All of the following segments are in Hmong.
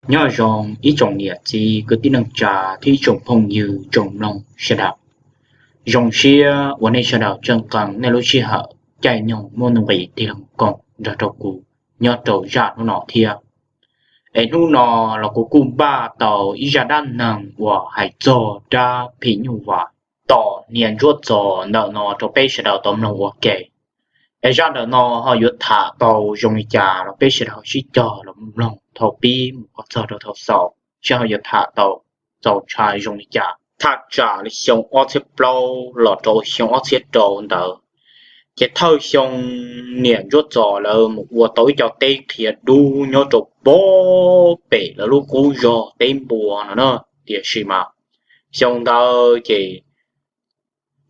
Nyob zoo ib tsoom niam txiv kwv tij neej tsa thiab ib tsoom phooj ywg tsoom mloog sawv daws. Zoo siab uas nej sawv daws tseem nqee nej lub sij hawm caij nyoog muaj nuj nqis tig los koom nrog rau kuv nyob rau zaj hnub no thiab. Es hnub no los kuv kuj npaj tau ib zaj dab neeg uas hais txog dab phim nyuj vais tom niam Ntsuab Txos ntawm no rau peb sawv daws tau mloog ua ke. Es zaj ntawm no ho yuav tham tau zoo li cas los peb sawv daws sib cog los mloog thaum pib mus kom txog rau thaum xaus seb ho yuav tham tau txaus ntshai zoo li cas. Thaj tsam li xyoo ob txhiab plaub los rau xyoo ob txhiab rau ntawd, ces thawj xyoo niam Ntsuab Txos lawv mus ua tau ib co teb qhia dub nyob rau pob pem lawv lub qub zos teb npua no na. Tiam sis mas xyoo ntawd ces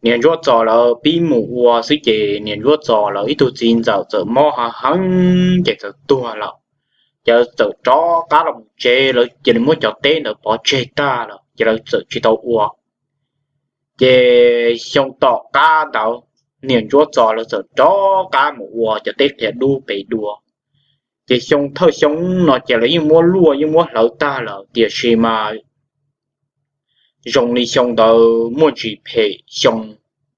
niam Ntsuab Txos lawv pib mus ua xwb ces niam Ntsuab Txos lawv ib tug txiv ntxawm txawm mob heev heev ces txawm tuag lawm. Ces lawv txawm rov qab los mus tsev, lawv cia li muab cov teb ntawd pov tseg tag lawm ces lawv txawm tsis tau ua. Ces xyoo tom qab ntawd niam Ntsuab Txos lawv txawm rov qab mus ua cov teb qhia dub pem dua. Ces xyoo thawj xyoo no ces lawv yeej muab luaj yeej muab hlawv tag lawm, tiam sis mas zoo li xyoo ntawd muaj ntsis phem xyoo,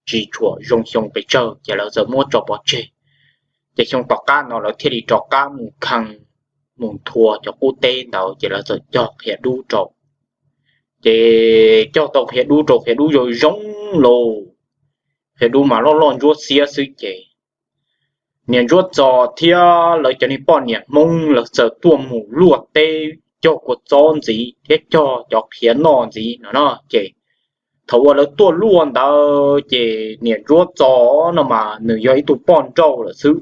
tsis tshua zoo xyoo pes tsawg ces lawv txawm muab tso pov tseg. Ces xyoo tom qab no lawv thiaj li rov qab mus kheej, mus nthua cov qub teb ntawd ces lawv txawm cog qhia dub rau. Ces cog tau qhia dub rau, qhia dub zoo zoo lauj, qhia dub mas loj loj ntsuab xiab xwb ces niam Ntsuab Txos thiab lawv cov niag poj niam Hmoob lawv txawm tuaj mus luaj teb cog kua txob ntxiv thiab cog cov qhia noj ntxiv no no ces thaum uas lawv tuaj luaj ntawd ces niam Ntsuab Txos no mas nws yog ib tug poj nrauj lawm xwb.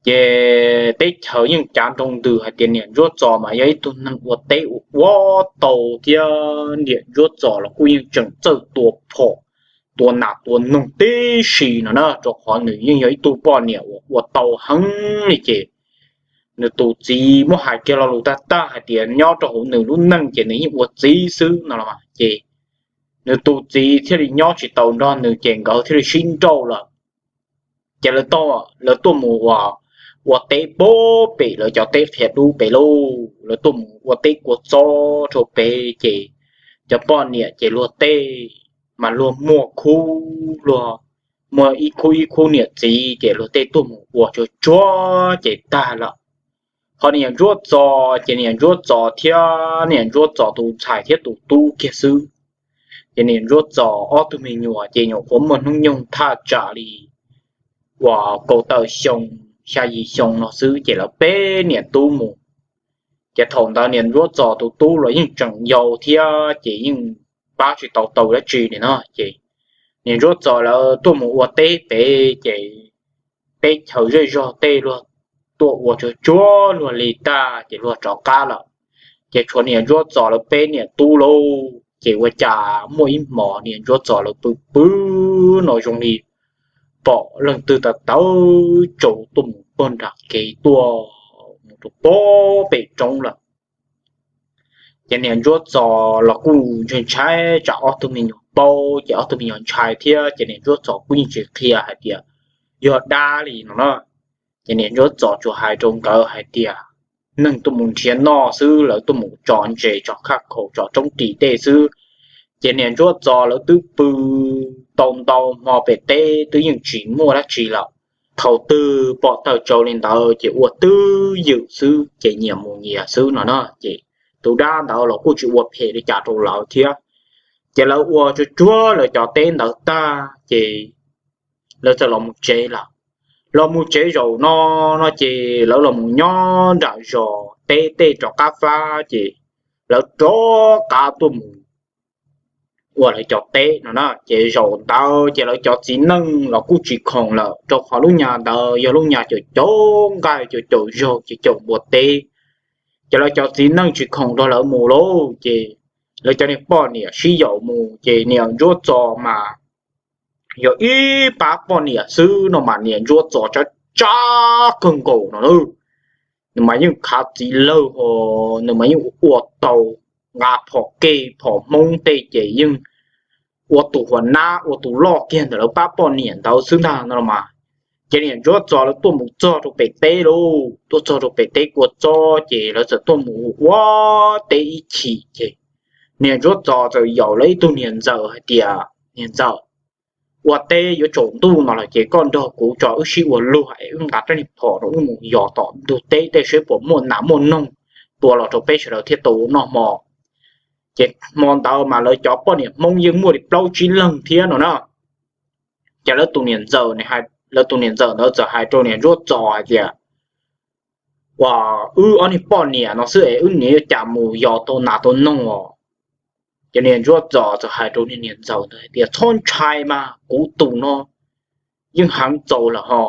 Ces teb chaws yeej cav nroo ntws hais tias niam Ntsuab Txos mas yog ib tug neeg ua teb ua ua tau thiab niam Ntsuab Txos los kuj yeej tseem txawj tua phom, tua nas tua noog tib si no na, rau qhov nws yeej yog ib tug poj niam uas ua tau heev li ces nws tus txiv muab hais kiag lo lus tag tag hais tias nyob rau hauv nws lub neej ces nws yeej ua txiv xwb no los mas ces nws tus txiv thiaj li nyob tsis tau nrog nws ces nkawd thiaj li sib nrauj lawm. Ces lawv tuaj mus ua teb pob pem lawv cov teb qhia dub pem lauj, lawv tuaj mus ua teb kua txob rau pem ces cov poj niam ces luag tej mas luag muaj khub, luag muaj ib khub ib khub niam txiv ces luag tej tuaj mus ua tsuag tsuag ces tag lawm. Ho niam Ntsuab Txos ces niam Ntsuab Txos thiab niam Ntsuab Txos tus ntxhais thiab tus tub kiag xwb. Ces niam Ntsuab Txos ob tug me nyuam ces nyuam qhuav muaj hnub nyoog thaj tsam li uas kaum tawm xyoo, xya yim xyoo no xwb ces lawv peb niam tub mus. Ces thaum ntawd niam Ntsuab Txos tus tub los yeej tseem yau thiab ces yeej pab tsis tau tau dab tsi li no ces niam Ntsuab Txos lawv tuaj mus ua teb pem ces teb chaws zej zog tej luag tuaj ua tsuag tsuag luag li tag ces luag rov qab lawm. Ces tshuav niam Ntsuab Txos lawv peb niam tub lauj, ces ua cas muaj ib hmos niam Ntsuab Txos lawv pw pw no zoo li pom leej twg tawv tawv tsaus tuaj mus pog nram kev tuaj mus rau pob pem roob lawm. Ces niam Ntsuab Txos los kuj ntshai ntshai tsam ob tug me nyuam paub ces ob tug me nyuam ntshai thiab ces niam Ntsuab Txos kuj yeej tsis qhia hais tias yog dab li no na. Ces niam Ntsuab Txos tsuas hais rau nkawd hais tias neeg tuaj mus nrhiav noj xwb, lawv tuaj mus tso ntses tso khaj khaum tso roob ris tej xwb. Ces niam Ntsuab Txos lawv twb pw tau ntau hmo pem teb twb yeej tsis muaj dab tsi lawm. Thaum twg pom tawm tsaus li ntawd ces ua twj ywm xwb ces nyias mus nyias xwb no na. Ces tus dab ntawd los kuj tsis ua phem li cas rau lawv thiab. Ces lawv ua tsuag tsuag lawv cov teb ntawd tag ces lawv txawm los mus tsev lawm. Los mus tsev zaum no, no ces lawv los mus nyob nram zos teb tej rov qab fab ces lawv rov qab tuaj mus ua lawv cov teb no na. Ces zaum ntawd ces lawv cov txiv neej los kuj tsis khoom lawm rau qhov lub nyas ntawd yog lub nyas caum caum nqaij caum caum zaug ces caum npua teb. Ces lawv cov txiv neej tsis khoom nrog lawv mus lauj, ces lawv cov niag poj niam sib yaum mus ces niam Ntsuab Txos mas yog ib pab poj niam xwb no mas niam Ntsuab Txos tsab tsab kawg nkaus no na. Nws mas yeej khav txiv lawg ho, nws mas yeej ua tau nqa phom kej phom hmoob tej ces yeej ua tus huas nab ua tus loj kiag ntawm lawv pab poj niam ntawd xwb ntag no los mas. Ces niam Ntsuab Txos lawv tuaj mus txog rau pem teb lauj, tuaj txog rau pem teb kua txob ces lawv txawm tuaj mus ua teb ib chim ces niam Ntsuab Txos txawm yaum lawv ib tug niam ntxawm hais tias, Niam ntxawm, ua teb yuav tsaus ntuj no lawm ces koj nrog kuv tso wb sib ua luag es wb nqa rab niag phom rau wb mus yos tom ntug teb tej seb puas muaj nas muaj noog tua los rau peb sawv daws thiaj tau ua noj hmo. Ces hmo ntawd mas lawv cov poj niam Hmoob yeej muaj li plaub tsib leeg thiab no na. Ces lawv tus niam ntxawm, lawv tus niam ntxawm ntawd txawm hais rau niam Ntsuab Txos hais tias, Ua, wb ob niag poj niam no xwb es wb niam yuav cas mus yos tau nas tau noog os? Ces niam Ntsuab Txos txawm hais rau niag niam ntxawm ntawd hais tias, Txhob ntshai mas, kuv tus no yeej heev txaus lawm ho.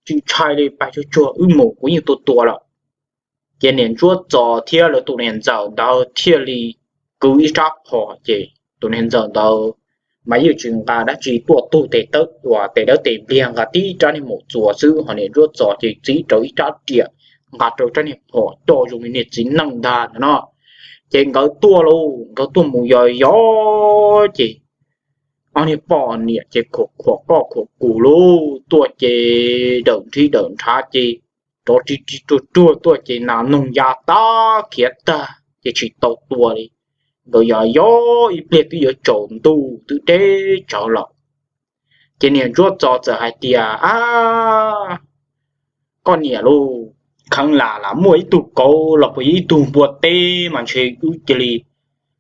Tsis ntshai li, pais tsuag tsuag wb mus kuv yeej tua tua lawm. Ces niam Ntsuab Txos thiab lawv tus niam ntxawm ntawd thiaj li kwv ib rab phom ces tus niam ntxawm ntawd mas yeej tsis nqa dab tsi tuaj, tug tes tawb uas tes dawb tes npliag nqa tib rab niag maum txuas xwb, ho niam Ntsuab Txos ces txib rawv ib rab riam nqa rau rab niag phom coj zoo li niag txiv neej ntag no no. Ces nkawd tuaj lauj, nkawd tuaj mus yos yos ces ob niag poj niam ces khuam khuam koj khuam kuv lauj, tuaj ces dawm nrhib dawm nrhav ces rov rig rig ruag ruag tuaj ces nas noog ya tag khiav tag ces tsis tau tua li. Nkawd yos yos ib pliag twb yuav tsaus ntuj twb deb tsawv lawm. Ces niam Ntsuab Txos txawm hais tias, Ab, koj niam lauj, kheev lam lam muaj ib tug kauv los puas yog ib tug npua teb mas ntshe wb cia li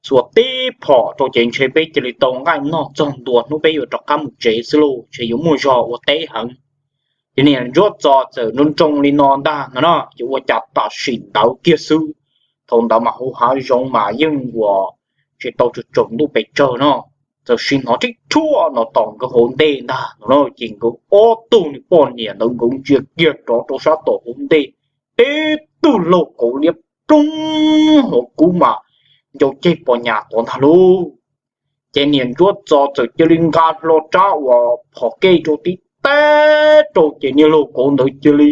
xuas tib phom rau ces ntshe peb cia li tau nqaij noj txog ntua hnub peb yuav rov qab mus tsev xwb lauj, ntshe yuav muaj zog ua teb heev. Ces niam Ntsuab Txos txawm nroo nroo li no ntag no no ces ua cas tam sim ntawd kiag xwb, thaum ntawd mas hauv hav zoov mas yeej uas tsis tau tsaus ntuj pes tsawg no, txawm sim hnov rhib rhuaj no tom nkawd hauv ntej ntag no no ces nkawd ob tug niag poj niam ntawd nkawd ntsia kiag rov rau sab tom hauv ntej, tib tug laug kauv liab ploog hauv kub mas ncau ceg pos nyas tod ntag lauj. Ces niam Ntsuab Txos txawm cia li nqa hlo rab uas phom kej rau tib teb rau ces niag laug kauv ntawd cia li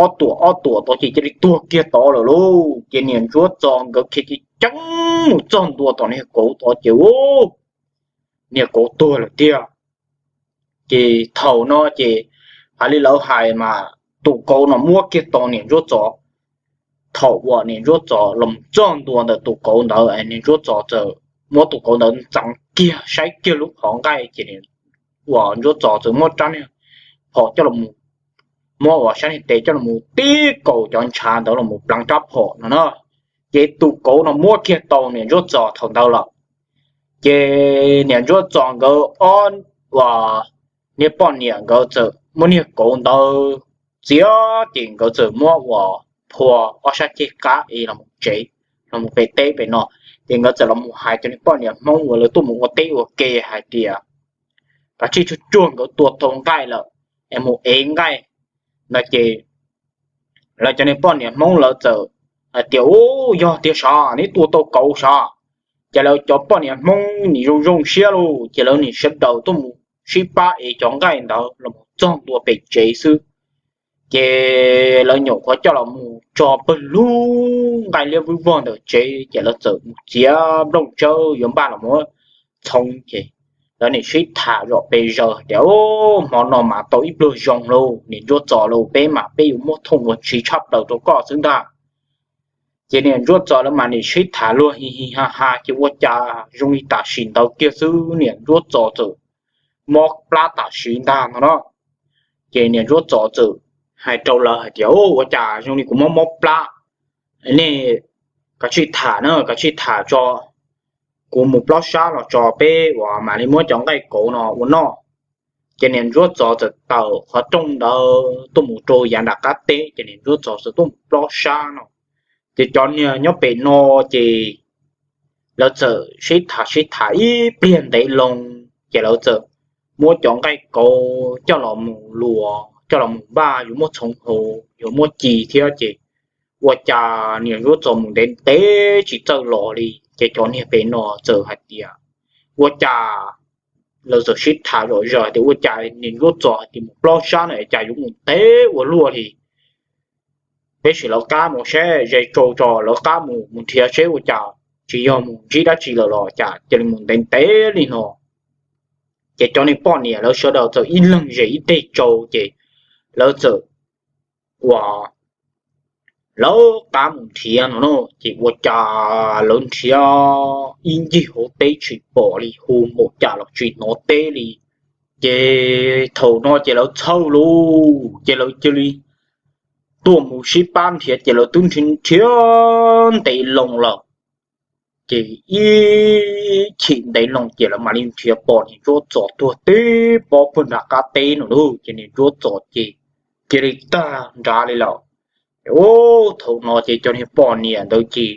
ob tuam ob tuam tod ces cia li tuag kiag tod lawm lauj. Ces niam Ntsuab Txos nkawd khiav ceev ceev mus txog ntua tom niag kauv tod ces niag kauv tuag lawm tiag. Ces thaum no ces hais li lawv hais mas tus kauv no muab kiag tau niam Ntsuab Txos. Thaum uas niam Ntsuab Txos los txog ntua ntawm tus kauv ntawd, niam Ntsuab Txos txawm muab tus kauv ntawd ntxeev kiag saib kiag lub qhov nqaij ces uas Ntsuab Txos txawm muab rab niag phom coj los, muab uas sab niag tes coj los tib kaum cov ntshav ntawd los pleev rab phom no na. Ces tus kauv no muab kiag tau niam Ntsuab Txos thaum ntawd lawm. Ces niam Ntsuab Txos nkawd ob, uas niag poj niam nkawd txawm muab niag kauv ntawd txiav ces nkawd txawm muab uas phua ob sab ceg qab es los tsev, los pem teb pem no. Ces nkawd txawm los mus hais cov niag poj niam Hmoob uas lawv tuaj mus ua teb ua ke hais tias, kav tsij tsuag tsuag nkawd tua tau nqaij lawm es mus ev nqaij no ces lawv cov niag poj niam Hmoob lawv txawm hais tias, Ub, yog tiag sav, neb tua tau kauv sav. Ces lawv cov poj niam Hmoob nim zoo zoo siab lauj, ces lawv nim sawv daws tuaj mus sib pab ev cov nqaij ntawd los mus txog ntua pem tsev xwb. Ces lawv nyuam qhuav coj los mus tso pawg lug nqaij liab vwj vog ntawm tsev, ces lawv txawm mus txiav nplooj tsawb yuav npaj los mus txhoov. Ces lawv nim sib tham zom pes zaws tias, Hmo no mas tau ib pluag zoo lauj, niam Ntsuab Txos lauj, peb mas peb yuav muab thooj ua ntsis tshaj plaws rau koj xwb ntag. Ces niam Ntsuab Txos lawv mas nim sib tham luag hi hi ha ha, ces ua cas zoo li tam sim ntawd kiag xwb niam Ntsuab Txos txawm mob plab tam sim ntag no no. Ces niam Ntsuab Txos txawm hais rau lawv hais tias, Ua cas zoo li kuv mob mob plab, nej kav tsij tham na, kav tsij tham tso, kuv mus plob sab los tso peb uas mam li muab cov nqaij kauv no ua noj. Ces niam Ntsuab Txos txawm tawm qhov rooj ntawd tuaj mus rau yav nram qab teb, ces niam Ntsuab Txos txawm tuaj mus plob sab no. Ces cov niag nyob pem no ces lawv txawm sib tham sib tham ib pliag ntev loo, ces lawv txawm muab cov nqaij kauv coj los mus luas, coj los mus npaj yuav muab txhoov haus yuav muab ci thiab. Ces ua cas niam Ntsuab Txos mus ntev ntev tsis txawj los li, ces cov niag pem no txawm hais tias, Ua cas, lawv txawm sib tham zom zaws tias, Ua cas niam Ntsuab Txos hais tias mus plob sab no cas yuav mus ntev ua luaj li? Peb sim lawv qab mus seb, ze tsau tso lawv qab mus, mus nrhiav seb ua cas tsis yog mus ntsib dab tsi lawm los cas cia li mus ntev ntev li no. Ces cov niag poj niam lawv sawv daws txawm ib leeg zes ib teg tsau ces lawv txawm ua lawv qab mus nrhiav no na. Ces ua cas lawv nrhiav ib ncig hauv teb tsis pom li, hu npaum cas los tsis hnov teb li. Ces thaum no ces lawv txhawj lauj, ces lawv cia li tuaj mus sib pab nrhiav, ces lawv twb nrhiav ntev loo lawm. Ces ib chim ntev loo ces lawv mam li nrhiav pom niag Ntsuab Txos tuag tib pob puag nram qab teb no lauj. Ces niag Ntsuab Txos ces cia li tag nrad li lawm. Ces thaum no ces cov niag poj niam ntawd ces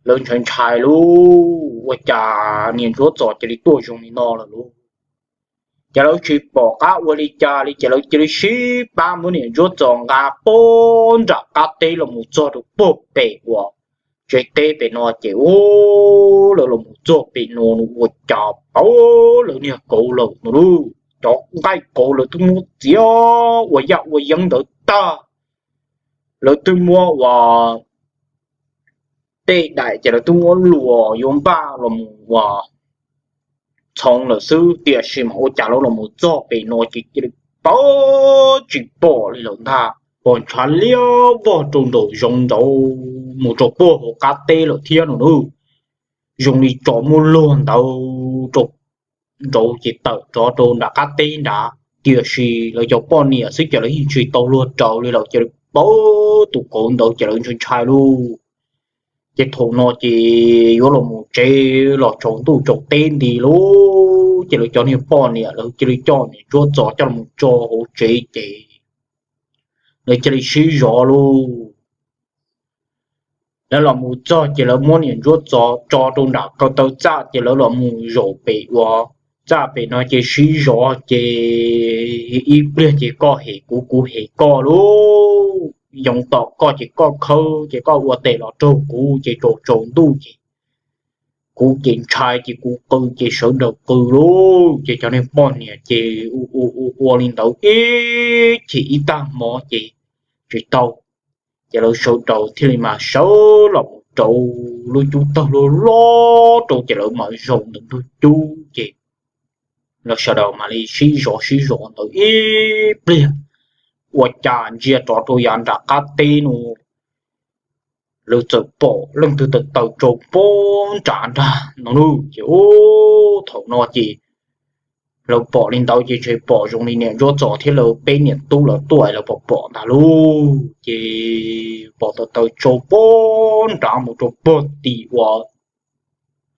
lawv ntshai ntshai lauj, ua cas niag Ntsuab Txos cia li tuaj zoo li no lawm lauj. Ces lawv tsis pom qab ua li cas li, ces lawv cia li sib pab muab niag Ntsuab Txos nqa puag nram qab teb los mus txog rau puag pem uas tsev teb pem no. Ces ua lawv los mus txog pem no ua cas pom lawv niag kauv lawm no lauj. Cov nqaij kauv lawv twb muab txiav ua yaj ua yeeb ntawd tag, lawv twb muab ua tej daim ces lawv twb muab luas yuav npaj los mus ua txhoov lawm xwb, tiam sis mas ua cas lawv los mus txog pem no ces cia li pom tsis pom li lawm ntag. Pom ntshav liab vog rau nraum zoov nraud mus rau puag hauv qab teb lawm thiab no lauj. Zoo li tsov muab luag ntawd rau nraud ces tawm rov rau nram qab teb nrad, tiam sis lawv cov poj niam xwb ces lawv yeej tsis tau luag raws li lawm, ces lawv pom tus kauv ntawd ces lawv ntshai ntshai lauj. Ces thaum no ces yuav los mus tsev los tsaus ntuj tsaus teb nti lauj, ces lawv cov niag poj niam lawv cia li coj niag Ntsuab Txos coj los tso hauv tsev ces lawv cia li sib zov lauj. Lawv los mus txog ces lawv muab niag Ntsuab Txos tso rau nram ko taw txaj ces lawv los mus zaum pem uas txaj pem no ces sib zov ces ib pliag ces koj hem kuv kuv hem koj lauj, yoov tom koj ces koj khawb ces koj ua tes los raug kuv ces tsaus tsaus ntuj ces kuv ces ntshai ces kuv qw ces sawv daws qw lauj. Ces cov niag poj niam ces ua ua ua li ntawd ib chim ib tag hmo ces tsis tau, ces lawv sawv daws thiaj li mas sawv los mus rauv lub cub tawg loj loj rau ces lawv mam zaum ntawm ntug cub ces lawv sawv daws mam li sib zov sib zov ntawd ib pliag, ua cas ntsia rov rau yav nram qab teb no lawv txawm pom leej twg taws taws tsau puag nram nrag no lauj. Ces thaum no ces lawv pom li ntawd ces tseem pom zoo li niam Ntsuab Txos thiab lawv peb niam tub lawv tuaj lawv pom pom ntag lauj. Ces pom taws taws tsau puag nrad mus rau puag tim uas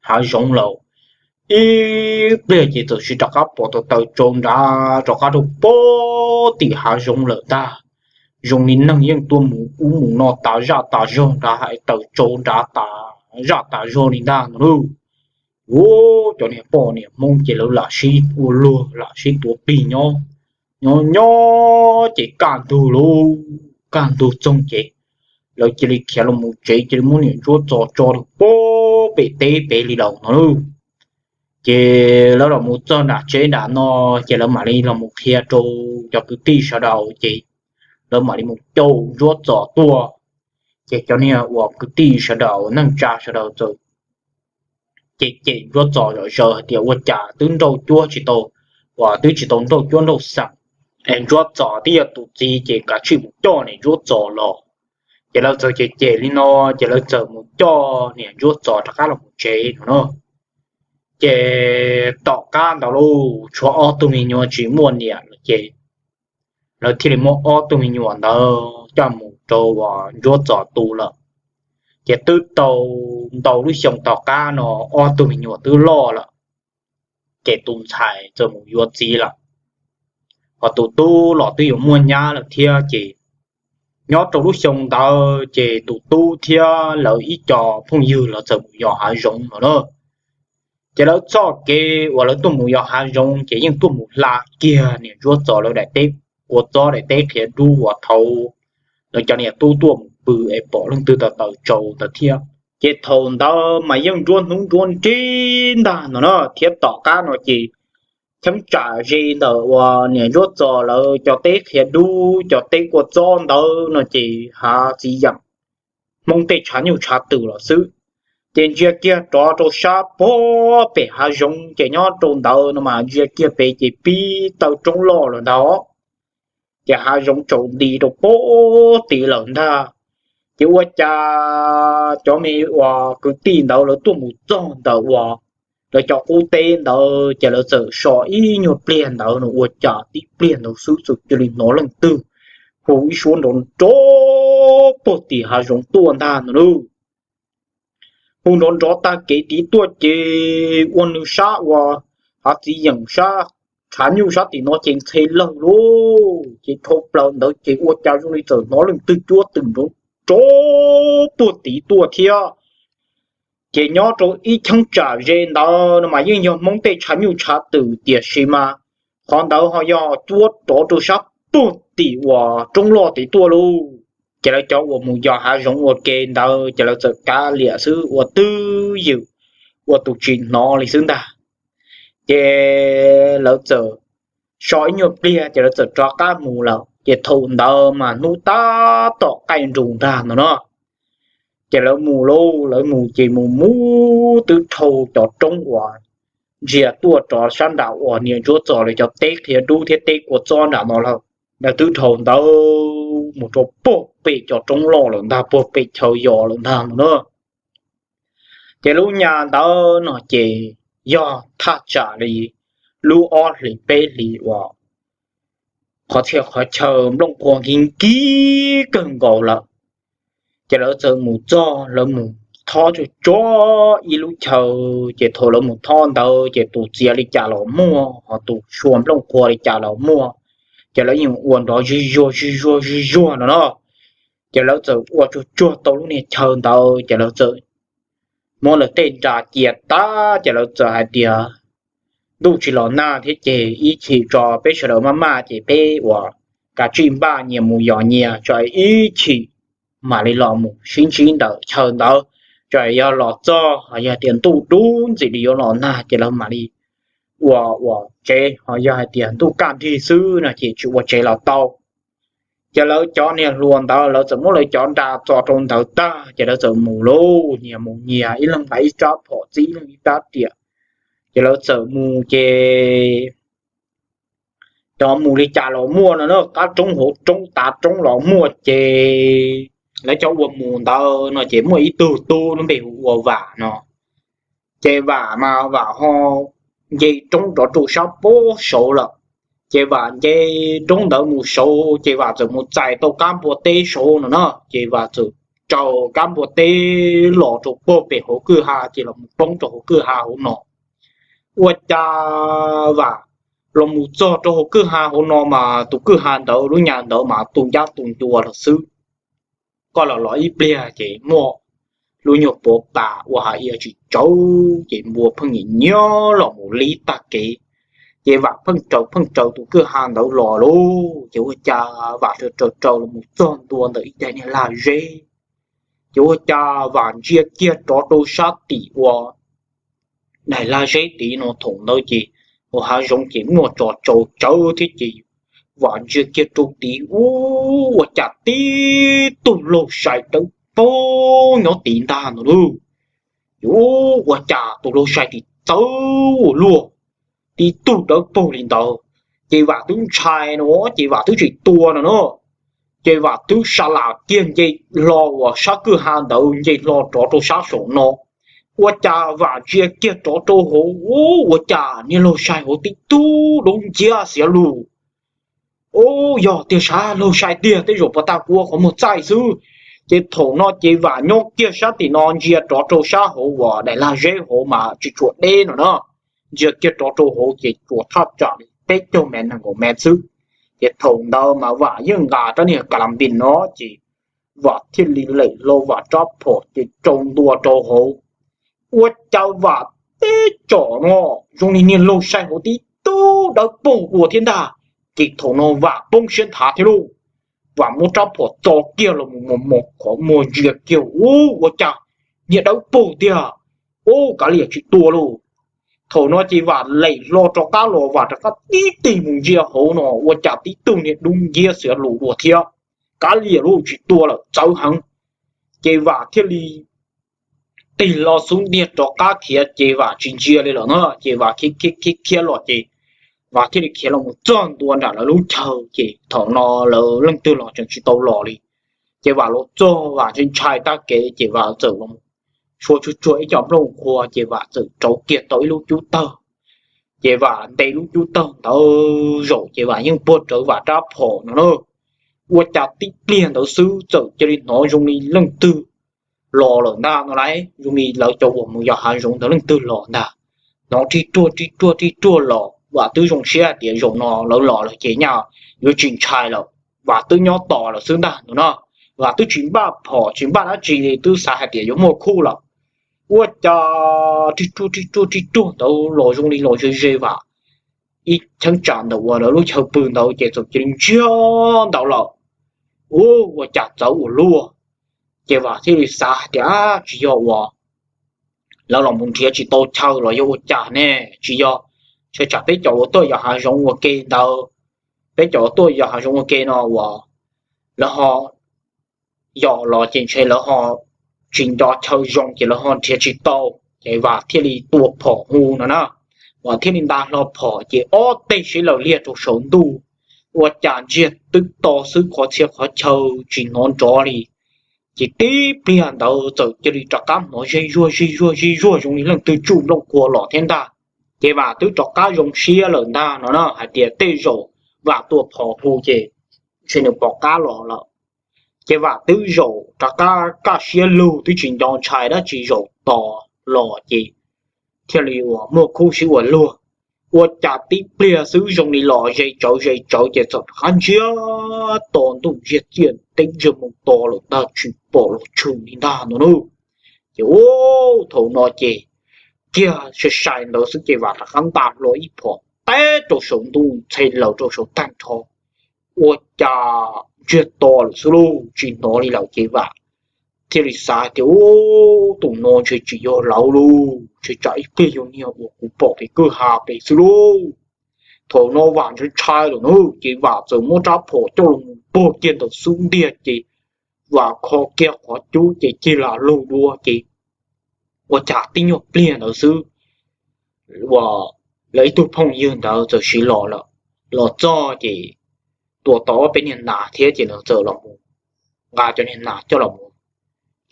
hav zoov lawm. Ib pliag ces txawm sis rov qab pom taws taws tsau nrad rov qab rau puag tim hav zoov lawm ntag. Zoo li neeg yeej tuaj mus ub mus no tas zaj tas zog nrad, hais taws tsau nrad tas zaj tas zog li ntag no lauj. Ua cov niag poj niam Hmoob ces lawv lam sib ua luag lam sib tuav plig nyob, nyob nyob ces kaj ntug lauj, kaj ntug txoog ces lawv cia li khiav los mus tsev, cia li muab niam Ntsuab Txos tso rau puag pem teb pem li lawm no lauj. Ces lawv los mus txog nram tsev nram no, ces lawv mam li los mus qhia rau cov kwv tij sawv daws, ces lawv mam li mus caum Ntsuab Txos tuaj. Ces cov niag uas kwv tij sawv daws neej tsa sawv daws txawm cem cem Ntsuab Txos zom zaws hais tias ua cas twb nrauj cuab tsis tau, uas twb tsis tau nrauj cuab nrauj xeem es Ntsuab Txos twb yog tus txiv ces kav tsij mus coj niam Ntsuab Txos los. Ces lawv txawm cem cem li no, ces lawv txawm mus coj niam Ntsuab Txos rov qab los mus tsev no na. Ces tom qab ntawd lauj, tshuav ob tug me nyuam tsis muaj niam lawm ces lawv thiaj li muab ob tug me nyuam ntawd coj mus rau uas Ntsuab Txos tu lawm. Ces twb tau ntau lub xyoo tom qab no ob tug me nyuam twb loj lawm, ces tus ntxhais txawm mus yuav txiv lawm, hos tus tub los twb yuav muaj nyab lawm thiab. Ces nyob rau lub xyoo ntawd ces tus tub thiab lawv ib co phooj ywg los txawm mus yos hav zoov no na. Ces lawv txoj kev uas lawv tuaj mus yos hav zoov ces yeej tuaj mus hla kiag niam Ntsuab Txos lawv daim teb kua txob daim teb qhiav dub uas thaud lawv cov niam tub tuaj mus pw es pom leej twg taws taws tsau ntawd thiab. Ces thaum ntawd mas yeej nruab hnub nruab nrig ntag no na, thiab tom qab no ces cheeb tsam ze ntawm uas niam Ntsuab Txos lawv cov teb qhiav dub cov teb kua txob ntawd no ces hav txiv yeem Hmoob tej tshav nyuj tshav twm los xwb. Ces ntsia kiag rov rau sab puag pem hav zoov ces nyob rau ntawd no mas ntsia kiag pem ces pib taw roob loj lawm ntag. Ces hav zoov tsaus nti rau puag tid lawm ntag. Ces ua cas cov me uas kwv tij ntawd lawv tuaj mus txog ntawm uas lawv cov qub teb ntawd ces lawv txawm so ib nyuag pliag ntawd no ua cas tib pliag ntawd xwb txawm cia li hnov leej twg hu ib suab nrov nrov puag tim hav zoov tuaj ntag no lauj. Hu nrov nrov tag kev tid tuaj ces ua nws sab uas hav txiv yeem sab tshav nyuj sab tim no ces ntxhe lawg lauj. Ces dhau plaws ntawd ces ua cas zoo li txawm hnov leej twg cuab twm nrov nrov puag tid tuaj thiab. Ces nyob rau ib cheeb tsam ze ntawd no mas yeej yog Hmoob tej tshav nyuj tshav twm tiam sis mas qhov ntawd ho yog cuab rov rau sab puag tim uas roob loj tid tuaj lauj. Ces lawv cov uas mus yos hav zoov ua ke ntawd ces lawv txawm kav liam xwb ua twj ywm, ua tus tsis hnov li xwb ntag. Ces lawv txawm so ib nyuag pliag ces lawv txawm rov qab mus lawm. Ces thaum ntawd mas hnub tab tom qaij nrus ntag no no. Ces lawv mus lauj, lawv mus ces mus mus twb dhau cov roob uas ntsia tuaj rov sab nram uas niam ntsuab txos lawv cov teb qhia dub thiab teb kua txob nram no lawm. Lawv twb dhau ntawd mus rau puag pem cov roob loj lawm ntag, puag pem chaw yos lawm ntag no na. Ces lub nyas ntawd no ces yog thaj tsam li lub ob hlis peb hlis uas qhov txhia qhov chaw nplooj qhuav nkig nkig kawg nkaus lawm. Ces lawv txawm mus txog, lawv mus thob tsuag tsuag ib lub chaw. Ces thaum lawv mus thob ntawd ces tus txiav li cas los muaj, ho tus sua nplooj qhuav li cas los muaj. Ces lawv yeej ua nrov zig zuag zig zuag zig zuag no no. Ces lawv txawm ua tsuag tsuag tau lub niag chaw ntawd ces lawv txawm muab lawv tej nra cia tag ces lawv txawm hais tias, ntuj tsis los nag thiab ces ib chim tso peb sawv daws maj maj ces peb uas kav tsij npaj nyias mus yos nyias tso ib chim mam li los mus sib ntsib ntawm chaw ntawd. Tso yog los txog yog tias ntuj dub ntxim li yuav los nag ces lawv mam li ua ua tsev, ho yog hais tias ntuj kaj nrig xwb no ces tsis ua tsev los tau. Ces lawv cov niag hluas ntawd lawv txawm muab lawv cov nra txo rau ntawd tag ces lawv txawm mus lauj, nyias mus nyias, ib leeg nqa ib rab phom txib ib leeg ib rab riam. Ces lawv txawm mus ces cov mus li cas los muaj no na, qab roob hauv roob tav roob los muaj. Ces lawv cov uas mus ntawd no ces muaj ib tug tub lub npe hu ua Vam no. Ces Vam mas Vam ho nce roob rov rau sab puag saud lawm. Ces Vam nce roob ntawd mus saud ces Vam txawm mus txais tau kab npua teb saud no na, ces Vam txawm raws kab npua teb los rau puag pem hauv kwj ha ces los mus poob rau hauv kwj ha hauv no. Ua cas Vam los mus txog rau hauv kwj ha hauv no mas tus kwj ha ntawd lub nyas ntawd mas tu ncab tu ncua lawm xwb. Koj los los ib pliag ces muaj lub nyuag puav pas ua hav iav tsis tsawv ces npua pheej nyiam nyiab los mus lib tag kev. Ces Vam pheej raws pheej raws tus kwj ha ntawd los lauj, ces ua cas Vam raws raws raws los mus txog ntua ntawm ib daim niag lag zeb. Ces ua cas Vam ntsia kiag rov rau sab tim ua daim lag zeb tid no, thaum ntawd ces ua hav zoov ces muaj tso tsau tsawv thiab ces Vam ntsia kiag rau tid ub, ua cas tib tug laug sai dawb paug nyob tid ntag no lauj. Ces ub, ua cas tus laug sai tim txawv ua luaj, tib tug dawb paug li ntawd. Ces Vam twb ntshai no ces Vam twb tsis tua no na. Ces Vam twb sa lam kiag nce hlo uas sab kwj ha ntawd nce hlo rov rau sab saum no. Ua cas Vam ntsia kiag rov rau hauv ub, ua cas niag laug sai hauv tib tug dub nciab xiav lus. Ub, yog tiag sav, laug sai tiag, tej zaum puas tag kuv ua qhov muag txaij xwb. Ces thaum no ces Vam nyob kiag sab tim no ntsia rov rau sab hauv uas daim lag zeb hauv mas tsis tshua deb no na. Ntsia kiag rov rau hauv ces tsuas thaj tsam li peb caug mev nees nkaum mev xwb. Ces thaum ntawd mas Vam yeej nqa rab niag ka la npis no ces Vam thiaj li lem hlo Vam rab phom ces tsau ntua rau hauv. Ua cas Vam tib tsom no zoo li niag laug sai hauv tib tug dawb paug dua thiab ntag. Ces thaum no Vam poob siab nthav thiab lauj. Vam muab rab phom txo kiag los mus mos mos qhov muag ntsia kiag ub, ua cas niag dawb paug tiag. Ub, kav liam tsis tua lauj. Thaum no ces Vam lem hlo rov qab los Vam rov qab tib tig mus ntsia hauv no ua cas tib tug niag dub nciab xiav lus dua thiab. Kav liam lauj, tsis tua lawm, txawv heev. Ces Vam thiaj li tig hlo xub ntiag rov qab khiav ces Vam tsis ntsia li lawm no ces Vam khiav khiav khiav los ces Vam thiaj li khiav los mus txog ntua nram lawv lub chaw ces thaum no lawv leej twg los tseem tsis tau los li. Ces Vam los txog Vam ntshai ntshai tag kev ces Vam txawm los sua tsuag tsuag ib co nplooj qhuav ces Vam txawm rauv kiag tau ib lub cub tawg. Ces Vam ntes lub cub tawg ntawd zaum ces Vam yeej puag rawv Vam rab phom no na. Ua cas tib pliag ntawd xwb txawm cia li hnov zoo li leej twg los lawm ntag no lauj, zoo li lawv cov uas mus yos hav zoov ntawd leej twg los ntag. Hnov rig ruag rig ruag rig ruag los Vam twb zoo siab hais tias zaum no lawv los lawm ces nyaj yuav tsis ntshai lawm, Vam twb nyob tos lawm xwb ntag no na. Vam twb tsis npaj phom tsis npaj dab tsi li twb xav hais tias yuav muaj khub lawm. Ua cas rig ruag rig ruag rig ruag ntawd los zoo li los ze ze Vam ib cheeb tsam ntawm uas lawv lub chaw pw ntawd ces txawm cia li ntsiag ntawd lawm. Ua cas txawv ua luaj. Ces Vam thiaj li xav hais tias tsis yog uas lawv los mus nrhiav tsis tau chaw los yog ua cas ne, tsis yog, ntshe tsam peb cov uas tuaj yos hav zoov ua ke ntawd, peb cov uas tuaj yos hav zoov ua ke no uas lawv ho yos los ces ntshe lawv ho tsis nco chaw zoo ces lawv ho nrhiav tsis tau. Ces Vam thiaj li tua phom hu no na. Vam thiaj li nta hlo phom ces ob teg siv lawm liag rau saum ntuj, ua cas ntsiag twb to xwb qhov txhia qhov chaw tsis hnov nrov li. Ces tib pliag ntawd txawm cia li rov qab hnov zig zuag zig zuag zig zuag zoo li leej twg tsuj nplooj qhuav los thiab ntag. Ces Vam twb rov qab zoo siab lawm ntag no na hais tias tej zaum Vam tua phom hu ces ntshe nws pom qab los lawm. Ces Vam twb zaum rov qab kaj siab lug twb tsis nco ntshai dab tsi zaum tos los ces thiaj li uas muaj khub sib ua luag. Ua cas tib pliag xwb zoo li los ze tsawv ze tsawv ces txawm rov qab ntsiag to ntuj ntsiag txiaj teb ntsiag moo to lawm ntag tsis pom los tshwm li ntag no na. Ces ua thaum no ces kiag sai sai ntawd xwb ces Vam rov qab nta hlo ib phom teb rau saum ntuj ntxhe laws rau saum tag nrho. Ua cas ntsiag to lawm xwb lauj tsis hnov li lawm ces Vam thiaj li xav tias ub tus no ntshe tsis yog lawv lauj, ntshe tsam ib pliag yog niag uas kuv pom pem kwj ha pem xwb lauj. Thaum no Vam ntshai ntshai lawm na ces Vam txawm muab rab phom coj los mus puag kiag ntawm xub ntiag ces Vam kho kiag qhov cub ces cig lam lug dua ces ua cas tib nyuag pliag ntawd xwb uas lawv ib tug phooj ywg ntawd txawm siv los lawm. Los txog ces tua tau ob peb niag nas thiab ces nws txawm los mus nqa cov niag nas coj los mus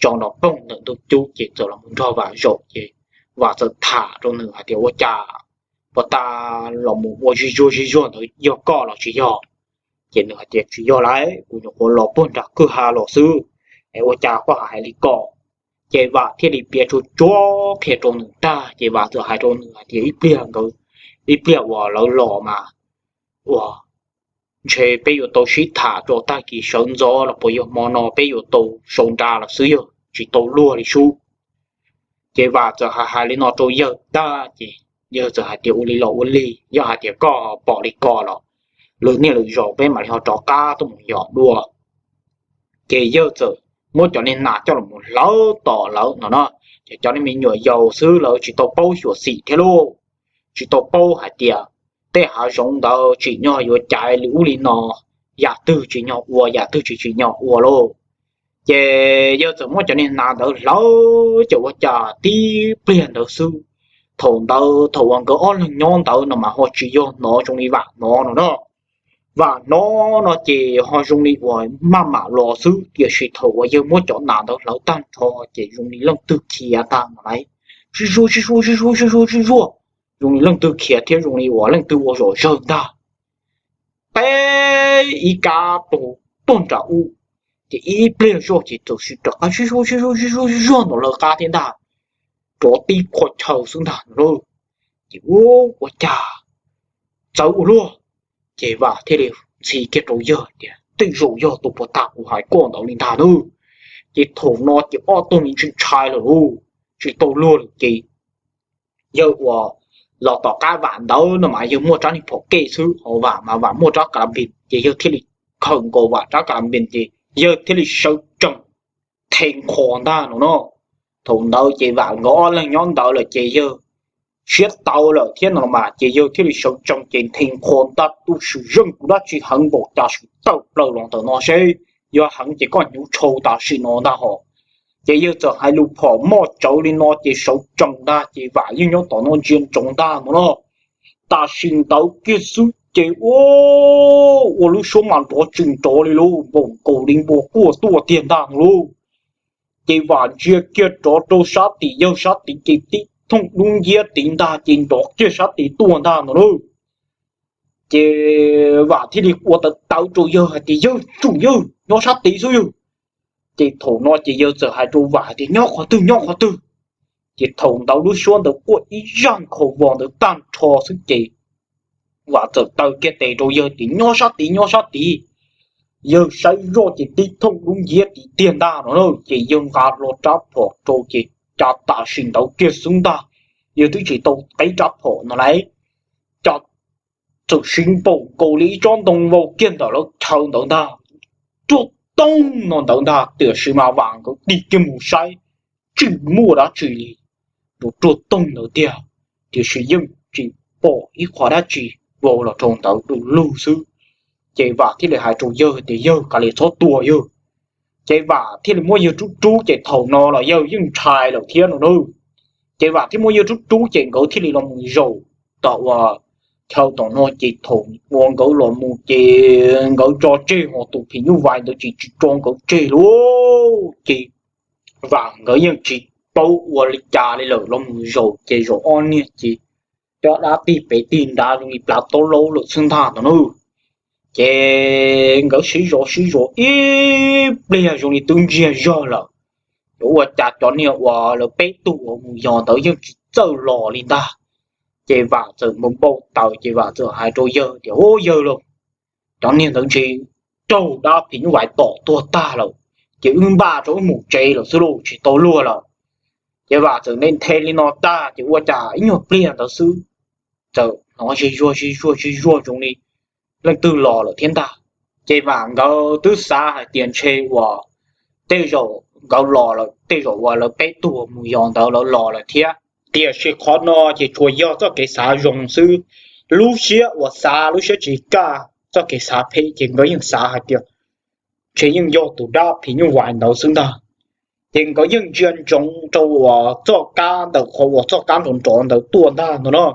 tso nrov poog ntawm ntug cub ces txawm los mus nrog Vam zaum ces Vam txawm tham rau nws hais tias ua cas puas tas los mus ua zig zuag zig zuag ntawd yog koj los tsis yog? Ces nws hais tias tsis yog lauj, kuv nyuam qhuav los puag nram kwj ha los xwb, es ua cas koj hais li ko? Ces Vam thiaj li piav tsuag tsuag qhia rau nws tag ces Vam txawm hais rau nws hais tias ib pliag nkawd, ib pliag uas lawv los mas uas ntshe peb yuav tau sib tham rau tag kis sawv ntxov los puas yog hmo no peb yuav tau sau nra los xwb yog tsis tau luag li sub. Ces Vam txawm hais hais li no rau yawg tag ces yawg txawm hais tias ua li los ua li, yog hais tias koj pom li ko los lwm niaj lwm zaus peb mam li ho rov qab tuaj mus yos dua. Ces yawg txawm muab cov niag nas coj los mus hlawv tom lawv no no, ces cov niag me nyuam yaus xwb lawv tsis tau paub xyuam xim thiab lauj, tsis tau paub hais tias tej hav zoov ntawd tsim nyog yuav caiv li ub li no, yam twg tsim nyog ua yam twg tsis tsim nyog ua lauj. Ces yawg txawm muab cov niag nas ntawd hlawv ces ua cas tib pliag ntawd xwb, thaum ntawd thaum uas nkawd ob leeg nyob ntawd no mas ho tsis yog hnov zoo li Vam hnov no na. Vam hnov no ces ho zoo li uas maj mam los xwb tiam sis thaum uas yawg muab cov nas ntawd hlawv tag nrho ces zoo li leej twg khiav tag no lauj, sib zuag sib zuag sib zuag sib zuag sib zuag, zoo li leej twg khiav thiab zoo li uas leej twg ua zom zawg ntag. Peb ib kab pus tuaj nram ub, ces ib pliag zoj ces txawm sim rov qab sib zuag sib zuag sib zuag sib zuag ntawm lawv qab thiab ntag, rov tib qhua chaw xwb ntag no lauj. Ces ua cas txawv ua luaj, ces Vam thiaj li ntxhi kiag rau yawg tias tej zaum yog tus puag ta kuv hais koj ntawd li ntag nawb. Ces thaum no ces ob tug me ntshai ntshai lawm lauj, tsis tau luag lawm ces yawg uas los tom qab Vam ntawd no mas yawg muaj rab niag phom kej xwb, ho Vam mas Vam muaj rab ka npis ces yawg thiaj li khawm nkaus Vam rab ka npis ces yawg thiaj li sawv tsees the nqho ntag no no. Thaum ntawd ces Vam nkawd ob leeg nyob ntawd lawm ces yawg siab tau lawm thiab no los mas ces yawg thiaj li sawv tsees ces the nqho ntag, tus swm zeej kuv dab tsi heev npaum cas swm tawm plaws los ntawm no seb, yog heev ces koj hnyuv tshau tam sim no ntag hos. Ces yawg txawm hais lus phom moj tsawv li no ces sawv tsees ntag ces Vam yeej nyob tom no ntsia ntsoov ntag no na. Tam sim ntawd kiag xwb ces ua, ua lub suab mas nrov tsis nrov li lauj, npaum nkaus li npua quaj tuaj tiag ntag no lauj. Ces Vam ntsia kiag rov rau sab tim yawg sab tid ces tib thooj dub nciab tid ntag ces nrov kiag sab tid tuaj ntag no lauj. Ces Vam thiaj li ua tawv tawv rau yawg hais tias, Yawg, tsum yawg, nyob sab tid xwb yawg. Ces thaum no ces yawg txawm hais rau Vam hais tias, Nyob qhov twg, nyob qhov twg? Ces thaum ntawd lub suab ntawd quaj ib zaj nkhaus vos ntawd tag nrho xwb ces Vam txawm taw kiag tes rau yawg tias, Nyob sab tid, nyob sab tid. Yawg saib zoj ces tib thooj dub nciab tid tiag ntag no na, ces yawg nqa hlo rab phom rau ces cas tam sim ntawd kiag xwb ntag, yawg twb tsis tau qhib rab phom no lauj, cas txawm siv npaum nkaus li ib tsob ntoo vau kiag ntawm lawv chaw ntawd ntag, ruaj toog no ntawd ntag, tiam sis mas Vam nkawd tig kiag mus saib tsis muaj dab tsi li, ruaj toog ntawd tiag, tiam sis yeej tsis pom ib qho dab tsi vau los rau ntawd du lug xwb. Ces Vam thiaj li hais rau yawg tias, Yawg, kav liam txhob tua yawg. Ces Vam thiaj li muab yawg rub rub ces thaum no los yawg yeej ntshai lawm thiab no na. Ces Vam thiaj muab yawg rub rub ces nkawd thiaj li los mus zaum tom uas chaw tom no ces thaum uas nkawd los mus ces nkawd tso tseg ho tus phim nyuj vais ntawd ces tsis tso nkawd tseg lauj. Ces Vam nkawd yeej tsis paub ua li cas li lawm, los mus zaum ces zaum ob niag ces cov dab tig pem tig nrad zoo li plav taub laub lawm xwb ntag no na. Ces nkawd sib zov sib zov ib pliag zoo li twb ntsiag zog lawm, yuav ua cas cov niag uas lawv peb tug uas mus yos ntawd yeej tsis txawj los li ntag. Ces Vam txawm npau npau taws ces Vam txawm hais rau yawg tias, Ub yawg lauj, cov niag ntawd ntshe raug dab phim nyuj vais tom tuag tag lawm, ces wb npaj rau wb mus tsev lawm xwb lauj, tsis tau luag lawm. Ces Vam txawm nthe nthe li no tag ces ua cas ib nyuag pliag ntawd xwb txawm hnov zig zuag zig zuag zig zuag zoo li leej twg los lawm thiab ntag. Ces Vam nkawd twb xav hais tias ntshe uas tej zaum nkawd los lawm, tej zaum uas lawv peb tug mus yos ntawd lawv los lawm thiab. Tiam sis qhov no ces tsuas yog txoj kev xav zoo xwb. Lub siab uas xav lub siab tsis kaj, txoj kev xav phem ces nkawd yeej xav hais tias ntshe yeej yog tus dab phim nyuj vais ntawd xwb ntag. Ces nkawd yeej ntsia ntsoov rau uas txoj kab ntawm qhov uas txoj kab nrov nrov ntawd tuaj ntag no na.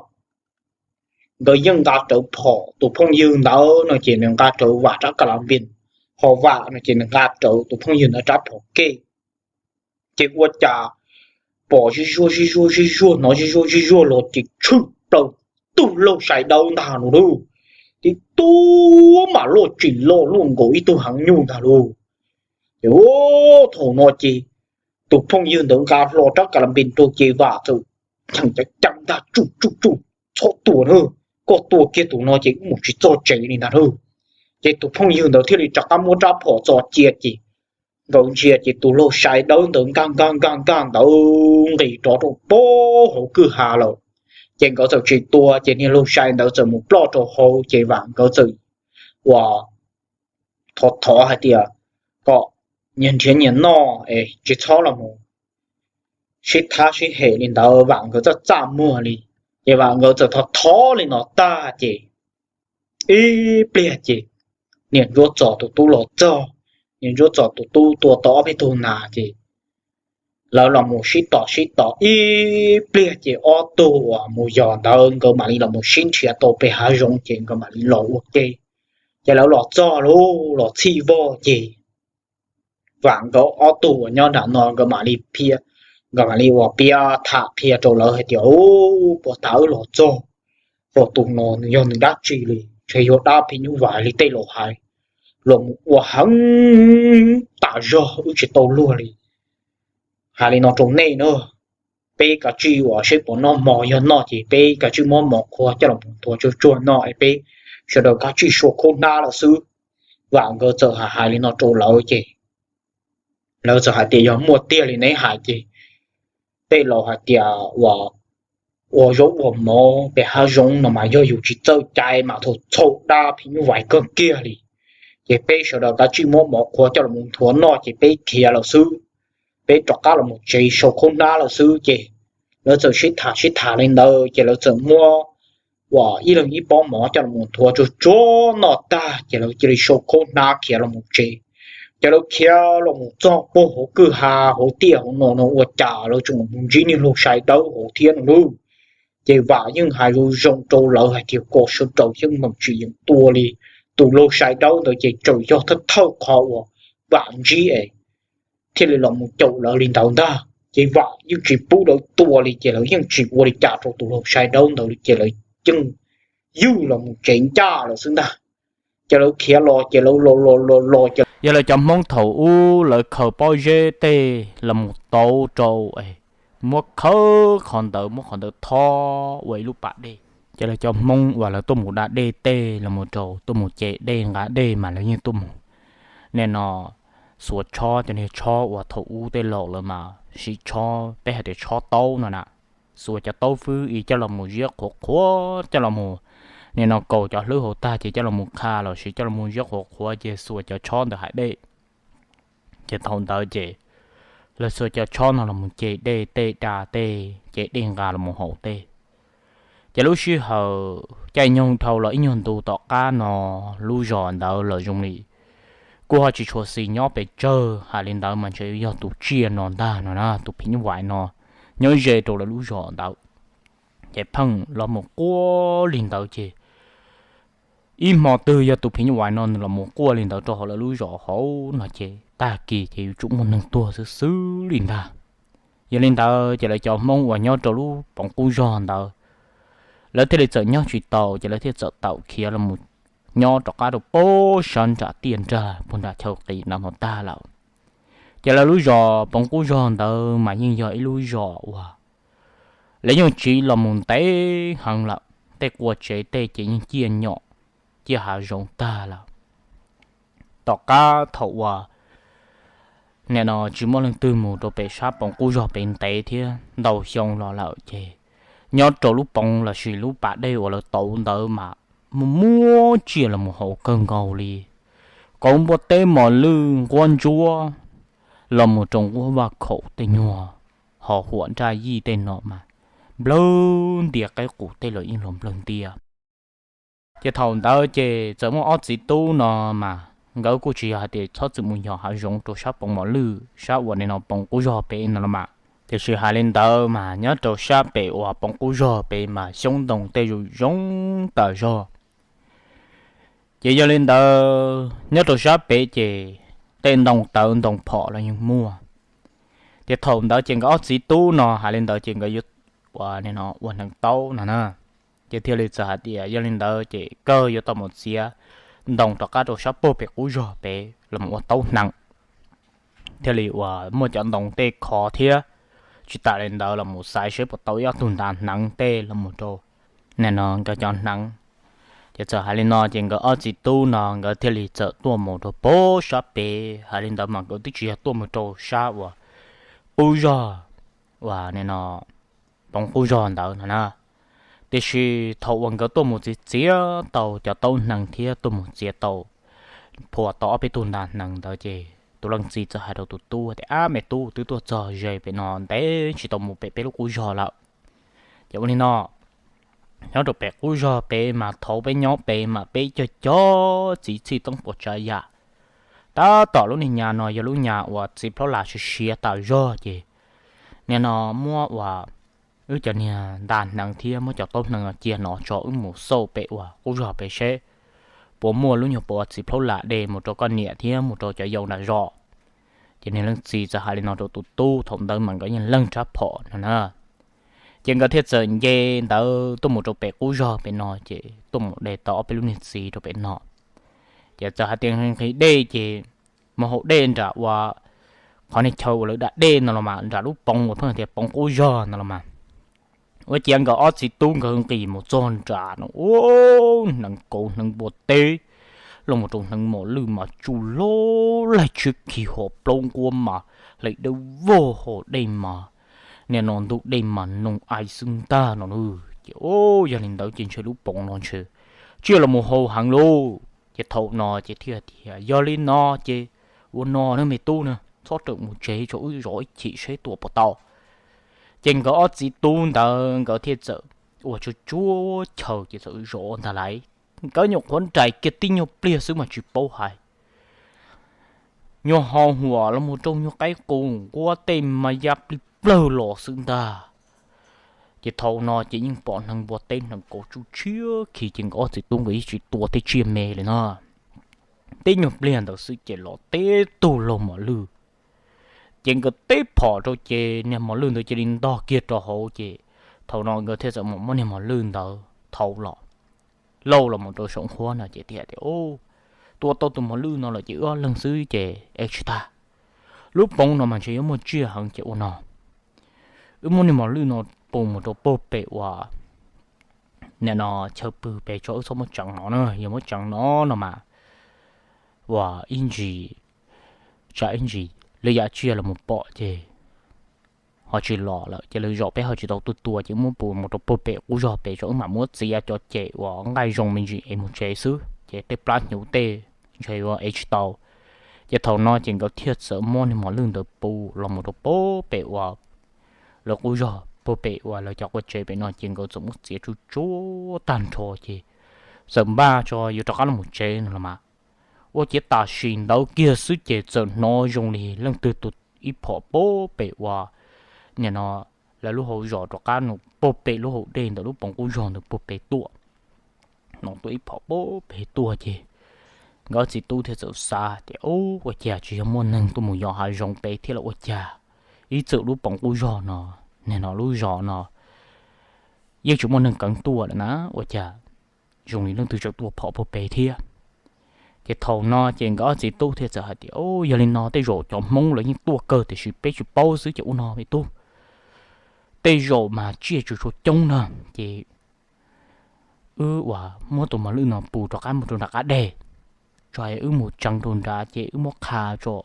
Nkawd yeej nqa rawv phom, tus phooj ywg ntawd no ces nws nqa rawv Vam rab kas las npis, ho Vam no ces nws nqa rawv tus phooj ywg ntawd rab phom kev. Ces ua cas pom zig zuag zig zuag zig zuag, hnov zig zuag zig zuag los ces tshwm plaws tug laug sai dawb ntag no lauj. Tib tug mas loj tsis loj, loj nkaus ib tug heev nyuj ntag lauj. Ces thaum no ces tus phooj ywg ntawd nqa hlo rab kas las npis rau ces Vam txawm cheem ceev ceev ntag, Tsum tsum tsum, txhob tua na, koj tua kiag tus no ces wb mus tsis txog tsev li ntag na. Ces tus phooj ywg ntawd thiaj li rov qab muab rab phom txo cia ces nkawd ntsia ces tus laug sai dawb ntawd nkag nkag nkag nkag ntawd nqis rov rau pem hauv kwj ha lawm. Ces nkawd txawm tsis tua ces niag laug sai ntawd txawm mus ploj rau hauv ces Vam nkawd txawm ua thov thov hais tias kom nyias nrhiav nyias noj es tsis txhob los mus sib thab sib hem li ntawd, Vam nkawd txaj txaj muag li. Ces Vam nkawd txawm thov thov li no tag ces ib pliag ces niam Ntsuab Txos tus tub los txog. Niam Ntsuab Txos tus tub tua tau ob peb tug nas ces lawv los mus sib tom sib tom ib pliag ces ob tug uas mus yos ntawd nkawd mam li los mus sib nrhiav tau pem hav zoov ces nkawd mam li los ua ke. Ces lawv los txog lub los txhij vog ces Vam nkawd ob tug uas nyob nram no nkawd mam li phiaj, nkawd mam li ua piav tham qhia rau lawv hais tias, Ub, puag ta wb los txog, tus no nws yog nws dab tsi li? Ntshe yog dab phim nyuj vais li tej laus hais, los mus ua heev tas zog wb tsis tau luag li. Hais li no rau nej na, peb kav tsij uas seb puas noj mov, yog noj ces peb kav tsij muab mov qhua coj los nthuav tsuag tsuag noj es peb sawv daws kav tsij sua khaub hnab lawm xwb. Vam nkawd txawm hais hais li no rau lawv ces lawv txawm hais tias, Yog muaj tiag li neb hais ces tej laus hais tias uas ua zaub ua mov pem hav zoov no mas yog yus tsis txawj cai mas thaum txhaum dab phim nyuj vais kawg kiag li. Ces peb sawv daws kav tsij muab mov qhua coj los mus nthuav noj ces peb khiav lawm xwb, peb rov qab los mus tsev sau khaub hnab lawm xwb. Ces lawv txawm sib tham sib tham li ntawd ces lawv txawm muab uas ib leeg ib pob mov coj los mus nthuav tsuag tsuag noj tag ces lawv cia li sau khaub hnab khiav los mus tsev. Ces lawv khiav los mus txog puag hauv kwj ha hauv tiaj hauv no no ua cas lawv tseem mus ntsib niag laug sai dawb hauv thiab no lauj. Ces Vam yeej hais zoo zoo rau lawv hais tias kom sawv daws yeej meem tsis yeem tua li, tus laug sai dawb ntawd ces tseem yog thawj thawj qhov uas Vam ntsib es thiaj li los mus caum lawv li ntawd ntag. Ces Vam yeej tsis pub lawv tua li ces lawv yeej tsis ua li cas rau tus laug sai dawb ntawd li ces lawv yeej ywj los mus tsev ncaj lawm xwb ntag. Ces lawv khiav los ces lawv los los los los ces yog lawv cov Hmoob thaum ub lawv khaws pob zeb tej los mus tauv rau, muab khawb qhov ntawd muab qhov ntawd thob ua ib lub pas dej. Ces lawv cov Hmoob uas lawv tuaj mus da dej tej los mus rau tuaj mus ce dej nqa dej mas lawv yeej tuaj mus, nim no xuas tshob, cov niag tshob uas thaum ub tej laus lawv mas siv tshob, peb hais tias tshob taub no na. Xuas cov taub fwb ib coj los mus ziab qhuav qhuav coj los mus, nim no kaus cov hlwb hauv tag ces coj los mus qha los sis coj los mus ziab qhuav qhuav ces xuas cov tshob ntawd hais dej. Ces thaum ntawd ces lawv xuas cov tshob no los mus ce dej tej da tej, ce dej nqa los mus haus tej. Ces lub sij hawm caij nyoog dhau los ib nyuag ntu tom qab no lub zos ntawd los zoo li kuj ho tsis tshua xis nyob pes tsawg, hais li ntawd mas ntshe yog tus tsiaj no ntag no na, tus phim nyuj vais no nyob ze rau lawv lub zos ntawd. Ces pheej los mus quaj li ntawd ces ib hmo twg yog tus phim nyuj vais no nws los mus quaj li ntawd rau hauv lawv lub zos hauv no ces tag kis ces yuav tsum muaj neeg tuag xwb xwb li ntag. Yog li ntawd ces lawv cov Hmoob uas nyob rau lub poov qub zog ntawd lawv thiaj li txawm nyob tsis tau ces lawv thiaj txawm tawm khiav los mus nyob rov qab rau pob sab nram tiaj nrag puag nram chaw qis no tag lawm. Ces lawv lub zos poov qub zog ntawd mas yeej yog ib lub zos uas lawv yeej tsiv los mus ntev heev lawm, tej qua tsev tej ces yeej ciaj nyom, ciaj hav zoov tag lawm. Tom qab thaum uas nim no tsis muaj leej twg mus rau pem sab poov qub zog pem ntev thiab ntau xyoo los lawm ces nyob rau lub poov lossis lub pas dej uas lawv tauv ntawd mas muaj muab tsiaj los mus haus kawg nkaus li, kauv npua teb mos lwj nquab ntsuab los mus rau nquab vaj khaum tej nyuag ho huam nraj yij tej no mas nplawg ntia, qaib qus tej los yeej los nplawg ntia. Ces thaum ntawd ces txawm muaj ob txiv tub no mas nkawd kuj tsis yog hais tias txhob txwm mus yos hav zoov rau sab poov mos lwj sab uas nim no poov qub zog pem no los mas, tiam sis hais li ntawd mas nyob rau sab pem uas poov qub zog pem mas xyoob ntoo tej zoo zoo tas zog. Ces yog li ntawd nyob rau sab pem ces tej ntoo tawv ntoo phom los yeej muaj. Ces thaum ntawd ces nkawd ob txiv tub no hais li ntawd ces nkawd yuav ua, ua hneev taub no na. Ces thiaj li txawm hais tias yog li ntawd ces kawg yuav tau mus txiav ntoo rov qab rau sab pem qub zog pem los ua taub hneev. Thiaj li uas muaj cov ntoo tej khov thiab, tsis tas li ntawd los mus xaiv seb puas tau ib ob tug nta hneev tej los mus rau nim no nkawd cov hneev. Ces txawm hais li no ces nkawd ob txiv tub no nkawd thiaj li txawm tuaj mus rau pob sab pem. Hais li ntawd mas nkawd twb tsis yog tuaj mus rau sab uas qub zog uas nim no poov qub zog ntawd no na. Tiam sis thaum uas nkawd tuaj mus txiav txiav tau cov taub hneev thiab tuaj mus txiav tau, phua tau ob peb tug nta hneev ntawd ces tus leej txiv txawm hais rau tus tub tias, Ab me tub, twb tuaj txog ze pem no ntev tsis tau mus pem peb lub qub zog lawm. Ces ua li no, nyob rau pem qub zog pem mas thaum peb nyob pem mas peb cog cov txiv txhij toob puas tsav yam. Tab tom lub niag nyab no yog lub nyab uas txiv plhaub las siav siav tas zog ces nim no muab uas wb cov niag nta hneev thiab muab cov taub hneev no cia no tso wb mus xauj pem uas qub zog pem seb puas muaj lub nyuag pas txiv plhaub las de mus rau koj niam thiab mus rau cov yau nram zos. Ces niag leej txiv txawm hais li no rau tus tub, thaum ntawd mas nkawd yeej leeg rab phom no na. Ces nkawd thiaj txawm nce ntawd tuaj mus rau pem qub zog pem no ces tuaj mus de tau ob peb lub niag txiv rau pem no. Ces txawm hais tias nqhis dej ces mus haus dej nram uas qhov niag chaw uas lawv da dej no los mas, nram lub poov uas pheej tias poov qub zog no los mas. Ua ciav nkawd ob txiv tub nkawd nqis mus txog nram no, ua hneev kauv hneev npua teb los mus rau hneev mos lwj mas tsuj loj laig tshiab khi ho plaub nquab mas hle dawb vog ho dej mas nim no ntug dej mas noog ai xwb ntag no na. Ces yog li ntawd ces ntshe lub poov no ntshe tsiaj los mus haus heev lauj. Ces thaum no ces thiaj tias, Yog li no ces ua no na me tub na, txhob rawm mus tsev, tso wb zov ib chim seb tua puas tau. Ces nkawd ob txiv tub ntawd nkawd thiaj txawm ua tsuag tsuag chaw ces txawm zov ntag lauj. Nkawd nyuam qhuav nraim kiag tib nyuag pliag xwb mas tsis paub hais, nyuag hau huam los mus rau nyuag qaib qus nquab tej mas ya plig plawg los xwb ntag. Ces thaum no ces yeej pom hneev npua teb hneev kauv tsuj tshiab khi ces nkawd ob txiv tub nkawd yeej tsis tua tej tsiaj me li no. Tib nyuag pliag ntawd xwb ces los teb tug laug mos lwj, ces nkawd teb phom rau ces niag mos lwj ntawd cia li ntog kiag rau hauv ces thaum no nkawd thiaj txawm mus muab niag mos lwj ntawd thauv los, lauj los mus rau saum nqhuab no ces thiaj tias, Ua, tua tau tus mos lwj no lawm ces wb ob leeg xwb ces ev tsis tag. Lub poov no mas ntshe yuav muaj tsiaj heev ces ua no, wb muab niag mos lwj no pus mus rau puag pem uas nim no chaw pw pem tso, wb txhob muab tseev no na, yog muab tseev no no mas uas ib ntsis, tsam ib ntsis lawv yam tsiaj los mus pom ces ho tsis los lawm ces lawv zaum peb ho tsis tau tuaj tua ces muab pus mus rau puag pem qub zog pem tso, wb mam muab txiav cov ceg uas nqaij zoo me ntsis es mus tsev xwb ces tej plab hnyuv tej ntshe yuav ev tsis tau. Ces thaum no ces nkawd thiaj txawm muab niag mos lwj ntawd pus los mus rau puag pem uas lawv qub zog puag pem uas lawv cov qua tsev pem no ces nkawd txawm muab txiav tsuj tsuav tag nrho ces txawm npaj tso yuav rov qab los mus tsev no los mas. Ua ciav tam sim ntawd kiag xwb ces txawm hnov zoo li leej twg tua ib phom puag pem uas nim no lawv lub hauv zos rov qab mus puag pem lub hauv dej ntawm lub poov qub zog ntawd puag pem tuaj. Hnov tua ib phom puag pem tuaj ces nkawd txiv tub thiaj txawm xav tias, Ub, ua cas tsis yog muaj neeg tuaj mus yos hav zoov pem thiab los ua cas? Ib txwm lub poov qub zog no, nim no lub zos no yeej tsis muaj neeg keev tuaj lawm na, ua cas zoo li leej twg tseem tua phom puag pem thiab? Ces thaum no ces nkawd ob txiv tub thiaj txawm hais tias, Yog li no tej zaum cov Hmoob lawv yeej tuaj kawg tiam sis peb tsis paub xwb ces ua no me tub, tej zaum mas tsiaj tsuas tshuav coob na, ces wb uas muab tus mos lwj no pus rov qab mus rau nram qab deg, tso wb mus tseev rau nrad ces wb muab qha tso,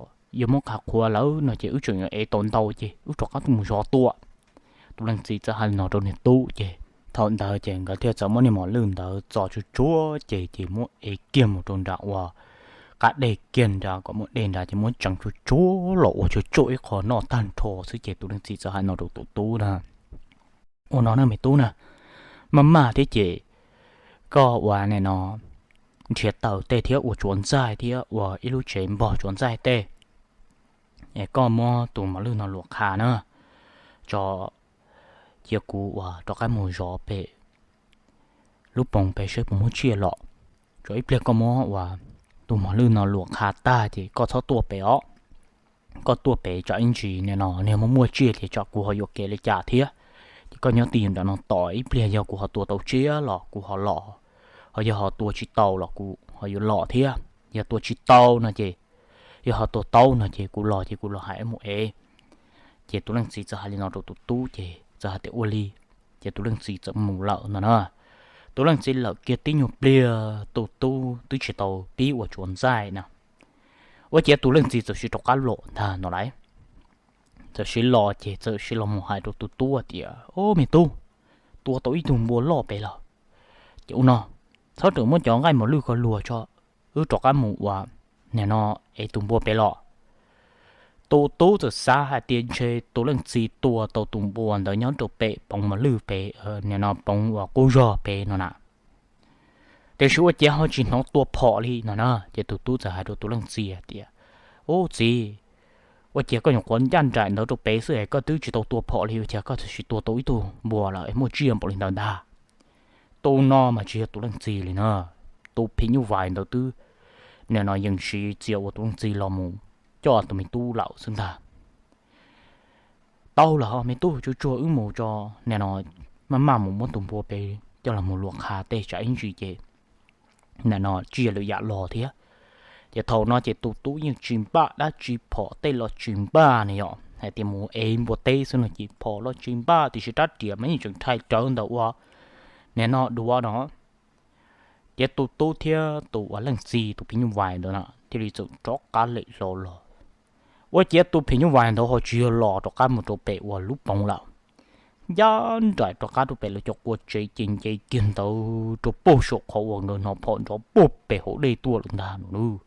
yog muab qha qhuav lawm no ces wb tseem yuav ev tau ntau ces wb rov qab tuaj mus zov tua. Tus leej txiv txawm hais li no rau niag tub ces thaum ntawd ces nkawd thiaj txawm muab niag mos lwj ntawd txo tsuj tsuav ces ces muab ev kiag mus rau nram uas qab deg kiag nrad kom muaj dej nrad ces muab tseev tsuj tsuav los ua tsuj tsuav ib qho noj tag nrho xwb ces tus leej txiv txawm hais no rau tus tub na, Ua no na me tub na, maj maj thiab ces koj ua nim no nrhiav taws tej thiab ua tsuav ntxaij thiab ua ib lub tsev npog tsuav ntxaij tej es koj muab tus mos lwj no luam qha na, tso cia kuv uas rov qab mus zov pem lub poov pem saib puas muaj tsiaj los. Tso ib pliag koj muab uas tus mos lwj no luam qha tag ces koj txhob tuaj pem os. Koj tuaj pem tsam ib ntsis nim no niag muaj muaj tsiaj ces tsam kuv ho yuam kev li cas thiab. Ces koj nyob ti nram no tos ib pliag yog kuv ho tua tau tsiaj los kuv ho los, ho yog ho tua tsis tau los kuv ho yuav los thiab. Yog tua tsis tau no ces, yog ho tua tau no ces kuv los ces kuv los hais mus ev. Ces tus leej txiv txawm hais li no rau tus tub ces txawm hais tias ua li. Ces tus leej txiv txawm mus lawm no na. Tus leej txiv lawm kiag tib nyuag pliag tus tub twb tsis tau pib ua tsuav ntxaij na. Ua ciav tus leej txiv txawm siv rov qab los ntag no lauj. Txawm siv los ces txawm siv los mus hais rau tus tub tias, Ob me tub, tua tau ib tug npua loj pem los. Ces ua no, txhob rawm muab cov nqaij mos lwj ko luag tso, wb rov qab mus ua nim no ev tus npua pem los. Tus tub txawm xav hais tias ntshe tus leej txiv tua tau tus npua ntawd nyob rau pem poov mos lwj pem, nim no poov uas qub zog pem no na. Tiam sis ua ciav ho tsis hnov tua phom li no na. Ces tus tub txawm hais rau tus leej txiv tias, Ub txiv, ua ciav koj nyuam qhuav ncaj nraim ntawd rau pem xwb es koj twb tsis tau tua phom li, ua cas koj txawm sis tua tau ib tug npua lawm es muaj tsiaj npaum li ntawd ntag? Tus no mas tsis yog tus leej txiv li na, tus phim nyuj vais ntawd twb nim no yeej siv txia ua tus leej txiv los mus coj tus me tub lawm xwb ntag. Tau lawm ho me tub, tsuag tsuag wb mus tso, nim no maj maj mus muab tus npua pem coj los mus luam qha tej tsam ib ntsis ces nim no tsiaj lwm yam los thiab. Ces thaum no ces tus tub yeej tsis npaj dab tsi, phom tej los tsis npaj ne, yog hais tias mus ev npua teb xwb no ces phom los tsis npaj tiam sis rab riam mas yeej tseem rhais rawv ntawm ua nim no duav no. Ces tus tub thiab tus uas leej txiv tus phim nyuj vais ntawd na thiaj li txawm rov qab lem hlo los. Ua ciav tus phim nyuj vais ntawd ho tsis yog los rov qab mus rau pem uas lub poov lawm, ncaj nraim rov qab rau pem lawv cov qua tsev ces nce kiag ntawd rau puag saum qhov uas nkawd hnov phom nrov puag pem hauv dej tuaj lawm ntag no lauj.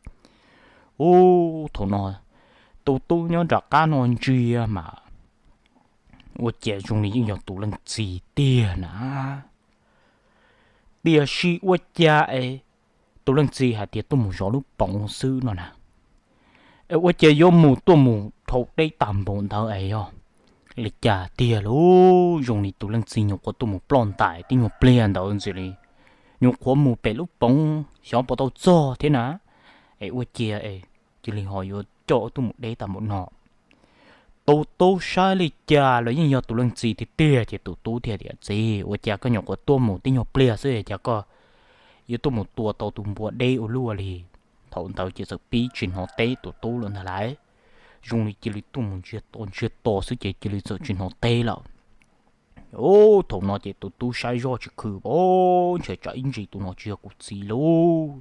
Ub, thaum no tus tub nyob nram qab no ntsia mas ua ciav zoo li yeej yog tus leej txiv tiag na. Tiam sis ua cas es tus leej txiv hais tias tuaj mus zov lub poov xwb no na, Ua cas yuav mus tuaj mus dhau deb tag npaum ntawd es yog li cas tiag lauj? Zoo li tus leej txiv nyuam qhuav tuaj mus ploj ntais tib nyuag pliag ntawd ntxiv li, nyuam qhuav mus pem lub poov xyov puas tau txog thiab na. Es ua cas es cia li ho yuav coj wb tuaj mus deb tag npaum no? Tus tub saib li cas los yeej yog tus leej txiv tiag tiag, ces tus tub thiaj tias, Txiv, ua cas koj nyuam qhuav tuaj mus tib nyuag pliag xwb cas koj yuav tuaj mus tua tau tus npua deb ua luaj li? Thaum ntawd ces txawm pib tsis hnov teb tus tub lawm ntag lauj. Zoo li cia li tuaj mus ntsiag to ntsiag to xwb ces cia li txawm tsis hnov teb lawm. Thaum no ces tus tub saib zoj tsis khw, Ntshe tsam ib ntsis tus no tsis yog kuv txiv lauj.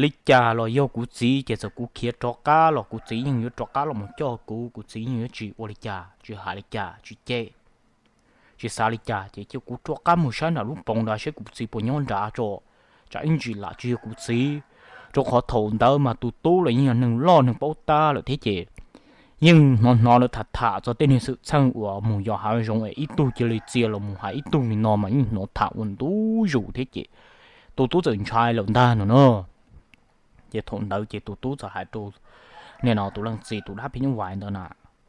Li cas los yog kuv txiv ces txawm kuv khiav rov qab los kuv txiv yeej yuav rov qab los mus coj kuv, kuv txiv yeej yuav tsis ua li cas, tsis hais li cas, tsis cem, tsis xav li cas ces cia kuv rov qab mus saib nram lub poov nrad seb kuv txiv puas nyob nrad tso, tsam ib ntsis lam tsis yog kuv txiv. Rau qhov thaum ntawd mas tus tub los yeej yog neeg loj neeg paub tab lawm thiab ces yeej hnov hnov lawv tham tham txog tej niag xwm txheej uas mus yos hav zoov es ib tug cia li txia los mus hais ib tug li no mas yeej hnov tham ua ntu zus thiab ces tus tub txawm ntshai lawm ntag no na. Ces thaum ntawd ces tus tub txawm hais rau nim no tus leej txiv tus dab phim nyuj vais ntawd na,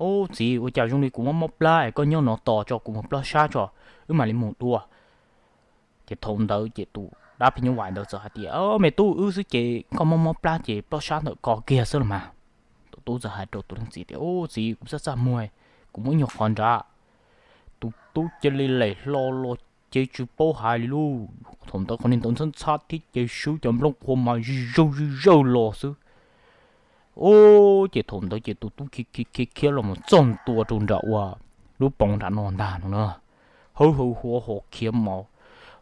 Ub txiv, ua cas zoo li kuv mob mob plab es koj nyob no tos tso kuv mus plob sab tso, wb mam li mus dua. Ces thaum ntawd ces tus dab phim nyuj vais ntawd txawm hais tias, Me tub, wb xwb ces koj mob mob plab ces plob sab ntawm ko kiag xwb los mas. Tus tub txawm hais rau tus leej txiv tias, Ub txiv, kuv txaj txaj muag, kuv muab nyuag qhov nrad. Tus tub cia li lem hlo los ces tsis paub hais li lauj. Thaum ntawd qhov niag ntawd ntxhab ntxhab thiab ces swb cov nplooj qhuav mas zij zawj zij zawj los xwb. Ub, ces thaum ntawd ces tus tub khiav khiav khiav los mus txog ntua rau nram uas lub poov nram no ntag no na. Hawb hawb huav ho khiav mus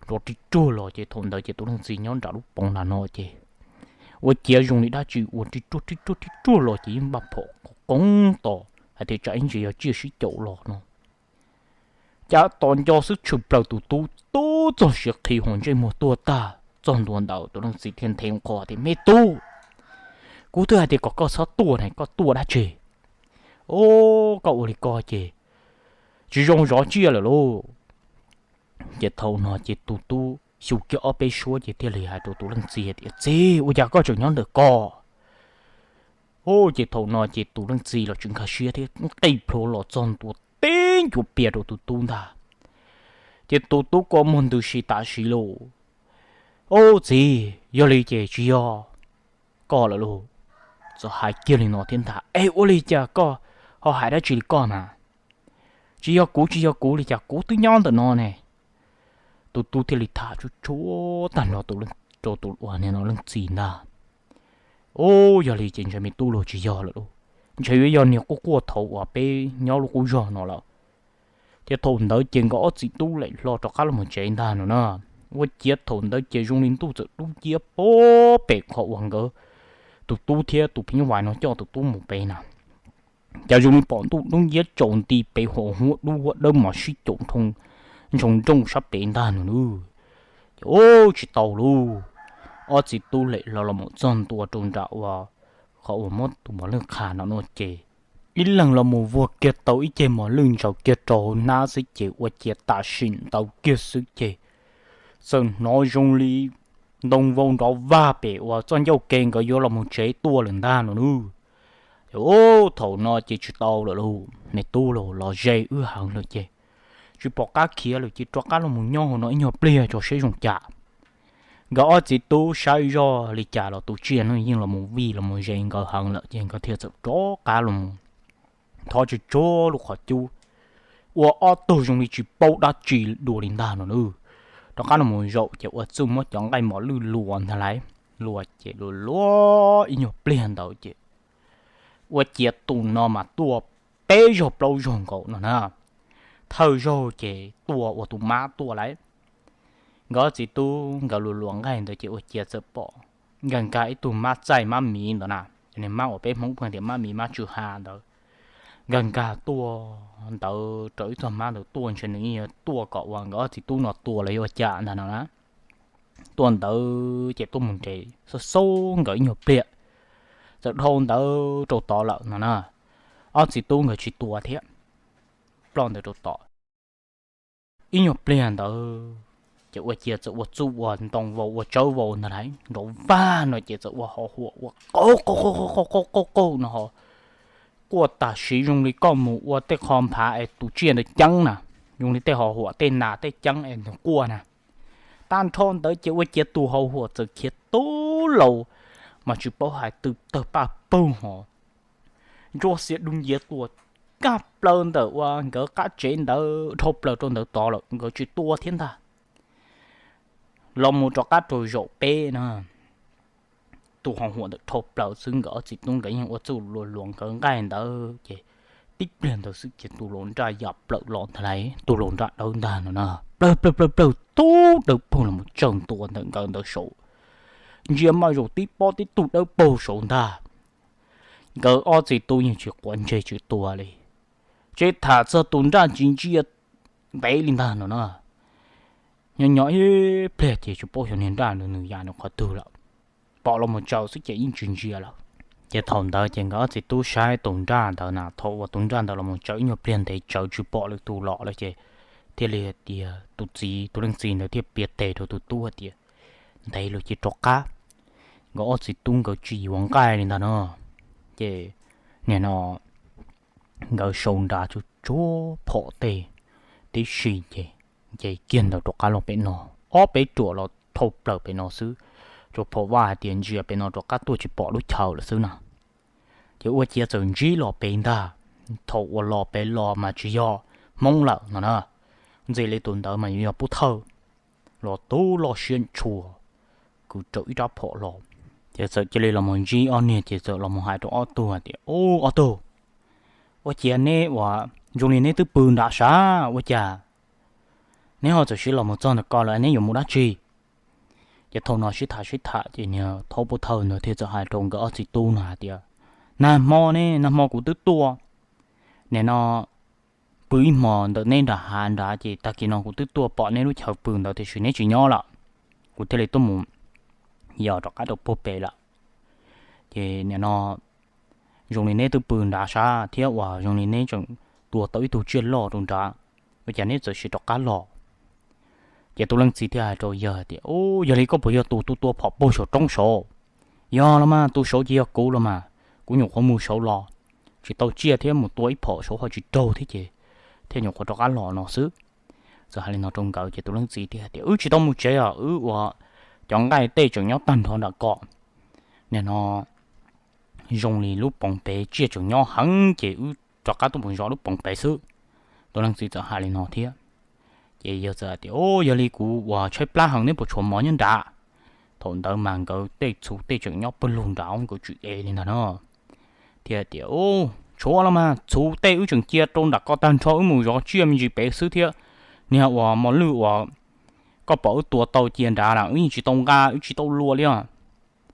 nrov ri ruag los ces thaum ntawd ces tus leej txiv nyob nram lub poov nram no ces ua ciav zoo li dab tsi uas ri ruag ri ruag ri ruag los ces yeej npaj phom qoob tos hais tias tsam ib ntsis yog tsiaj sib caum los no. Cas tos nco xwb tshwm plaws tus tub tub txog siav qhi ho ntsej muag tuag tag txog ntua ntawd tus leej txiv thiaj nthe qho tias, Me tub, kuv twb hais tias kom koj txhob tuaj ne, koj tuaj dab tsi? Ub, koj ua li ko ces tsis zoo zov tsiaj lawm lauj. Ces thaum no ces tus tub xyu kiag ob peb suab ces thiaj li hais rau tus leej txiv tias, Txiv, ua cas koj tseem nyob ntawm ko? Ub, ces thaum no ces tus leej txiv los tsis nkag siab thiab qij plhuav los txog ntua tib ncuav pias rau tus tub ntag. Ces tus tub kua muag ntws si tam sim lauj. Ub txiv, yog li ces tsis yog koj lawm lauj. Txawm hais kiag li no thiab ntag, Es ua li cas koj ho hais dab tsi li koj mas? Tsis yog kuv, tsis yog kuv li cas, kuv twb nyob ntawm no ne. Tus tub thiaj li tham tshuab tshuab tag nrho rau tus uas nim no leej txiv ntag. Ub, yog li ces ntshe me tub los tsis yog lawm lauj, ntshe yuav yog niag quaj quaj thaum uas peb nyob lub qub zog no lawm. Ces thaum ntawd ces nkawd ob txiv tub lem hlo rov qab los mus tsev ntag no na. Ua ciav thaum ntawd ces zoo li ntuj txawm dub ciab pem qhov uas nkawd tus tub thiab tus phim nyuj vais no coj tus tub mus pem na. Cas zoo li pom ntuj dub nciab tsaus nti pem hos huab dub huab dawb mas sib caum ntsoo nrooj sab pem ntag no na. Ces ub, tsis tau lauj, ob txiv tub lem hlo los mus txog ntua rau nram uas qhov uas muab tus mos lwj qha no no ces ib leeg los mus vuag kiag tau ib ceg mos lwj ntsaws kiag rau hauv hnab xwb ces ua ciav tam sim ntawd kiag xwb ces txawm hnov zoo li ntoo vau nrov vag pem uas txoj ncauj ke nkawd yuav los mus tsev tuaj lawm ntag no na. Ces ub, thaum no ces tsis tau lawm lauj, me tub los los ze wb heev lawm ces tsis pom qab khiav lawm ces rov qab los mus nyob hauv no ib nyuag pliag tso seb zoo cas. Nkawd ob txiv tub saib zoj li cas los tus tsiaj no yeej los mus vij los mus ze nkawd heev lawm ces nkawd thiaj txawm rov qab los mus thov tsuag tsuag lub qhov cub, ua ob tug zoo li tsis paub dab tsi dua li ntag no na. Rov qab los mus zaum ces ua txuj muab cov nqaij mos lwj luas ntag lauj, luas ces luas luas ib nyuag pliag ntawd ces ua ciav tus no mas tuaj peb zaug plaub zaug nkaus no na. Thawj zaug ces tuaj ua tus mab tuaj lauj. Nkawd txiv tub nkawd luas luas nqaij ntawd ces ua ciav txawm pom nkag nkag ib tug mab txaij mab miv ntawd na, cov niag mab uas peb Hmoob pheej tias mab miv mab tsw ha ntawd. Nkag nkag tuaj ntawd raws ib txog mab ntawd tuaj ntshe nws yeej yuav tuaj kom uas nkawd ob txiv tub no tua los yuav ua cas ntag no na. Tuaj ntawd ces tuaj mus nres xaub xaub nkawd ib nyuag pliag, txawm dhau ntawd rau tod lawm no na. Ob txiv tub nkawd tsis tua thiab, ploj ntawd rau tod. Ib nyuag pliag ntawd Ua ciav txawm ua txuj ua ntoo vau ua tsawb vau ntag lauj, nrov vag no ces txawm ua hov huam ua qau qau qau qau qau qau no ho quaj tam sim zoo li koj mus ua tej qho nphav es tus tsiaj ntawd ceeb na, zoo li tej hov huam tej nas tej ceeb es nws quaj na. Tag nrho ntawd ces ua ciav tus hov huam txawm khiav tu laus, mas tsis paub hais twg tawg paj pug ho ntsuab xiav dub nciab tuaj kaj plaws ntawm ua nkawd qab tsev ntawd dhau plaws rau ntawd tod lawm, nkawd tsis tua thiab ntag. Los mus rov qab rau zaum peb na, tus hov huam ntawd dhau plaws xwb, nkawd ob txiv tub nkawd yeej ua txuj luas luas nkawd nqaij ntawd ces tib pliag ntawd xwb ces tus laus nraj yam plaws los ntag lauj, tus laus nraj dawb ntag no na, plawg plawg plawg plawg tub dawb paug los mus tsawg ntua ntawm nkawd ntawd saud. Ntsia maj zaum tib pob tib tug dawb paug saud ntag. Nkawd ob txiv tub yeej tsis quav ntsej tsis tua li, tseem tham txog tus nraj tsis ntsia ntev li ntag no na. Nyob nyob ib pliag ces tsis paub xyov niag nraj ntawd nws ya nws qhov twg lawm, pom los mus tsaws xwb ces yeej tsis ntsia lawm. Ces thaum ntawd ces nkawd ob txiv tub saib tus nraj ntawd na, thaum uas tus nraj ntawd los mus tsaws ib nyuag pliag ntev tsaws tsis pom lwm tus los lawm ces thiaj li hais tias tus txiv, tus leej txiv ntawd thiaj piav tes rau tus tub hais tias, ntev lawm cia rov qab. Nkawd ob txiv tub nkawd tsis yuav nqaij li ntag no. Ces nim no nkawd sau nra tsuj tsuag phom tej tib si ces nce kiag ntawd rov qab los pem no, ob peb ruam los dhau plaws pem no xwb, tsuas phom vaj hais tias ntsia pem no rov qab tuaj tsis pom lub chaw lawm xwb na. Ces ua ciav txawm ntsib los pem ntag. Thaum uas los pem los mas tsis yog Hmoob lawm no na, ntxim li tus ntawd mas yuav yog Pub Thawj los tub loj siab ntshua, kwv raws ib rab phom los. Ces txawm cia li los mus ntsib ob niag ces txawm los mus hais rau ob tug hais tias, ub ob tug, ua ciav neb ua zoo li neb twb pw nram sav ua cas neb ho txawm siv los mus txog ntawm ko lawm, neb yuav mus dab tsi? Ces thaum no sib tham sib tham ces niag thaub Pub Thawj ntawd thiaj txawm hais rau nkawd ob txiv tub no hais tias, nag hmo ne, nag hmo kuv twb tuaj, nim no pw ib hmos ntawm neb nram hav nrad ces tag kis no kuv twb tuaj pom neb lub chaw pw ntawd tiam sis neb tsis nyob lawm, kuv thiaj li tuaj mus yos rov qab rau puag pem lawm. Ces nim no zoo li neb twb pw nrad sab thiab uas zoo li neb tseem tua tau ib tug tsiaj loj rau nrad, ua cas neb txawm siv rov qab los? Ces tus leej txiv thiaj hais rau yawg tias, ub, yog li koj puas yog tus tua phom puag saum roob saud? Yog los mas, tus saud ces yog kuv los mas, kuv nyuam qhuav mus saud los tsis tau tsiaj thiab mus tua ib phom saud ho tsis raug thiab ces thiaj nyuam qhuav rov qab los no xwb. Txawm hais li no rau nkawd ces tus leej txiv thiaj hais tias, wb tsis tau mus tsev os, wb ua cov nqaij tej tseem nyob tag nrho nram ko. Nim no zoo li lub poov pem tsiaj tseem nyob heev ces wb rov qab tuaj mus zov lub poov pem xwb. Tus leej txiv txawm hais li no thiab. Ces yawg txawm hais tias, o, yog li kuv uas tshaib plab heev, neb puas tshuav mov nyob nrad? Thaum ntawd mas nkawd tej txhuv tej tseem nyob pawg lug nrad, nkawd tsis ev li ntag no. Thiaj tias, tshuav los mas, txhuv tej wb tseem cia rau nram ko tag nrho, wb mus zov tsiaj me ntsis pem xwb thiab. Niag uas mos lwj uas koj pom wb tua tau cia nrad lawm wb yeej tsis tau nqa, wb tsis tau luas li os.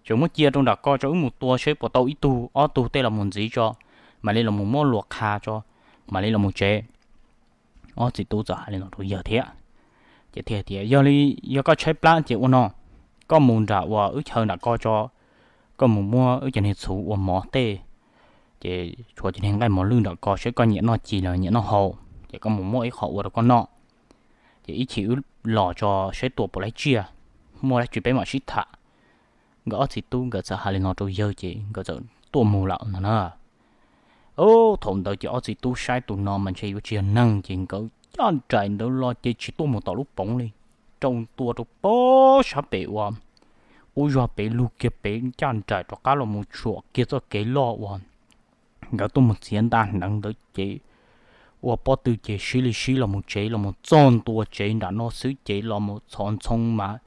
Tseem muab cia rau nram ko tso, wb mus tua seb puas tau ib tug ob tug tej los mus ntxiv tso, mam li los mus muab luas qha tso, mam li los mus tsev. Ob txiv tub txawm hais li no rau yawg thiab. Ces thiaj tias, yog li yog koj tshaib plab ces ua no, koj mus nram uas wb chaw nram ko tso, koj mus muab wb cov niag txhuv ua mov tej, ces tshuav cov niag nqaij mos lwj nram ko, seb koj nyiam noj ci los nyiam noj haus, ces koj mus muab ib qho ua rau koj noj. Ces ib chim wb los tso seb tua puas laib tsiaj, muaj dab tsi peb mam sib tham. Nkawd ob txiv tub nkawd txawm hais li no rau yawg ces nkawd txawm tuaj mus lawm no na. Thaum ntawd ces ob txiv tub saib tus no mas ntshe yuav tsis yog neeg ces nkawd ncaj nraim ntawd los ces tsis tuaj mus tom lub poov li, rau ntua rau pob sab pem uas qub zog pem lug kiag pem ncaj nraim rov qab los mus tshuam kiag txoj kev loj uas nkawd tuaj mus txiav ntaj hneev ntawd ces ua pob tw ces sib li sib los mus tsev, los mus txog ntua tsev nram no xwb ces los mus txhos ntxhoo mas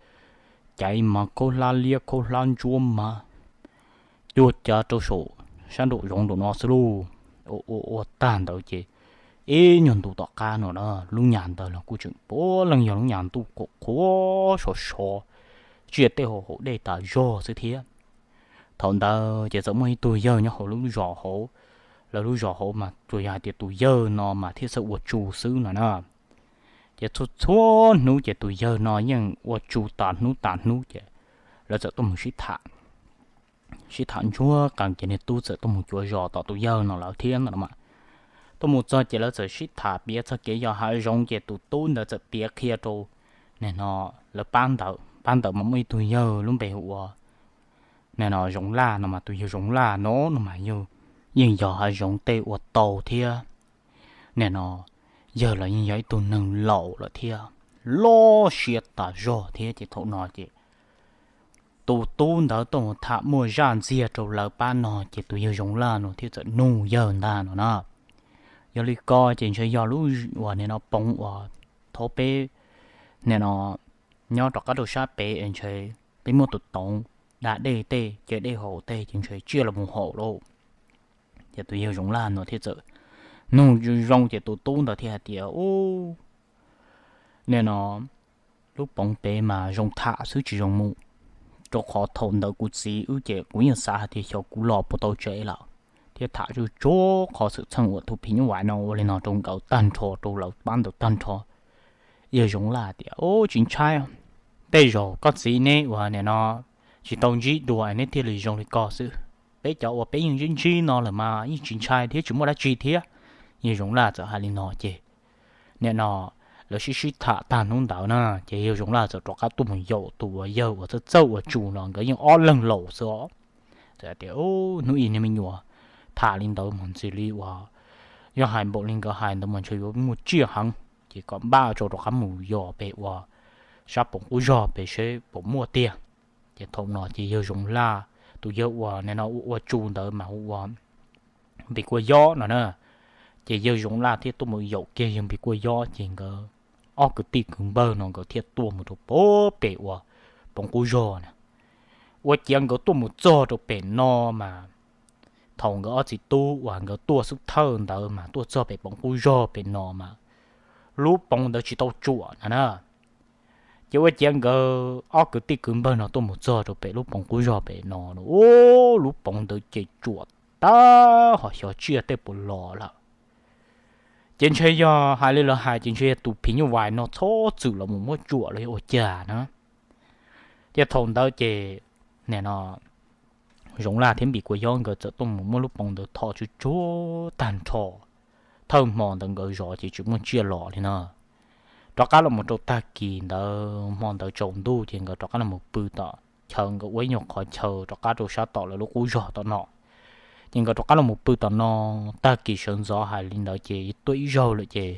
caiv mas khaub hlab liab khaub hlab ntsuab mas cuag cav rau saum sab nraum zoov nraum no xwb lauj. Ua ua tag ntawd ces ib nyuag ntu tom qab no na, lub nyam ntawd los kuj tseem puav leej yog lub nyam ntuj qhuav qhuav sov sov, tsiaj tej haus haus dej tas zog xwb thiab. Thaum ntawd ces txawm muaj ib tug yawg nyob hauv lub zos hauv, lawv lub zos hauv mas tsuas yog hais tias tus yawg no mas thiaj txawj ua tsu xwb no na. Ces txhua txhua hnub ces tus yawg no yeej ua tsu tas hnub tas hnub ces lawv txawm tuaj mus sib tham, sib tham ntsuag qees ces niag tub txawm tuaj mus cuav zos tom tus yawg no lawm thiab no mas. Tuaj mus txog ces lawv txawm sib tham piav txog kev yos hav zoov ces tus tub ntawd txawm piav qhia rau nim no lawv pab ntawd, pab ntawd mas muaj ib tug yawg lub npe hu ua nim no Zoov Laj no mas, tus yawg Zoov Laj no no mas yog, yeej yog hav zoov tej ua tau thiab. Nim no yawg los yeej yog ib tug neeg laus lawm thiab, loj siab tas zog thiab. Ces thaum no ces tus tub ntawd tuaj mus tham muaj zaj ntxiag rau lawv pab no, ces tus yawg Zoov Laj no thiaj txawm nug yawg ntag no na. Yog li ko ces ntshe yog lub uas nim no poov uas thaum peb nim no nyob rov qab rau sab pem es ntshe peb muaj tus toov da dej tej, ce dej haus tej, ces ntshe tsiaj los mus haum lauj. Ces tus yawg Zoov Laj no thiaj txawm nug zoo, ces tus tub ntawd thiaj hais tias, Ub, nim no lub poov pem mas zoo tham xwb tsis zoo mus, rau qhov thaum ntawd kuv txiv wb ces kuv yeej xav hais tias xyov kuv los puas tau tsev lawm, thiab tham tsuj tsuag qhov xwm txheej uas tus phim nyuj vais no ua li no rau nkawd tag nrho, rau lawv pab ntawd tag nrho. Yawg Zoov Laj tias, Ub, tsis ntshai, tej zaum koj txiv neb uas nim no tsis tau ntsib dua neb thiaj li zoo li ko xwb. Peb cov uas peb yeej ntsib ntsib no lawm mas yeej tsis ntshai thiab tsis muaj dab tsi thiab. Yawg Zoov Laj txawm hais li no ces nim no lawv sib sib tham tag hnub ntawd na, ces yawg Zoov Laj txawm rov qab tuaj mus yaum tus uas yawg uas txawj txawj ua tsu no, nkawd yeej ob leeg laus xwb os. Txawm tias, Hnub ib niag me nyuam tham li ntawd mas ntxim li uas yog hais npaum li nkawd hais ntawd mas ntshe yuav muaj tsiaj heev, ces kom npaj tso rov qab mus yos pem uas sab poov qub zog pem seb puas muaj tiag. Ces thaum no ces yawg Zoov Laj, tus yawg uas nim no ua ua tsu ntawd mas hu ua Npis Kua Yob no na. Ces yawg Zoov Laj thiaj tuaj mus yaum kiag yawg Npis Kua Yob, ces nkawd ob kwv tij kwv npawg no nkawd thiaj tuaj mus rau pem uas poov qub zog na. Ua ciav nkawd tuaj mus txog rau pem no mas, thaum nkawd ob txiv tub uas nkawd tuaj xub thawj ntawd mas tuaj txog pem poov qub zog pem no mas, lub poov ntawd tsis tau tsuam no na. Ces ua ciav nkawd ob kwv tij kwv npawg no tuaj mus txog rau pem lub poov qub zog pem no, ub, lub poov ntawd ces tsuam tag hos xyov tsiaj tej puas los lawm. Ces ntshe yog hais li lawv hais ces ntshe yog tus phim nyuj vais no txhob txwm los mus muab tsuam los yog ua cas na. Ces thaum ntawd ces nim no Zoov Laj thiab Npis Kua Yob nkawd txawm tuaj mus muab lub poov ntawd tho tsuj tsuag tag nrho. Thawj hmo ntawd nkawd zov ces tsis muaj tsiaj los li na. Rov qab los mus rau tag kis ntawd, hmo ntawd tsaus ntuj ces nkawd rov qab los mus pw tom chaw, nkawd ua ib nyuag qhov chaw rov qab rau sab tom lawv lub qub zog tom no. Ces nkawd rov qab los mus pw tom no, tag kis sawv ntxov hais li ntawd ces tuaj ib zaug lawm ces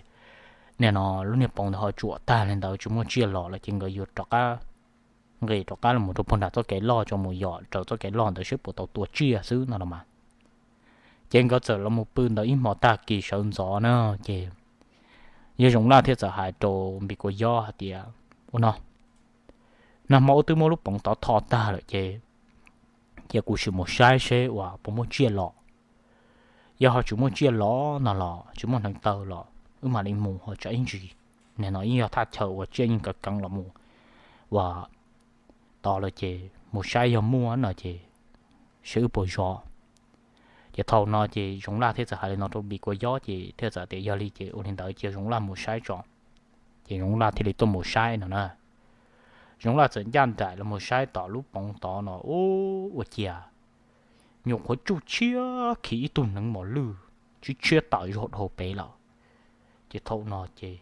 nim no lub niag poov ntawd ho tsuam tag li ntawd tsis muaj tsiaj los lawm ces nkawd yuav rov qab nqis rov qab los mus rau puag nram txoj kev loj tso mus yos raws txoj kev loj ntawd seb puas tau tua tsiaj xwb no los mas. Ces nkawd txawm los mus pw ntawd ib hmo tag kis sawv ntxov na, ces yawg Zoov Laj thiaj txawm hais rau Npis Kua Yob hais tias, Ua no, nag hmo wb twb muab lub poov tod tho tag lawm ces, ces kuv sim mus saib seb uas puas muaj tsiaj los. Yog ho tsis muaj tsiaj los no los tsis muaj hneev taw los wb mam li mus, ho tsam ib ntsis nim no yeej yog thaj chaw uas tsiaj yeej kav keev los mus uas tod lawm ces mus saib yog muaj no ces seb wb puas zov. Ces thaum no ces Zoov Laj thiaj txawm hais li no rau Npis Kua Yob ces thiaj txawm tias yog li ces ua li ntawd cia Zoov Laj mus saib tso. Ces Zoov Laj thiaj li tuaj mus saib no na. Zoov Laj txawm ncaj nraim los mus saib tom lub poov tod no, ub, ua ciav nyuam qhuav tsuj tshiab khi ib tug hneev mos lwj tshiab tshiab tawm zog dhau pem lawm. Ces thaum no ces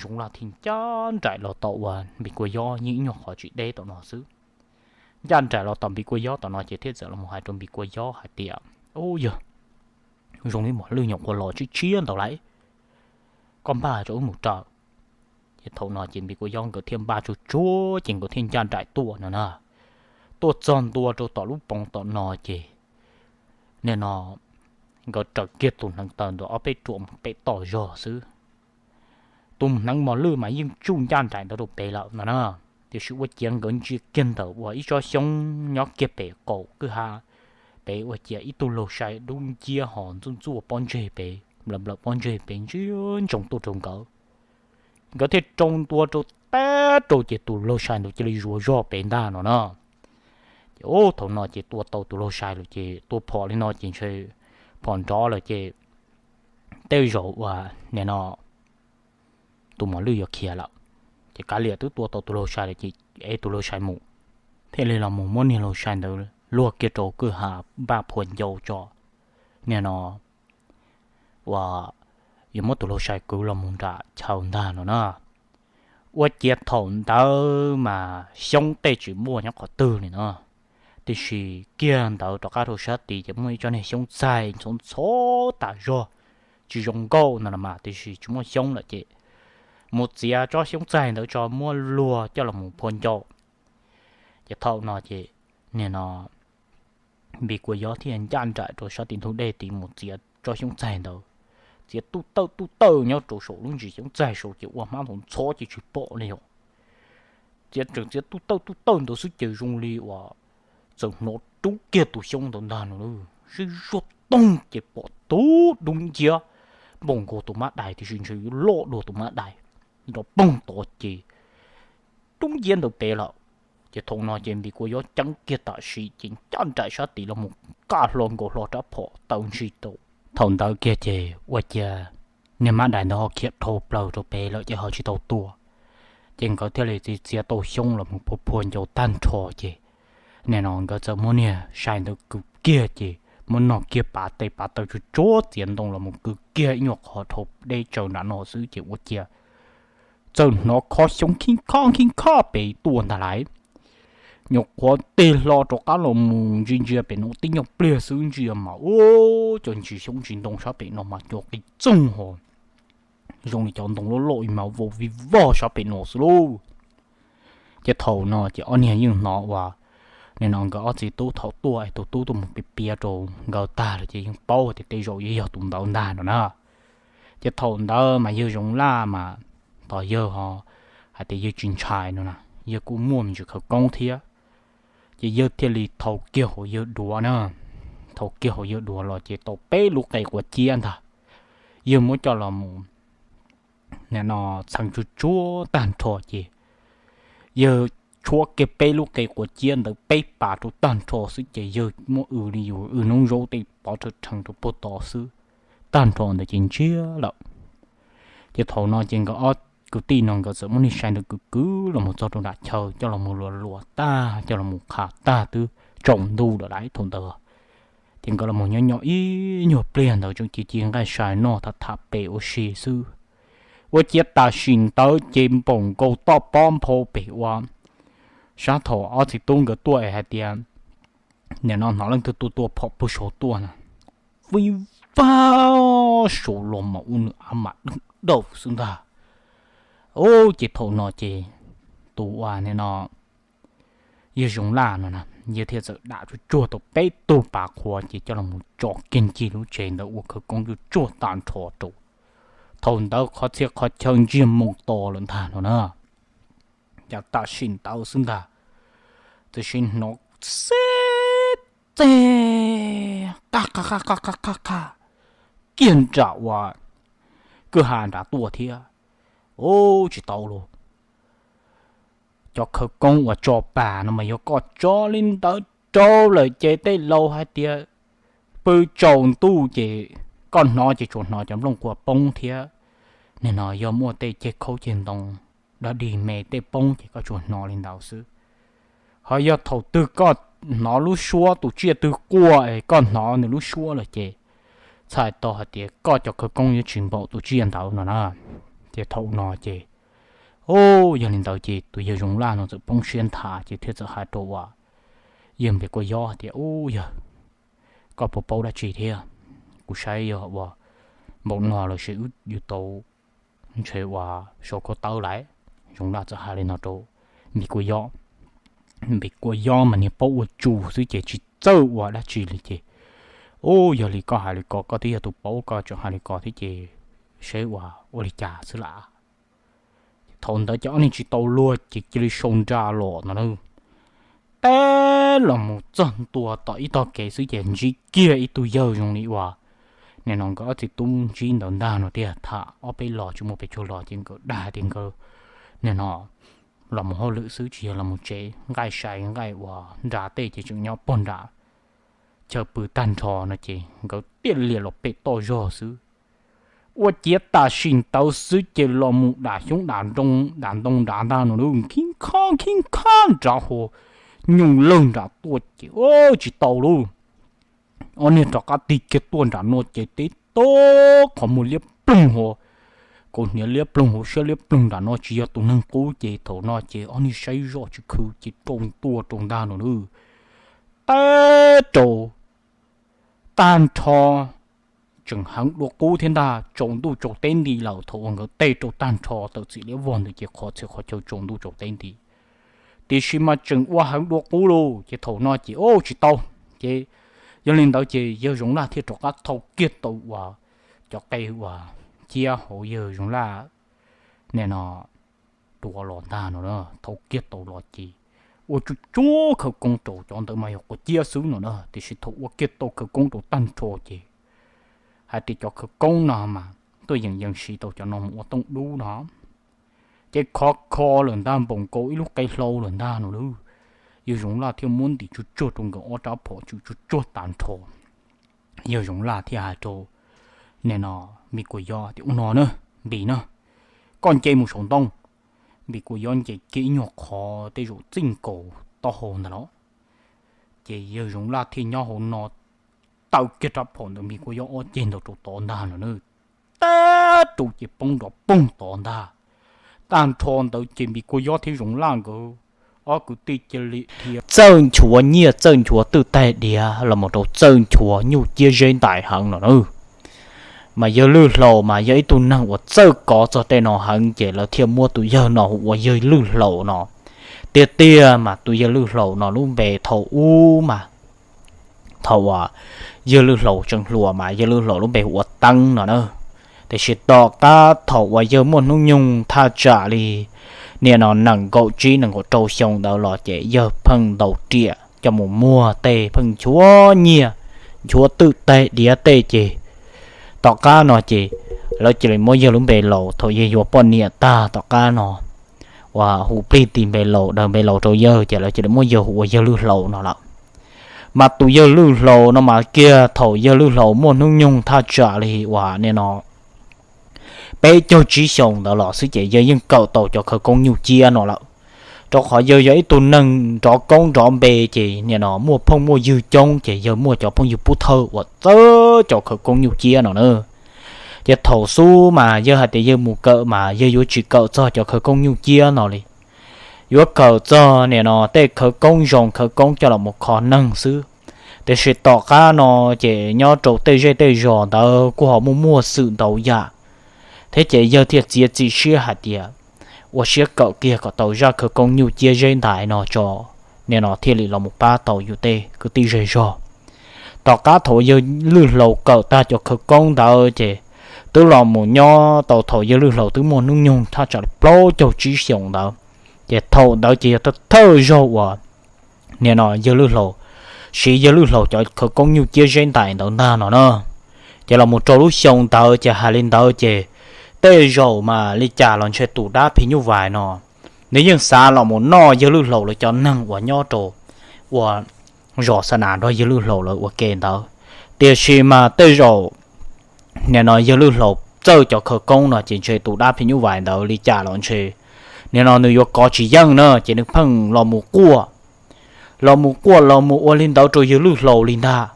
Zoov Laj thiaj ncaj nraim los tom uas Npis Kua Yob yeej ib nyuag qhov tsis deb tom no xwb. Ncaj nraim los tom Npis Kua Yob tom no ces thiaj txawm los mus hais rau Npis Kua Yob hais tias, Ub, yog zoo li mos lwj nyuam qhuav los tshiab tshiab ntau lawm, koj npaj tso wb mus raws. Ces thaum no ces Npis Kua Yob nkawd thiaj npaj tsuj tsuag ces nkawd thiaj ncaj nraim tuaj no na. Tuaj txog ntua rau tom lub poov tom no ces nim no nkawd raws kiag tus hneev taw ntawd ob peb ruam mus pem toj zog xwb. Tus hneev mos lwj mas yeej tsuj ncaj nraim ntawd rau pem lawm no na. Tiam sis ua ciav nkawd ntsia kiag ntawm uas ib tsob xyoob nyob kiag pem qaum kwj ha pem ua ciav ib tug laug sai dub nciab ho ntxuaj ntxuaj pob ntseg pem, nplawm nplawm pob ntseg pem ntsia ntsoov tuaj rau nkawd. Nkawd thiaj rau ntua rau tag rau ces tus laug sai ntawd cia li zuav zog pem ntag no na. Ces ub, thaum no ces tua tau tus laug sai lawm ces tua phom li no ces ntshe phom nrov lawm ces tej zaum uas nim no tus mos lwj yuav khiav lawm. Ces kav liam twb tua tau tus laug sai lawm ces ev tus laug sai mus, thiaj li los mus muab niag laug sai ntawd luag kiag rau kwj ha npaj phua ncau tso. Nim no uas yuav muab tus laug sai kwv los mus nram chaw ntag no na. Ua ciav thaum ntawd mas xyoob tej tsis muaj nyob qhov twg li no, tiam sis kiag ntawd rov qab rau sab tid ces muaj ib tsob niag xyoob txaij ntxhov ntxhov tas zog, tsis zoo nkauj no los mas tiam sis tsis muaj xyoob lawm ces mus txiav tsob xyoob txaij ntawd tso muab luag coj los mus phua ncau. Ces thaum no ces nim no Npis Kua Yob thiaj ncaj nraim rau sab tim ntug dej tid mus txiav tsob xyoob txaij ntawd. Txiav tuj tawj tuj tawj nyob rau saum lub ntsis xyoob txaij saud ces ua hmab ntxhov ntxhov ces tsis pom li os. Txiav tseem txiav tuj tawj tuj tawj ntawd xwb ces zoo li uas txawm hnov rub kiag tus xyoob ntawd ntag no, sib zuag toog ces pom tub dub nciab npaum nkaus tus mab dais tiam sis ntshe yuav loj dua tus mab dais, nrov poog tod ces dub nciab ntawd pem lawm. Ces thaum no ces Npis Kua Yob ceeb kiag tam sim ces ncaj nraim sab tid los mus qaj hlo nkaus hlo rab phom taw ntsis rau. Thaum ntawd kiag ces ua ciav niag mab dais ntawd ho khiav dhau plaws rau pem lawm ces ho tsis tau tua. Ces nkawd thiaj li txiav tau xyoob los mus phua phua ncau tag nrho ces nim no nkawd txawm muab niag sai ntawd kwv kiag ces muab nog kiag pav tes pav taw tsuag tsuag txiav ntoo los mus kwv kiag ib nyuag qho dhau deb tsaws nram no xwb ces ua ciav txawm hnov khob xyoob khib khob khib khob pem tuaj ntag lauj. Nyuam qhuav tig hlo rov qab los mus ntsia ntsia pem no tib nyuag pliag xwb ntsia mas ua cov ntsis xyoob ntsis ntoo sab pem no mas cua qis txoog ho zoo li cov ntoo loj loj mas vau vij vog sab pem no xwb lauj. Ces thaum no ces ob niag yeej hnov uas nim no nkawd ob txiv tub thaum tuaj es tus tub tuaj mus piav piav rau nkawd tag lawm ces yeej paub tias tej zaum yuav yog tus ntawd ntag no na. Ces thaum ntawd mas yawg Zoov Laj mas tos yawg ho hais tias yawg tsis ntshai no na, yawg kuj muaj me ntsis khawv koob thiab. Ces yawg thiaj li thau kiag hauv yawg duav na, thau kiag hauv yawg duav los ces tau peb lub qe quav ciab ntag. Yawg muab coj los mus nim no txheev tsuag tsuag tag nrho ces yawg tshuab kiag peb lub qe quav ciab ntawd peb pas rau tag nrho xwb ces yawg muab w li yus w noob zaub tej pov rhawv rhees rau puag tod xwb, tag nrho ntawd ces ntsiag lawm. Ces thaum no ces nkawd ob kwv tij no nkawd txawm muab niag sai ntawd kwv kwv los mus txog rau nram chaw coj los mus luas luas tag coj los mus qha tag twb tsaus ntuj lawm lauj thaum ntawd. Ces nkawd los mus nyob nyob ib nyuag pliag ntawd tseem ci ci nqaij sai noj tham tham pem ua si xwb. Ua ciav tam sim ntawd ces npaum nkaus toj pob nphau pem ua sab thaum ob txiv tub nkawd tuaj es hais tias nim no hnov leej twg tua tua phom puag saud tuaj na, vij vag saud los mas ua nws av mas dwb dawm xwb ntag. Ces thaum no ces tus uas nim no yawg Zoov Laj no na, yawg thiaj txawm dam tsuag tsuag tau peb tug pas qhuav ces coj los mus tso kiag ncig lub tsev ntawd ua khawv koob tsuag tsuag tag nrho rau. Thaum ntawd qhov txhia qhov chaw ntsiag moo to lawm ntag no na. Ces tam sim ntawd xwb ntag, tam sim hnov xeb txeg qaj qaj qaj qaj qaj qaj kiag nram uas kwj ha nrad tuaj thiab. Ub, tsis tau lauj, cov khawv koob uas tso pas no mas yog koj tso li ntawd rau lawm ces tej laus hais tias pw tsaus ntuj ces koj hnov ces tsuas hnov cov nplooj qhuav poob thiab nim no yog muaj tej ceg khaub ceg ntoo dog dig me tej poob ces koj tsuas hnov li ntawd xwb. Ho yog thaum twg koj hnov lub suab tus tsiaj twg quaj es koj hnov nws lub suab lawm ces txhais tau hais tias koj cov khawv koob yuav tsis npaum tus tsiaj ntawd no na. Ces thaum no ces, o, yog li ntawd ces tus yawg Zoov Laj no txawm poob siab nthav ces thiaj txawm hais rau uas yawg Npis Kua Yob tias, Ub yawg, koj puas paub dab tsi thiab? Kuv saib yog uas npaum no los sis wb yuav tau ntshe uas sau khaub tawb lawm. Zoov Laj txawm hais li no rau Npis Kua Yob. Npis Kua Yob mas niag paub ua tsus xwb ces tsis txawj ua dab tsi li ces, Ub, yog li koj hais li ko, koj twb yog tus paub, koj tseem hais li ko thiab ces seb ua, ua li cas xwb lawm. Thaum ntawd ces ob niag tsis tau luag ces cia li sau nra los no na. Teb los mus txog ntua tom ib tog kev xwb ces ntsib kiag ib tug yawg zoo li uas nim no nkawd ob txiv tub ntsib ntawd ntag no tiag. Tham ob peb los tsis muaj pes tsawg los ces nkawd dag tias nkawd nim no los mus hauj lwm xwb tsis yog los mus tsev, nqaij sai nqaij uas nra tej ces tseem nyob pog nram chaw pw tag nrho no ces nkawd tiaj lias los pem toj zog xwb. Ua ciav tam sim ntawd xwb ces los mus dam xyoob dam ntoo dam ntoo nrad ntag no, khib khob khib khob nrad ho nyoos lawg nram tuaj ces tsis tau lauj. Ob niag rov qab tig kiag tuaj nram no ces teb tog qhov muag liab ploog ho Kaus hniav liab ploog, hauv siab liab ploog nram no, tsis yog tus neeg qub ces thaum no ces ob niag saib zoj tsis khw ces rau tuaj rau ntag no na. Tag rau tag nrho tseem heev dua qub thiab ntag, tsaus ntuj tsaus teb nti lawm. Thaum uas nkawd tej rau tag nrho tawm txim liab vog ntawd ces qhov txhia qhov chaw tsaus ntuj tsaus teb nti. Tiam sis mas tseem ua heev dua qub lauj, ces thaum no ces ua tsis tau. Ces yog li ntawd ces yawg Zoov Laj thiaj rov qab thau kiag tau uas cov qe uas ciab hauv yawg Zoov Laj nim no duav los ntag no na, thau kiag tau los ces ua tsuj tsuag khawv koob rau. Cov ntawd mas yog quav ciab xwb no na, tiam sis thaum ua kiag tau khawv koob rau tag nrho ces hais tias cov khawv koob no mas tuaj yeem yees siv tau cov no mus ua tooj dub no, ces khov kho lawm ntag, npaum nkaus ib lub qe hlau lawm ntag no lauj. Yawg Zoov Laj thiaj muab ntim tsuj tsuag rau nkawd ob rab phom tsw tsuj tsuag tag nrho. Yawg Zoov Laj thiaj hais rau nim no Npis Kuas Yob tias, Ua no na, Npis na, koj nce mus saum ntoo. Npis Kuas Yob nce kiag ib nyuag qhov tej zaum txij nkaus taub hau ntag los, ces yawg Zoov Laj thiaj nyob hauv no taw kiag rab phom ntawd Npis Kuas Yob ob ceg ntawd rau tod ntag no na. Tag rau ces poob nrov poog tod ntag. Tag nrho ntawd ces Npis Kuas Yob thiab Zoov Laj nkawd ob kwv tij cia li dhia txawj nchuav nyiaj txawj nchuav twj taig diav los mus rau txawj nchuav nyuj ciab zeb ntais heev no na. Mas yawg Lwj Hlau mas yog ib tug neeg uas txawj kov txog tej no heev ces lawv thiaj muab tus yawg no hu ua yawg Lwj Hlau no. Tiag tiag mas tus yawg Lwj Hlau no lub npe thaum ub mas thaum uas yawg Lwj Hlau tseem hluas mas yawg Lwj Hlau lub npe hu ua Teeb no na. Tiam sis tom qab thaum uas yawg muaj hnub nyoog thaj tsam li nim no nees nkaum tsib nees nkaum rau xyoo ntawd los ces yawg pheej ntaus riam coj mus muag tej, pheej nchuav nyiaj nchuav twj taig diav tej ces tom qab no ces lawv cia li muab yawg lub npe laus. Thaum yawg yuav poj niam tag tom qab no uas hu plig tis npe laus daws npe laus rau yawg ces lawv cia li muab yawg hu ua yawg Lwj Hlau no lawm. Mas tus yawg Lwj Hlau no mas kiag thaum yawg Lwj Hlau muaj hnub nyoog thaj tsam li uas nim no peb caug tsib xyoos ntawd los xwb ces yawg yeej kawm tau cov khawv koob nyuj ciab no lawm. Rau qhov yawg yog ib tug neeg nrov koob nrov npe ces nim no muaj phooj muaj ywg coob ces yawg muaj cov phooj ywg pub thawj uas txawj cov khawv koob nyuj ciab no na. Ces thaum xub mas yawg hais tias yawg mus kawm mas yawg yuav tsis kawm txog cov khawv koob nyuj ciab no li, yuav kawm txog nim no tej khawv koob zoo khawv koob coj los mus kho neeg xwb. Tiam sis tom qab no ces nyob rau tej zej tej zos ntawd kuj ho muaj muaj xwm ntau yam, thiab ces yawg thiaj txiav txim siab hais tias ua siab kawm kiag kom tau zaj khawv koob nyuj ciab zeb ntais no tso, nim no thiaj li los mus pab tau yus tej kwv tij zej zog. Tom qab thaum yawg Lwj Hlau kawm tag cov khawv koob ntawd ces twb los mus nyob tau thaum yawg Lwj Hlau twb muaj hnub nyoog thaj tsam li plaub caug tsib xyoos ntawd. Ces thaum ntawd ces yog thawj thawj zaug uas nim no yawg Lwj Hlau siv yawg Lwj Hlau cov khawv koob nyuj ciab zeb ntais ntawd ntag no na. Ces los mus rau lub xyoo ntawd ces hais li ntawd ces tej zaum mas li cas los ntshe tus dab phim nyuj vais no nws yeej xav los mus noj yawg Lwj Hlau lawv cov neeg uas nyob rau uas zos Xa Nas nrog yawg Lwj Hlau lawv ua ke ntawd. Tiam sis mas tej zaum nim no yawg Lwj Hlau txawj cov khawv koob no ces ntshe tus dab phim nyuj vais ntawd li cas los ntshe nim no nws yuav kov tsis yeej na ces nws pheej los mus quaj, los mus quaj los mus ua li ntawd rau yawg Lwj Hlau li ntag.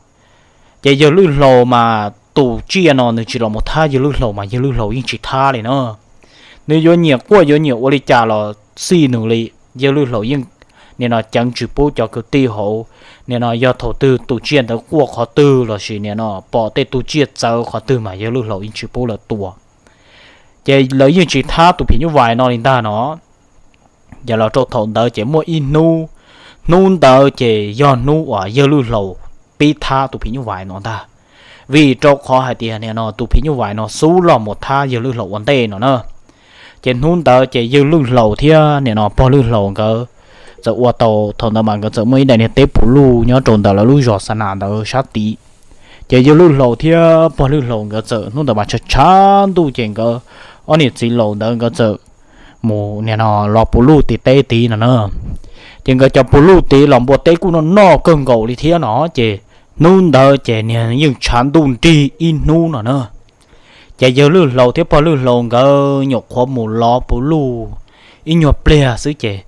Ces yawg Lwj Hlau mas tus tsiaj no nws tsis los mus thab yawg Lwj Hlau mas yawg Lwj Hlau yeej tsis thab li na. Nws yuav nyiam quaj yuav nyiam ua li cas los xij nws li. Yawg Lwj Hlau yeej nim no ceev tsis pub cov kwv tij hauv, nim no yog thaum twg tus tsiaj ntawd quaj qhov twg lossis nim no pom tej tug tsiaj txawv qhov twg mas yawg Lwj Hlau yeej tsis pub lawv tua. Ces lawv yeej tsis thab tus phim nyuj vais no li ntag no. Ces los rau thaum ntawd ces muaj ib hnub, hnub ntawd ces yog hnub uas yawg Lwj Hlau pib thab tus phim nyuj vais no ntag. Vim rau qhov hais tias nim no tus phim nyuj vais no xub los mus thab yawg Lwj Hlau ua ntej no na. Ces hnub ntawd ces yawg Lwj Hlau thiab nim no pog Lwj Hlau nkawd txawm ua tau, thaum ntawd mas nkawd txawm muaj ib daim niag teb puv luj nyob rau ntawm lawv lub zos Xa Nas ntawd sab tid. Ces yawg Lwj Hlau thiab pog Lwj Hlau nkawd txawm hnub ntawd mas tshav tshav ntuj ces nkawd ob niam txiv laus ntawd nkawd txawm mus nim no los puv luj tim teb tid no na. Ces nkawd cov puv luj tid los npua teb kuj noj noj kawg nkaus li thiab no ces hnub ntawd ces niag yeej tshav ntuj nrig ib hnub no na. Ces yawg Lwj Hlau thiab pog Lwj Hlau nkawd nyuam qhuav mus los puv luj ib nyuag pliag xwb ces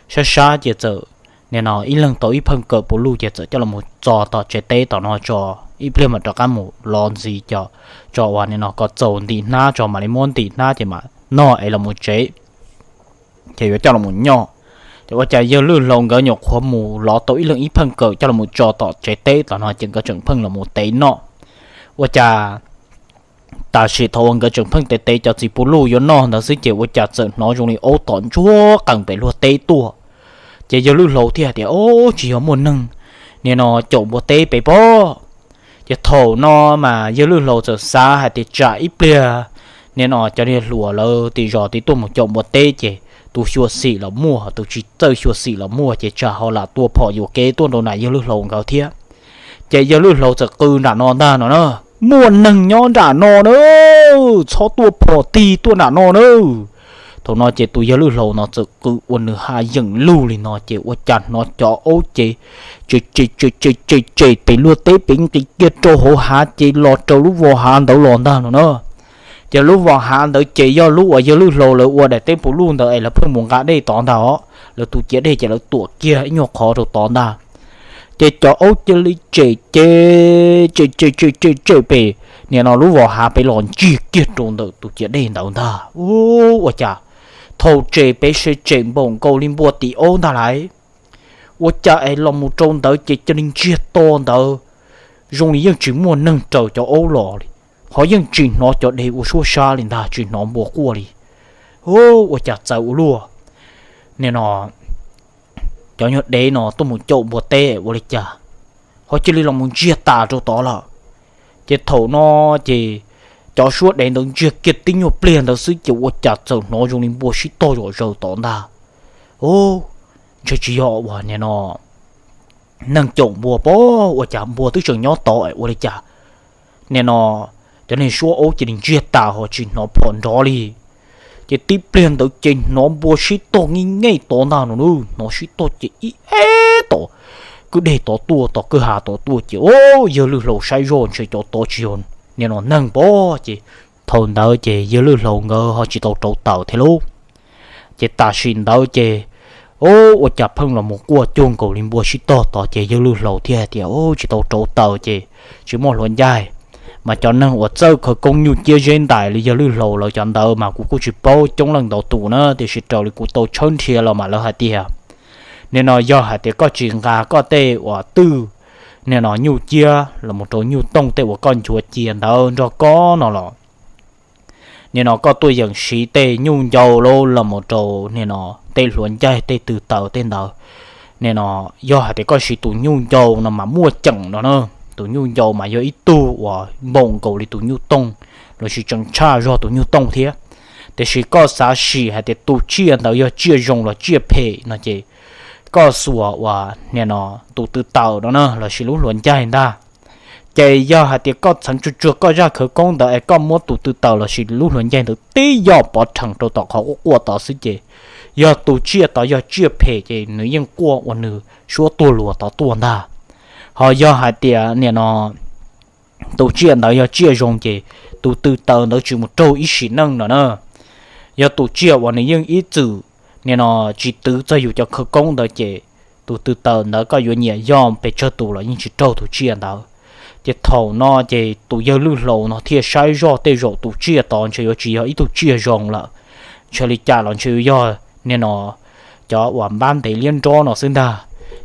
sab sab ces txawm nim no ib leeg tau ib pheej kawm puv luj ces txawm coj los txo tom tsev teb tom no tso. ib pliag mam rov qab mus los ntxiv cov, tso uas nim no kom txaus ntim hnab tso mam li muab ntim hnab ces mam noj es los mus tsev, ces yuav coj los mus nyoj. Ces ua cas yawg Lwj Hlau nkawd nyuam qhuav mus lov tau ib leeg ib pheej kawm coj los mus tso tom tsev teb tom no ces nkawd tseem pheej los mus tev noj. Ua cas tam sim thaum uas nkawd tseem pheej tev tev cov txiv puv luj yuav noj ntawd xwb ces ua cas txawm hnov zoo li aub tom ntsuag qees pem luag teb tuaj. Ces yawg Lwj Hlau thiaj hais tias, Ob, tsis yog muaj neeg nim no caum npua teb pem pob. Ces thaum no mas yawg Lwj Hlau txawm xav hais tias tsam ib pliag nim no cov niag hluas lawv tim zos twb tuaj mus caum npua teb ces tus xyuam xim los muaj, tus tsis txawj xyuam xim los muaj ces tsam ho lam tua phom yuam kev tuaj rau nram yawg Lwj Hlau nkawd thiab. Ces yawg Lwj Hlau txawm qw nram no ntag no na, Muaj neeg nyob nram no na, txhob tuaj phom tig tuaj nram no na. Thaum no ces tus yawg Lwj Hlau no txawm qw ua nws ha yeem lug li no ces ua cas hnov cov aub ces tsem tsem tsem tsem tsem pem luag teb pem nqis kiag rau hauv hav ces los raws lub vos hav ntawd los ntag no na. Ces lub vos hav ntawd ces yog lub uas yawg Lwj Hlau lawv ua daim teb puv luj ntawd es lawv pheej mus nqa dej tod ntag os, lawv tus ciav dej ces lawv tuam kiag ib nyuag qhov rau tod ntag. Ces cov aub cia li tsem ces tsem tsem tsem tsem tsem pem nim no lub vos hav pem los ntsiag kiag rau ntawm tus ciav dej ntawd ntag. Ua cas thaum tsem pem seb tsem npaum nkaus li npua tim aub ntag lauj. Ua cas es los mus rau ntawd ces cia li ntsiag to ntawd, zoo li yeej tsis muaj neeg raws cov aub los li, ho yeej tsis hnov cov dev ua suab sab li ntag, tsis hnov npua quaj li. Ua cas txawv ua luaj, nim no cov nyuag dev no tuaj mus caum npua teb ua li cas ho cia li los mus ntsiag tas rau tod lawm. Ces thaum no ces cov suab dev ntawd ntsiag kiag tib nyuag pliag ntawd xwb ces ua cas txawm hnov zoo li npua sib tog zom zaws tod ntag. Ntshe tsis yog uas nim no neeg caum npua pob, ua cas npua twb tseem nyob tod es ua li cas nim no cov niag suab aub cia li ntsiag tas ho tsis hnov phom nrov li. Ces tib pliag ntawd ces hnov npua sib tog nij nyeej tod ntag no, hnov sib tog ces ib eb tom kwj deg tod tuaj, tom kwj ha tod tuaj ces yawg Lwj Hlau saib zoj ntshe cov tod tsis yog nim no neeg pob ces thaum ntawd ces yawg Lwj Hlau nkawd ho tsis tau rauv taws thiab lauj. Ces tam sim ntawd ces ua cas pheej los mus quaj cuag nkaus li npua sib tog tod ces yawg Lwj Hlau thiaj hais tias, Tsis tau rauv taws ces tsis muaj hluav ncaig, mas cov neeg uas txawj khawv koob nyuj ciab zeb ntais li yawg Lwj Hlau lawv cov ntawd mas kuv kuj tsis paub coob leej ntau tus na, tiam sis raws li kuv tau tshawb nrhiav los mas lawv hais tias nim no yog hais tias koj tsis nqa koj tej uas twj nim no nyuj ciab los mus rau nyuj tooj tej uas koj nchuav cia ntawd nrog koj no los nim no koj tuaj yeem siv tej nyuj ncau los mus rau nim no tej hluav ncaig tej tw taws tej ntawd. Nim no yog hais tias koj siv tus nyuj ncau no mas muaj ceem no na, tus nyuj ncau mas yog ib tug uas npaum nkaus li tus nyuj tooj lossis tseem tshaj zog tus nyuj tooj thiab. Tiam sis koj xav sim hais tias tus tsiaj ntawd yog tsiaj zoo los tsiaj phem no ces koj xuas uas nim no tus tw taws no na lossis lub hluav ncaig ntag. Ces yog hais tias koj txheev tsuag tsuag koj zaj khawv koob ntawd es koj muab tus tw taws lossis lub hluav ncaig ntawd tib yog pov rhees rau tom qhov quaj quaj tod xwb ces yog tus tsiaj tod yog tsiaj phem ces nws yeej quaj ua nws suab tuag luas tod tuaj ntag. Ho yog hais tias nim no tus tsiaj ntawd yog tsiaj zoo ces tus tw taws ntawd tsis mus raug ib sim neej no na. Yog tus tsiaj uas nws yeej ib txwm nim no tsis twv txog yus cov khawv koob ntawd ces tus tw taws ntawd koj yuav nyiam yog pes tsawg tus los yeej tsis raug tus tsiaj ntawd. Ces thaum no ces tus yawg Lwj Hlau no thiaj saib zoj tej zaum tus tsiaj tod ntshe yuav tsis yog ib tug tsiaj zoo lawm, ntshe li cas los ntshe yuav yog nim no cov uas npab ntev liab nrob no xwb ntag.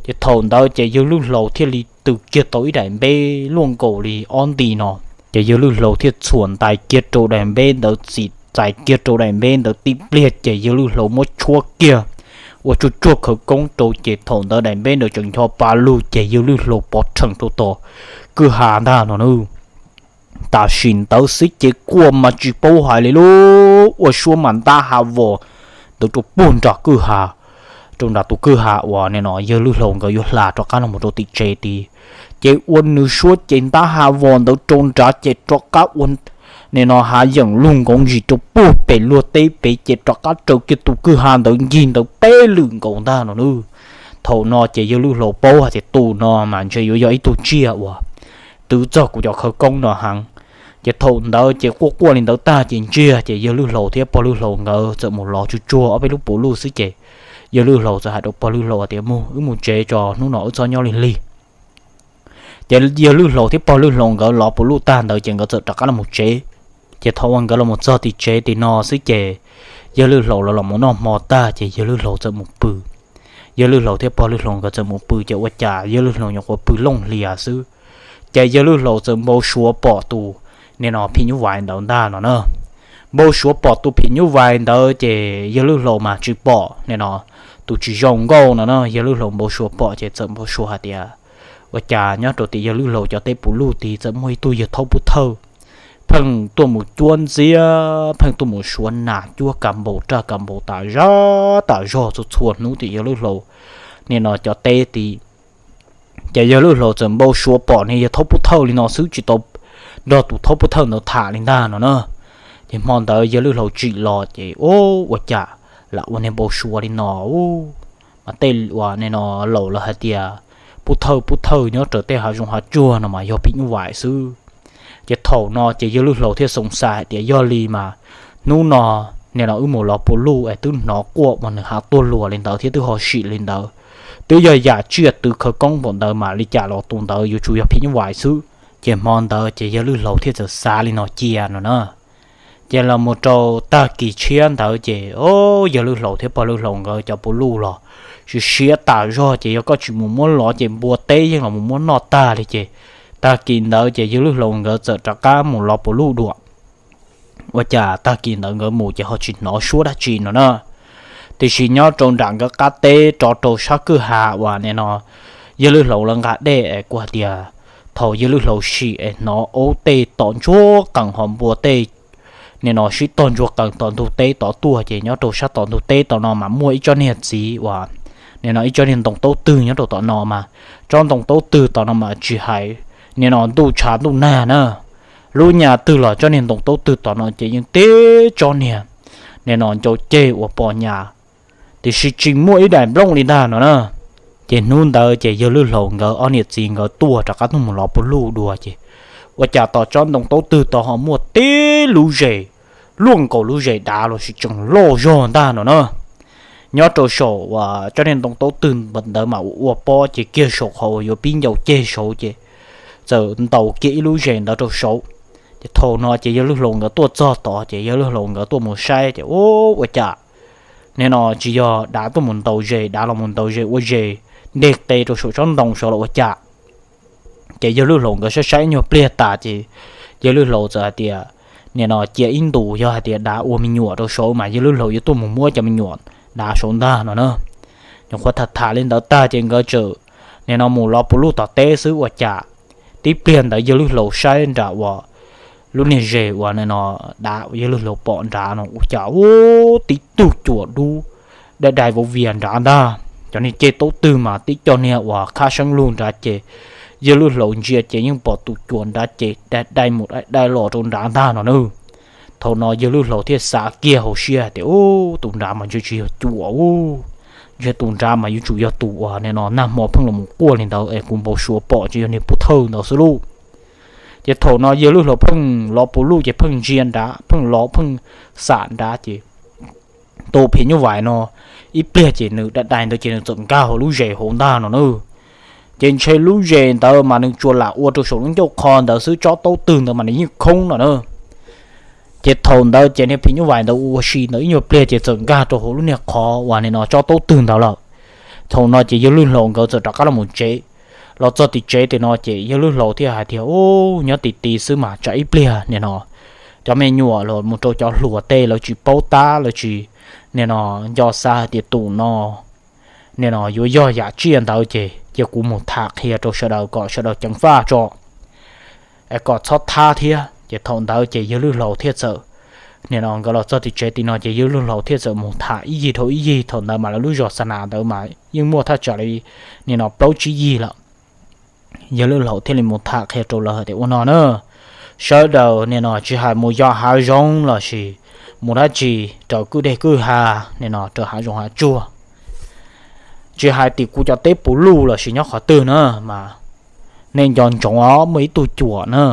Ces thaum ntawd ces yawg Lwj Hlau thiaj li tw kiag tau ib daim npeb luaj nkaus li ob nti no. Ces yawg Lwj Hlau thiaj txhuam ntais kiag rau daim npeb ntawd, txim txais kiag rau daim npeb ntawd tib pliag ces yawg Lwj Hlau muab tshuab kiag ua tsuag tsuag khawv koob rau ces thaum ntawd daim npeb ntawd tseem ncho pa lug ces yawg Lwj Hlau pov rhees rau tom kwj ha ntag no na. Tam sim ntawd xwb ces quaj mas tsis paub hais li lauj, ua suab mas ntab ha vos ntawd rau puag nram kwj ha, rau nram tus kwj ha uas nim no yawg Lwj Hlau nkawd yuav hla rov qab los rau tim tsev tid. Ces ua nws suab ces ntab ha vos ntawd rau nrad ces rov qab ua nim no hav yeem lug nkoov zis rau puag pem luag teb pem ces rov qab raws kiag tus kwj ha ntawd ncig ntawd peb lwm nkaus ntag no na. Thaum no ces yawg Lwj Hlau paub hais tias tus no mas ntshe yuav yog ib tug tsiaj uas twv txog kuv cov khawv koob no heev. Ces thaum ntawd ces quaj quaj li ntawd tag ces ntsiag ces yawg Lwj Hlau thiab pog Lwj Hlau nkawd txawm mus lov tsuag tsuag ob peb lub puv luj xwb ces yawg Lwj Hlau txawm hais rau pog Lwj Hlau tias, Mus, wb mus tsev tso, hnub no wb txhob nyob lig lig. Ces yawg Lwj Hlau thiab pog Lwj Hlau nkawd lov puas luj tag ntawd ces nkawd txawm rov qab los mus tsev. Ces thaum uas nkawd los mus txog tim tsev tim no xwb ces yawg Lwj Hlau los los mus noj hmo tag ces yawg Lwj Hlau txawm mus pw. Yawg Lwj Hlau thiab pog Lwj Hlau nkawd txawm mus pw ces ua cas yawg Lwj Hlau nyuam qhuav pw looj hlias xwb, ces yawg Lwj Hlau txawm npau suav pom tus, nim no phim nyuj vais ntawd ntag no na. Npau suav pom tus phim nyuj vais ntawd ces yawg Lwj Hlau mas tsis pom nim no tus tsis zoo nkauj no na, yawg Lwj Hlau npau suav pom ces txawm npau suav hais tias ua cas nyob rau tim yawg Lwj Hlau cov teb puv luj tid txawm muaj ib tug yawg thaub pub thawj pheej tuaj mus cuab ntxiab, pheej tuaj mus suav nas cuab kas npaum raj kas npaum tas zog tas zog txhua txhua hnub tim yawg Lwj Hlau nim no cov teb tid. Ces yawg Lwj Hlau txawm npau suav pom niag yawg thaub pub thawj li no xwb tsis tau nrog tus thaub pub thawj ntawd tham li ntag no na. Ces hmo ntawd yawg Lwj Hlau tsim los ces ua cas lam ua niag npau suav li no. Mas tej uas nim no laus lawv hais tias pub thawj pub thawj nyob raws tej hav zoov hav tsuag no mas yog phim nyuj vais xwb. Ces thaum no ces yawg Lwj Hlau thiaj xoo xais hais tias yog li mas hnub no nim no wb mus lov puas luj es twb hnov quaj uas nws hav tuag luag li ntawd thiab twb ho sim li ntawd, twb yog yam tsiaj tw khawv koob npaum ntawd mas li cas los tus ntawd yuav tsum yog phim nyuj vais xwb. Ces hmo ntawd ces yawg Lwj Hlau thiaj txawm xav li no cia no na. Ces los mus rau tag kis tshiab ntawd ces o, yawg Lwj Hlau thiab pog Lwj Hlau nkawd cov puv luj los siav siav tas zog ces yog koj tsis mus muab lov ces npua teb yeej los mus muab noj tag li ces tag kis ntawd ces yawg Lwj Hlau nkawd txawm rov qab mus lov puv luj dua. Ua cas tag kis ntawd nkawd mus ces ho tsis hnov suab dab tsi no na. Tiam sis nyob rau nram nkawd qab teb rov rau sab kwj ha uas nim no yawg Lwj Hlau lawv nqa dej es kuj hais tias thaum yawg Lwj Hlau sim es hnov aub tej tom ntsuag qees ho npua tej nim no sib tog ntsuag qees tom ntug teb tod tuaj ces nyob rau sab tom ntug teb tom no mas muaj ib tsob niag txiv uas nim no ib tsob niag ntoo taub twg nyob rau tom no mas tsob ntoo taub twg tom no mas tsis hais nim no ntuj tshav ntuj nag na, lub nyas twg los tsob niag ntoo taub twg tom no ces yeej teb tsob niag nim no ncau ceg uas pom nyas, tiam sis tsis muaj ib daim nplooj li ntag no na. Ces hnub ntawd ces yawg Lwj Hlau nkawd ob niam txiv nkawd tuaj rov qab tuaj mus lov puv luj dua ces ua cas tom tsob ntoo taub twg tod ho muaj tib lub zes, luaj nkaus lub zes dav los sis tseem loj zog ntag no na. Nyob rau saum uas tsob niag ntoo taub twg ntawd mas ua ua pob ces kiag saum qhov uas yuav pib ncau ceg saud ces txawm ntaus kiag ib lub zes ntawd rau saud. Ces thaum no ces yawg Lwj Hlau nkawd tuaj txog tod ces yawg Lwj Hlau nkawd tuaj mus saib ces ua cas nim no tsis yog dav tuaj mus ntaus zes, dav los mus ntaus zes ua zes nteg qe rau saum tsob ntoo saud los ua cas. Ces yawg Lwj Hlau nkawd saib saib ib nyuag pliag tas ces yawg Lwj Hlau txawm hais tias nim no cia ib ntus yog hais tias dav ua me nyuam rau saud mas yawg Lwj Hlau yuav tuaj mus muab cov me nyuam dav saud ntag no na. Nyuam qhuav tham tham li ntawd tag ces nkawd txawm nim no mus lov puv luj tom teb xwb ua cas tib pliag ntawd yawg Lwj Hlau saib nram uas lub niag zes uas nim no dav yawg Lwj Hlau pom nrad no ua cas ub tib tug cuam dub dai dai vauv vias nrad ntag. Cov niag ceg taub twg mas tib co niag uas khab seeb lug nrad ces yawg Lwj Hlau ntsia ces yeej pom tus cuam nrad ces dai dai mus dai dai los rau nrad ntag no na. Thaum no yawg Lwj Hlau thiaj xav kiag hauv siab tias ub tus nrad mas ntshe tsis yog cuam ub, ntshe tus nrad mas yuav tsum yog tus uas nim no nag hmo pheej los mus quaj li ntawd es kuv npau suav pom tsis yog niag pub thawj ntawd xwb lauj. Ces thaum no yawg Lwj Hlau pheej lov puv luj ces pheej ntsia nrad pheej lov pheej xam nrad ces tus phim nyuj vais no ib pliag ces nws dai dai ntawd ces nws txawm nkag hauv lub zes hauv ntag no na. Ces ntshe lub zes ntawd mas nws tsuas lam ua rau saum lub ncauj qho ntawd xwb, tsob taub twg ntawd mas nws yeej khoob no na. Ces thaum ntawd ces niag phim nyuj vais ntawd ua si ntawd ib nyuag pliag ces txawm nkag rau hauv lub niag qhov uas nim no tsob taub twg ntawd lawm. Thaum no ces yawg Lwj Hlau nkawd txawm rov qab los mus tsev. Los txog tim tsev tim no ces yawg Lwj Hlau thiaj hais tias ub nyob ti ti xwb mas tsam ib pliag nim no cov me nyuam los mus rau cov hluas tej lawv tsis paub tab lawv tsis nim no nco xav hais tias tus no nim no yuav yog yam tsiaj ntawd ces cia kuv mus tham qhia rau sawv daws kom sawv daws ceev faj tso es kom txhob thab thiab. Ces thaum ntawd ces yawg Lwj Hlau thiaj txawm nim no nkawd los txog tim tsev tim no ces yawg Lwj Hlau thiaj txawm mus tham ib yig dhau ib yig. Thaum ntawd mas lawv lub zos Xa Nas ntawd mas yeej muaj thaj tsam li nim no plaub tsib yig lawm. Yawg Lwj Hlau thiaj li mus tham qhia rau lawv hais tias ua no na, sawv daws nim no tsis hais mus yos hav zoov los sis mus dab tsi raws kwj deg kwj ha, nim no raws hav zoov hav tsuag, tsis hais tim kuv cov teb puv luj los sis nyob qhov twg na mas nej nco ntsoov os, muaj ib tug cuam na.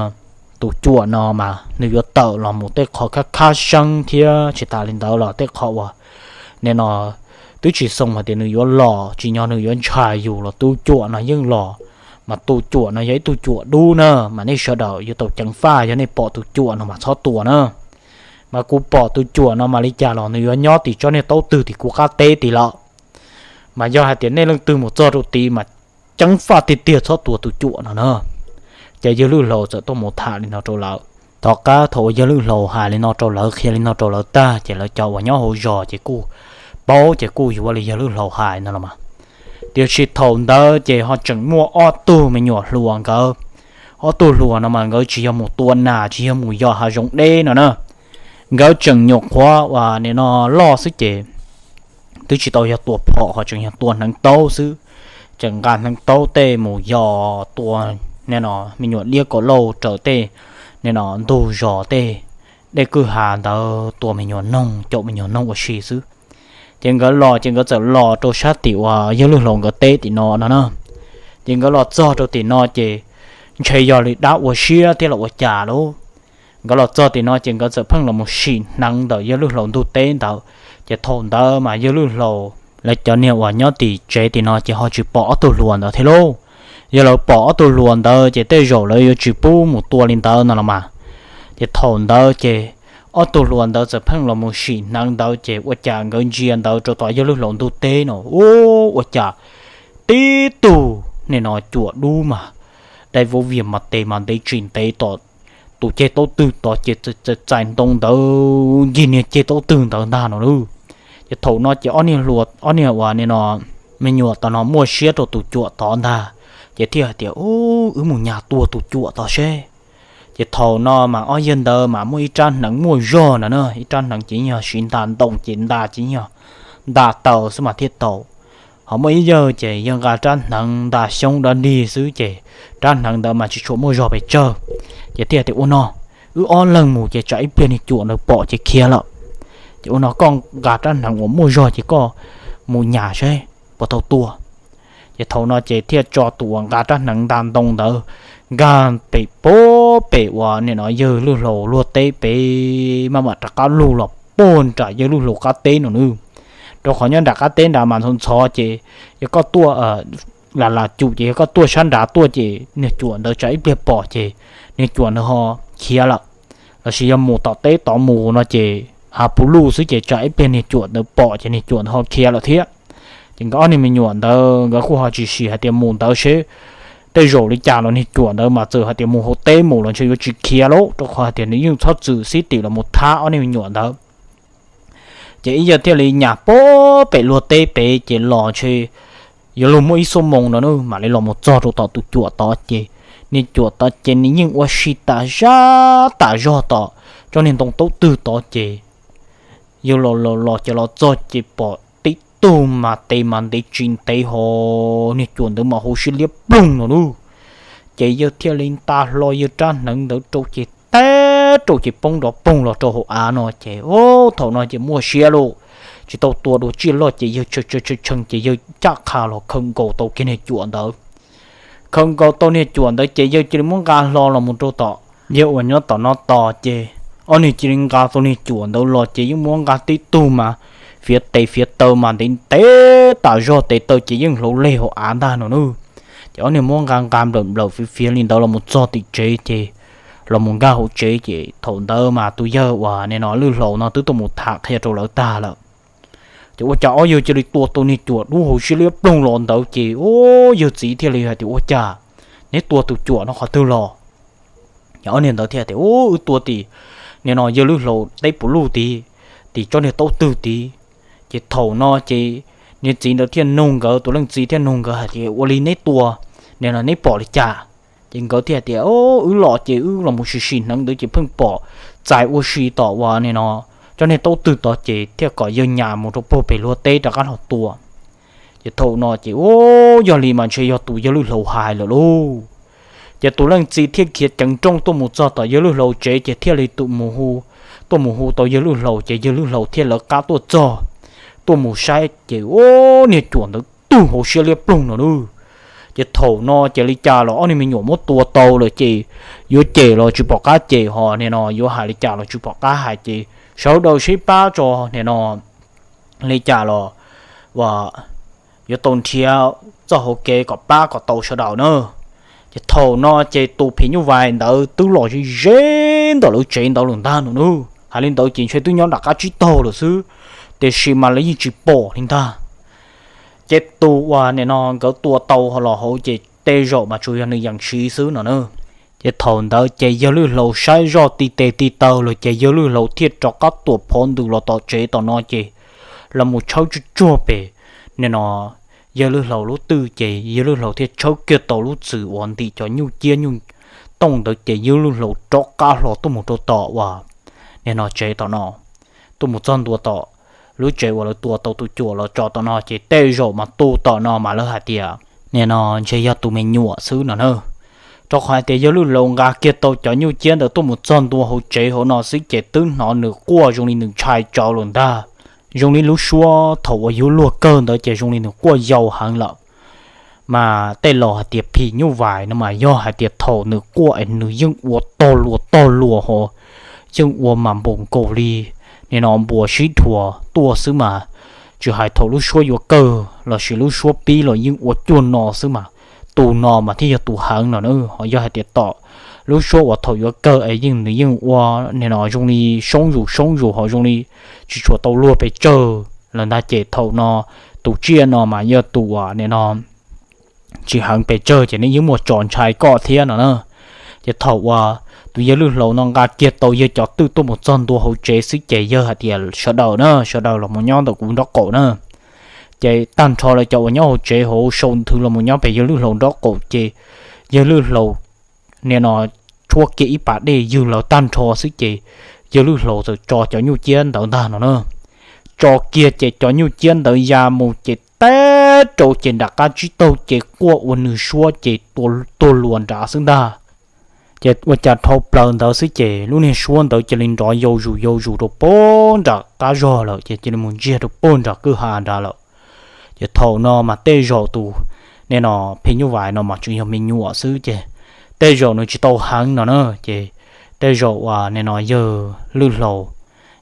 Tus cuam no mas nws yuav tawm los mus tej qho khab khab seeb thiab tsis tas li ntawd los tej qho uas nim no twb tsis xoo hais tias nws yuav los, tsim nyog nws yuav ntshai yus los tus cuam no yeej los Mas tus cuam no yog ib tug cuam dub na, mas nej sawv daws yuav tau ceev faj, yog nej pom tus cuam no mas txhob tua na. Mas kuv pom tus cuam no mas li cas los nws yuav nyob tim tsob niag taub twg tim kuv qab teb tid lawm. Mas yog hais tias nej leej twg mus txog rau tid mas ceev faj tiag tiag txhob tua tus cuam no na. Ces yawg Lwj Hlau txawm tuaj mus tham li no rau lawv. Tom qab thaum uas yawg Lwj Hlau hais li no rau lawv, qhia li no rau lawv tag, ces lawv cov uas nyob hauv zos ces kuj paub, ces kuj yuav li yawg Lwj Hlau hais no los mas. Tiam sis thaum ntawd ces ho tseem muaj ob tug me nyuam hluas nkawd. Ob tug hluas no mas nkawd tsis yog mus tua nas, tsis yog mus yos hav zoov deb no na. Nkawd tseem nyuam qhuav uas nim no loj xwb ces twb tsis tau yog tua phom, ho tseem yog tua hneev taub xwb. Tseem nqa hneev taub tej mus yos tua nim no me nyuam liab kaum lauj raws tej nim no ntug zos tej dej kwj ha ntawd, tua me nyuam noog, caum me nyuam noog ua si xwb. Ces nkawd los ces nkawd txawm los rau sab tim uas yawg Lwj Hlau nkawd teb tim no no na. Ces nkawd los txog rau tim no ces ntshe yog li dab ua siab thiab los ua cas lauj. Nkawd los txog tim no ces nkawd txawm pheej los mus sim hneev ntawm yawg Lwj Hlau ntug teb ntawd. Ces thaum ntawd mas yawg Lwj Hlau lawv cov niag uas nyob tim tsev tim no ces ho tsis pom ob tug hluas ntawd thiab lauj. Yog lawv pom ob tug hluas ntawd ces tej zaum lawv yuav tsis pub mus tua li ntawd no los mas. Ces thaum ntawd ces ob tug hluas ntawd txawm pheej los mus sim hneev ntawd ces ua cas nkawd ntsia ntawd rau tom yawg Lwj Hlau ntug teb no, ua cas tib tug nim no cuam dub mas dai vauv vias mas tes mas ntev tsis ntev tom tus ceg taub twg tod ces txais ntoo ntawd ncig niag ceg taub twg ntawd ntag no lauj. Ces thaum no ces ob niag hluas, ob niag uas nim no me nyuam tod no muaj siab rau tus cuam tod ntag, ces thiaj hais tias, Ub, wb mus nyas tua tus cuam tod seb. Ces thaum no mas ob yawg ntawd mas muaj ib rab hneev muaj zog no na, ib rab hneev ces yog siv nta ntoo ces nta ces yog nta taws xwb mas thiaj tau. Ho muaj ib yawg ces yawg nqa rab hneev nta xyoob dab dig xwb ces rab hneev ntawd mas tsis tshua muaj zog pes tsawg. Ces thiaj tias, Ua no, wb ob leeg mus ces tsam ib pliag niag cuam ntawd pom ces khiav lawm. Ces ua no koj nqa rab hneev uas muaj zog ces koj mus nyas seb puas tau tua. Ces thaum no ces thiaj tso tus uas nqa rab hneev nta ntoo ntawd nkag pem pem uas nim no yawg Lwj Hlau luag teb pem maj mam rov qab lug los puag nram yawg Lwj Hlau qab teb no nawb. Rau qhov nyob nram qab teb nrad mas ntxhov ntxhov ces yog koj tuaj lam lam cum ces yog koj tuaj sab nrad tuaj ces niag cuam ntawd tsam ib pliag pom ces niag cuam ntawd ho khiav lawm. Lossis yog mus tom teb tod mus no ces hav puv luj xwb ces tsam ib pliag niag cuam ntawd pom ces niag cuam ntawd ho khiav lawm thiab. Ces nkawd ob niag me nyuam ntawd nkawd kuj ho tsis sim hais tias mus ntawd seb tej zaum li cas los niag cuam ntawd mas txawm hais tias mus hauv teb mus los ntshe yuav tsis khiav lauj, rau qhov hais tias nws yeej txhob txwm xib tim los mus thab ob niag me nyuam ntawd. Ces ib yawg thiaj li nyas puag pem luag teb pem ces los ntshe yuav luag muaj ib xuab moos no nawb mam li los mus txog rau tom tus cuam tod ces niag cuam tod ces nws yeej ua si tas zaj tas zog tom tsob niag ntoo taub twg tod ces yawg los los los ces los txog ces pom tib tug mas tes mas ntev tsis ntev ho niag cuam ntawd mas hauv siab liab ploog no nawb. Ces yawg thiaj li nta hlo yawg rab hneev ntawd rau ces teb rau ces poob nrov poog los rau hauv av no ces thaum no ces muaj siab lauj, tsis tau tua dua tsiaj loj ces yawg tshee tshee ces yawg caj qha los khaws nkaus tau kiag niag cuam ntawd. Khaws nkaus tau niag cuam ntawd ces yawg cia li muab nqa hlo los mus rau tom yawg uas nyob tom no tos ces ob niag cia li nqa tau niag cuam ntawd los ces yeej muab nqa tib tug mas fiav tes fiav taw mas ntev ntev tas zog tes taw ces yeej hlauv leg hauv av ntag no nawb. Ces ob niag muab nqa nqa nplawm nplawm fiav fiav li ntawd los mus txog tim tsev ces los mus nkag hauv tsev ces thaum ntawd mas tus yawg uas nim no Lwj Hlau no twb tuaj mus tham qhia rau lawv tag lawm. Ces ua cas ob yawg cia li tua tau niag cuam dub hauv siab liab ploog los ntawd ces yawg txiv thiaj li hais tias, Ua cas neb tua tus cuam no qhov twg los? Ces ob niag ntawd thiaj tias, Ub, wb tua tim nim no yawg Lwj Hlau teb puv luj tid, tim tsob niag taub twg tid. Ces thaum no ces niag txiv ntawd thiaj nug nkawd, tus leej txiv thiaj nug nkawd hais tias, Ua li neb tua nim no neb pom li cas? Ces nkawd thiaj tias, Wb los ces wb los mus sim sim hneev ntawd ces pheej pom txais ua si tom uas nim no tsob niag taub twg tod ces thiaj kom yawg nyas mus rau puag pem luag teb rov qab los tua. Ces thaum no ces, Ub, yog li mas ntshe yog tus yawg Lwj Hlau hais lawm lauj. Ces tus leej txiv thiaj khiav ceev nrooj tuaj mus txog tom yawg Lwj Hlau tsev ces thiaj li tus mus hu, tuaj mus hu tau yawg Lwj Hlau ces yawg Lwj Hlau thiaj lawv qab tuaj txog, tuaj mus saib ces, Ub, niag cuam ntawd tug hauv siab liab ploog no nawb. Ces thaum no ces li cas los ob niag me nyuam muab tua tau lawm ces yuav cem los tsis pom qab cem ho nim no yuav hais li cas los tsis pom qab hais ces sawv daws sib pab tso nim no li cas los uas yuav tau nrhiav txoj hauv kev kom pab kom tau sawv daws na. Ces thaum no ces tus phim nyuj vais ntawd twb los ze ze ntawm lawv tsev ntawd lawm ntag no nawb. Hais li ntawd ces ntshe twb nyob nram qab tsib taug lawm xwb, tiam sis mas lawv yeej tsis pom li ntag. Ces tus uas nim no nkawd tua tau los hauv ces tej zaum mas tsuas yog nws yees siv xwb no na. Ces thaum ntawd ces yawg Lwj Hlau saib zoj ti tes ti taw lawm ces yawg Lwj Hlau thiaj rov qab tuam phov ntws los tom tsev tom no ces los mus tshawb tsuj tsuag pem nim no yawg Lwj Hlau lub twj ces yawg Lwj Hlau thiaj tshawb kiag tau lub txwm uas ntim cov nyuj ciab nyuj tooj ntawd ces yawg Lwj Hlau rov qab hlo tuaj mus rau tom uas nim no tsev tom no, tuaj mus txog ntua tom lub tsev uas lawv tua tau tus cuam los tso tom no ces tej zaum mas tus tom no mas lawv hais tias nim no ntshe yog tus me nyuam xwb no na. Rau qhov hais tias yawg Lwj Hlau nqa kiag tau cov nyuj ciab ntawd tuaj mus txog ntua hauv tsev hauv no xwb ces twb hnov nws quaj zoo li nws ntshai tsawv lawm ntag. Zoo li lub suab thaum uas yuav luag kawg ntawd ces zoo li nws quaj yau heev lawm. Mas tej laus hais tias phim nyuj vais no mas yog hais tias thaum nws quaj es nws yeej ua tog luas tog luas ho, yeej ua mas npaum nkaus li nim no npua sib dhuas tuaj xwb mas, tsis hais thaum lub suab yuav kawg lossis lub suab pib los yeej ua cuag no xwb mas, tus no mas thiaj yog tus heev no na. Ho yog hais tias tom lub suab uas thaum yuav kawg es yeej nws yeej ua nim no zoo li soob zus soob zus ho zoo li tsis tshua tau luag pes tsawg lawm ntag ces thaum no tus tsiaj no mas yog tus uas nim no tsis heev pes tsawg ces nws yeej muaj tso ntshai koj thiab no na. Ces thaum uas tus yawg Lwj Hlau no nqa kiag tau yawg cov twj tuaj mus txog ntua hauv tsev xwb ces yawg hais tias sawv daws na, sawv daws los mus nyob ntawm kuv nraub qaum na. Ces tag nrho lawv cov uas nyob hauv tsev hauv sau nthwv los mus nyob pem yawg Lwj Hlau nraub qaum ces yawg Lwj Hlau nim no tshuab kiag ib pas dej ywg lawv tag nrho xwb ces yawg Lwj Hlau txawm tso cov nyuj ciab ntawd ntag no na. Tso kiag ces cov nyuj ciab ntawd ya mus ces teb rau ces nram qab tsib taug ces quaj ua nws suab ces tuag luas nrad xwb ntag. Ces ua cas dhau plaws ntawd xwb ces lub niag suab ntawd cia li nrov yau zus yau zus rau pag nram qab zog lawm ces cia li mus ntsiag rau pag nram kwj ha nrad lawm. Ces thaum no mas tej zaum tus nim no phim nyuj vais no mas tseem yog me nyuam xwb ces tej zaum nws tsis tau heev no na. Ces tej zaum uas nim no yawg Lwj Hlau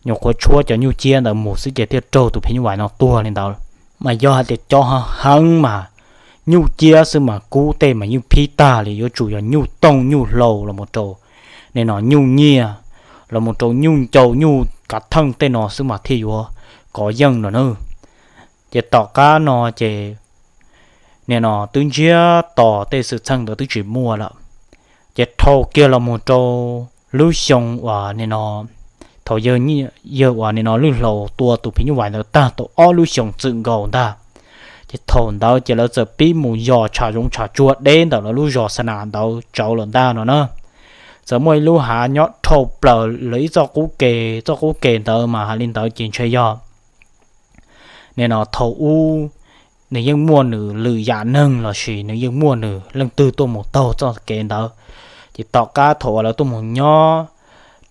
nyuam qhuav tshuab cov nyuj ciab ntawd mus xwb ces thiaj raug tus phim nyuj vais no tuag li ntawd. Mas yog hais tias cov heev mas nyuj ciab xwb mas kub tej mas yeej phib tag li, yuav tsum yog nyuj tooj nyuj hlau los mus rau nim no nyuj nyiaj los mus rau nyuj ncau nyuj kav theej tej no xwb mas thiaj yuav kov yeej no na. Ces tom qab no ces nim no twb ntsiag to tej xwm txheej ntawd twb tsis muaj lawm. Ces dhau kiag los mus rau lub xyoo uas nim no thaum yawg uas nim no Lwj Hlau tua tus phim nyuj vais ntawd tag tau ob lub xyoos txwm nkaus ntag, ces thaum ntawd ces lawv txawm pib mus yos tshav zoov tshav tsuag deb ntawm lawv lub zos Xa Nas ntawd tsawv lawm ntag no na. Txawm muaj ib lub hav nyob dhau plaws lawv ib txoj qub ke, txoj qub ke ntawd mas hais li ntawd ces ntshe yog nim no thaum ub nws yeej muaj nws lwm yam neeg lossis nws yeej muaj nws leej twg tuaj mus taug txoj kev ntawd. Ces tom qab thaum uas lawv tuaj mus nyob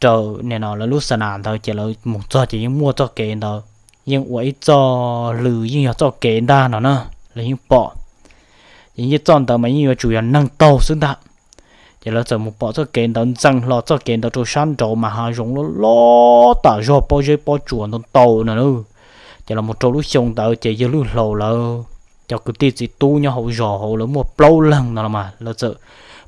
rau nim no lawv lub Xa Nas ntawd ces lawv mus txog ces yeej muaj txoj kev ntawd, yeej ua ib txoj lw yeej yog txoj kev ntag no na, lawv yeej pom. Ces yeej txoj ntawd mas yeej yuav tsum yog neeg taug xwb ntag. Ces lawv txawm mus pom txoj kev ntawd ntxeev hlo txoj kev ntawd rau sab nraud mas hav zoov loj loj tam zog pob zeb pob tsuas ntau ntau no na. Ces los mus rau lub xyoo ntawd ces yawg Lwj Hlau lawv cov kwv tij txiv tub nyob hauv zos hauv lawv muaj plaub leeg no los mas lawv txawm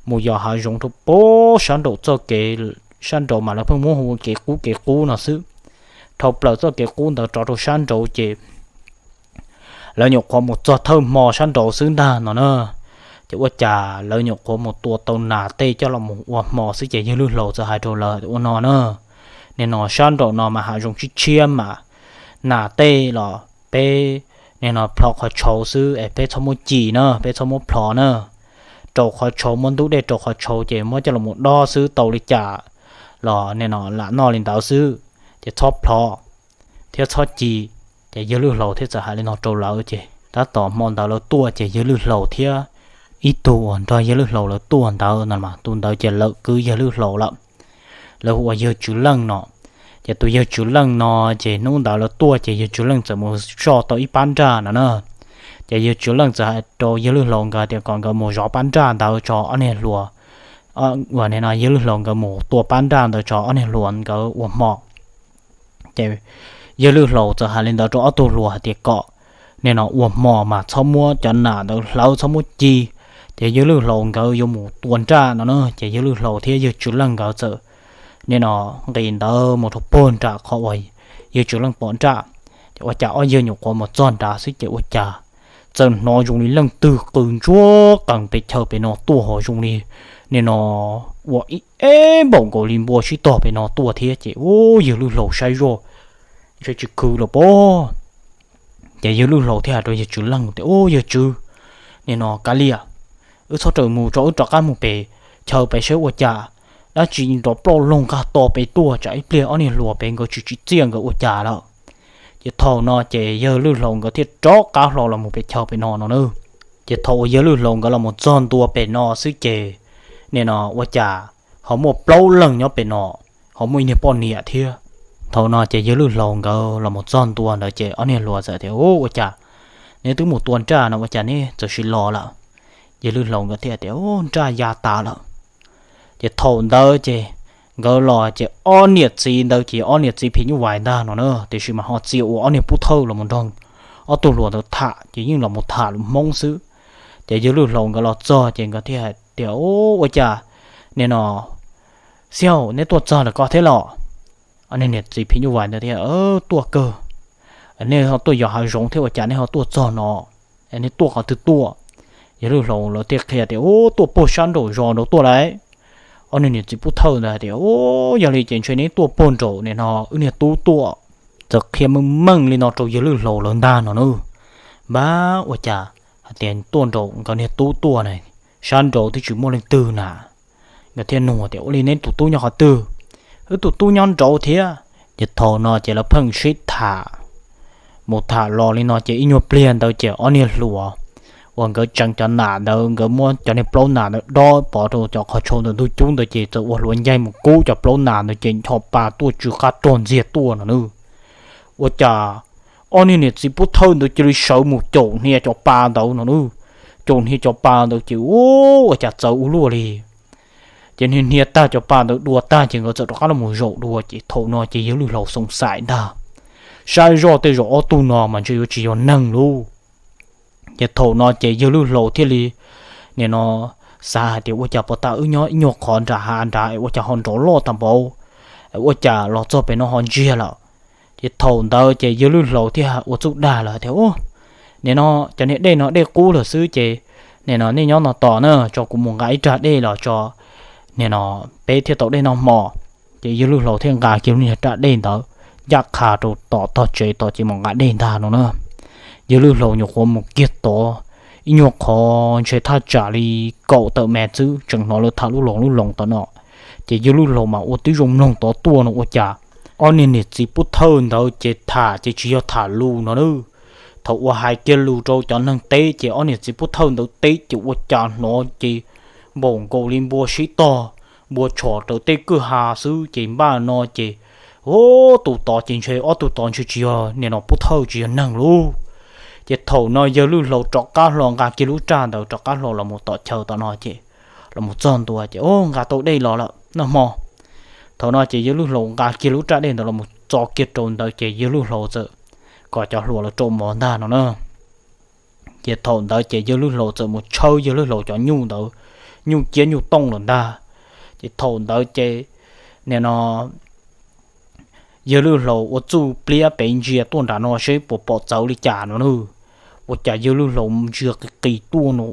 mus yos hav zoov rau pob sab nraum txoj kev, sab nraud mas lawv pheej muab hu ua kev qub kev qub no xwb. Dhau plaws txoj kev qub ntawd rov rau sab nraud ces lawv nyuam qhuav mus txog thawj hmo sab nraud xwb ntag no na. Ces ua cas lawv nyuam qhuav mus tua tau nas tej coj los mus ua hmo xwb ces yawg Lwj Hlau txawm hais rau lawv ua no na, nim no sab nraum no mas hav zoov tshiab tshiab mas nas tej los peb nim no plhov qhov tshauv xwb es peb txhob muab ci na, peb txhob muab plhov na. Rau qhov tshauv, muab ntub dej rau qhov tshauv ces muab coj los mus dob xwb, tau li cas los nim no lam noj li ntawd xwb, ces txhob plhov thiab txhob ci. Ces yawg Lwj Hlau thiaj txawm hais li no rau lawv ces tab tom hmo ntawd lawv tuaj ces yawg Lwj Hlau thiab ib tug uas nrog yawg Lwj Hlau lawv tuaj ntawd no mas tus ntawd ces lawm kwv yawg Lwj Hlau lawm, lawv hu ua yawg Tswv Leej no. Ces tus yawg Tswv Leej no ces hnub ntawd lawv tuaj ces yawg Tswv Leej txawm mus soj tau ib pab nraj no na. Ces yawg Tswv Leej txawm hais rau yawg Lwj Hlau nkawd tias kom nkawd mus zov pab nraj ntawd tso ob niag hluas, uas nim no yawg Lwj Hlau nkawd mus tua pab nraj ntawd tso ob niag hluas nkawd ua hmo. Ces yawg Lwj Hlau txawm hais li ntawd rau ob tug hluas hais tias kom nim no ua hmo mas txhob muab cov nas ntawd hlawv, txhob muab ci, Ces yawg Lwj Laus nkawd yuav mus tua nraj no na, ces yawg Lwj Laus thiab yawg Tswv Leej nkawd txawm nim no nqis ntawd mus rau puag nram qhov uas yawg Tswv Leej pom nraj. Ces ua cas ob yawg nyuam qhuav mus txog nrad xwb ces ua cas txawm hnov zoo li leej twg qw ntsuab qees pes chaw pem no tuaj ho zoo li nim no ua ib eb npaum nkaus li npua sib tog pem no tuaj thiab ces ua yawg Lwj Laus saib zoj ntshe tsis khwv los pob. Ces yawg Lwj Laus thiaj hais rau yawg Tswv Leej tias, Ub, yawg Tswv, nim no kav liam, wb txhob rawm mus tso, wb rov qab mus pem chaw pem saib ua cas, dab tsi nrov ploj loog nqaj to pem tuaj, tsam ib pliag ob niag hluas pem nkawd tsis tsim txiaj nkawd ua cas lawm. Ces thaum no ces yawg Lwj Laus nkawd thiaj rov qab hlo los mus pem chaw pem no no na. Ces thaum uas yawg Lwj Laus nkawd los mus txog ntua pem no xwb ces nim no ua cas ho muaj plaub leeg nyob pem no, ho muaj ib niag poj niam thiab. Thaum no ces yawg Lwj Laus nkawd los mus txog ntua ntawd ces ob niag hluas txawm tias, Ub, ua cas neb twb mus tua nraj no ua cas neb txawm sim los lawm? Yawg Lwj Laus nkawd thiaj tias, Ub, nraj ya tas lawm. Ces thaum ntawd ces nkawd los ces ob niam txiv ntawd ces ob niam txiv phim nyuj vais ntag no na, tiam sis mas ho txia ua ob niag pub thawj los mus nrog ob tug hluas ntawd tham ces yeej los mus tham lus Hmoob xwb. Ces yawg Lwj Laus nkawd los txog ces nkawd thiaj hais tias, Ub, ua cas nim no, Xib Hawm, neb tuaj txog lawm ko thiab los? Ob niag niam txiv phim nyuj vais ntawd thiaj, Tuaj kawg. Nej ho tuaj yos hav zoov thiab ua cas nej ho tuaj txog no? Nej tuaj qhov twg tuaj? Yawg Lwj Laus lawv thiaj qhia tias, Ub, tuaj puag sab nraum zos nraud tuaj lauj. Ob niag niam txiv pub thawj ntawd hais tias, Ub, yog li ces ntshe neb tuaj puag nraum nim no wb niag tub tuaj. Txawm qhia meej meej li no rau yawg Lwj Laus lawv ntag no na. Npab ua cas hais tias tuaj nraum nkawd niag tub tuaj na, sab nraud twb tsis muaj leej twg na. Nkawd thiaj nug tias, Ua li neb tus tub nyob qhov twg? Wb tus tub nyob nraud thiab. Ces thaum no ces lawv pheej sib tham mus tham los li no ces ib nyuag pliag ntawd ces ob niag hluas uas nkawd tseev cov nas ntawd, nkawd muab cov niag plaub nas ntawd dob pov rau cov qhov tshau ntawm ntug cub ntawd ces txawm ua hluav ncaig mus kub cov plaub nas ntawd ces ncho pa tuaj tsw qab rog ntxiag tuaj no na. Ua cas ob niag niam txiv pub thawj ntawd cia li sawv mus caum hnia cov pa ntawd no na. Caum hnia cov pa ntawd ces ua cas txawv ua luaj li. Ces hnia hnia tag cov pa ntawd dua tag ces nkawd txawm rov qab los mus zaum dua ces thaum no ces yawg Lwj Laus xoom xaim ntag, saib zoj tej zaum ob tug no mas ntshe yuav tsis yog neeg lauj. Ces thaum no ces yawg Lwj Laus thiaj li nim no xav hais tias, Ua cas puag ta wb nyob ib nyuag qhov nram hav nrad es ua cas ho nrov loj tag npaum, ua cas los txog pem no ho ntsiag lawm? Ces thaum ntawd ces yawg Lwj Laus thiaj ua txuj dag lawm tias, Ub, nim no cov niag dej no dej qub lawm xwb ces nim no nej nyob no tos na, tso kuv mus nqa ib rag dej los tso, nim no peb thiaj tau dej noj hmo. Ces yawg Lwj Laus thiaj nqa kiag lub niag raj dej ntawd ncaj qha rau tom tog tsev tos ces mus nqa dej ntag no na. Yawg Lwj Laus nyuam qhuav mus kiag tod ib nyuag qhov ntshe thaj tsam li kaum tawm mev xwb tseem hnov lawv tham lub loos lub loos tom no. Ces yawg Lwj Laus mas ua tib zoo mloog tod tuaj no ua cas ob niag niam txiv pub thawj ntawd ces tham ces tsis yog tham lus no na. Thaum uas hais kiag lus rau cov neeg teb ces ob niag txiv pub thawj ntawd teb ces ua cas hnov ces npaum nkaus li npua sib tog, npua tshom raws tej kwj ha xwb ces npaj no ces, ub, tus tod ces ntshe ob tug tod ntshe tsis yog nim no pub thawj tsis yog neeg lauj. Ces thaum no yawg Lwj Laus rov qab hlo nqa kiag lub raj ntawd rov qab hlo los mus tom chaw tom no ces los mus txog ntua ces, Ub, nqa tau dej los lawm noj hmo. Thaum no ces yawg Lwj Laus nqa kiag lub raj dej ntawd los mus txo kiag rau ntawd ces yawg Lwj Laus txawm kom cov hluas los rau mov ntag no na. Ces thaum ntawd ces yawg Lwj Laus txawm mus tshawb yawg Lwj Laus cov nyuj ntawd, nyuj ciab nyuj tooj lawm ntag. Ces thaum ntawd ces nim no yawg Lwj Laus ua txuj pliab pem ntsia tuaj nram no seb puas pom txawv li cas no na. Ua cas yawg Lwj Laus ntsia qis qis tuaj no,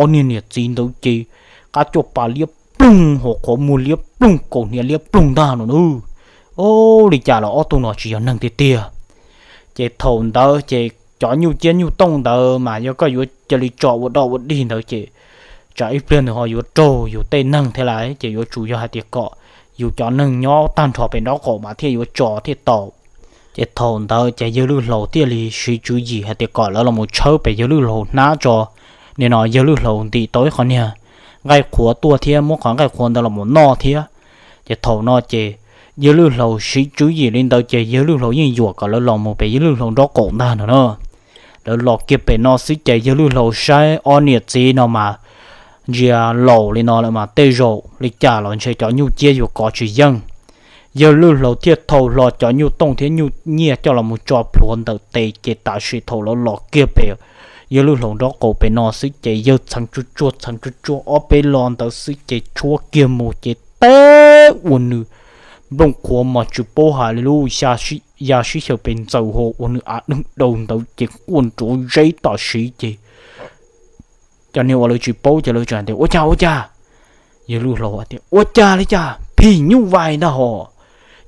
ob niag niam txiv ntawd ces qab coj pas liab ploog, hauv qhov muag liab ploog, kaus hniav liab ploog ntag no na. Ub, li cas los ob tug no tsis yog neeg tiag tiag. Ces thaum ntawd ces cov nyuj ciab nyuj tooj ntawd mas yog koj yuav cia li tso ua doj ua dig ntawd ces tsam ib pliag nws ho yuav raug yus tej neeg thiab lawm ces yuav tsum yog hais tias kom yus cov neeg nyob tag nrho pem nraub qaum mas thiaj yuav tso thiaj tau. Ces thaum ntawd ces yawg Lwj Laus thiaj li siv tswv yim hais tias kom lawv los mus tshawb pem yawg Lwj Laus hnab tso, nim no yawg Lwj Laus ntim tau ib qho niag nqaij qhuav tuaj thiab muab qhov nqaij qhuav ntawd los mus noj thiab. Ces thaum no ces yawg Lwj Laus siv tswv yim li ntawd ces yawg Lwj Laus yeej yuam kom lawv los mus pem yawg Lwj Laus nraub qaum ntag no na. Lawv los kiag pem no xwb ces yawg Lwj Laus saib ob niam txiv no mas ntsia laus li no lawm mas tej zaum li cas los ntshe cov nyuj ciab yuav kov tsis yeej. Yawg Lwj Laus thiaj thau hlo cov nyuj tooj thiab nyuj nyiaj coj los mus tso plhuav ntawm tes ces tam sim thaum lawv los kiag pem Yawg Lwj Hlau nraub qaum pem no xwb ces yawg txheev tsuag tsuag txheev tsuag tsuag ob peb lo ntawd xwb ces tshuab kiag mus ces teb ua nws nplooj qhuav mas tsis paub hais li lub, ya sib xyaw pes ntxaws ho ua nws av dheej daus ntawd ces quaj nrov zeb tam sim ces cov niag uas lawv tsis paub ces lawv tseem tias ua cas ua cas. Yawg Lwj Hlau tias ua cas li cas phim nyuj vais ntag hos.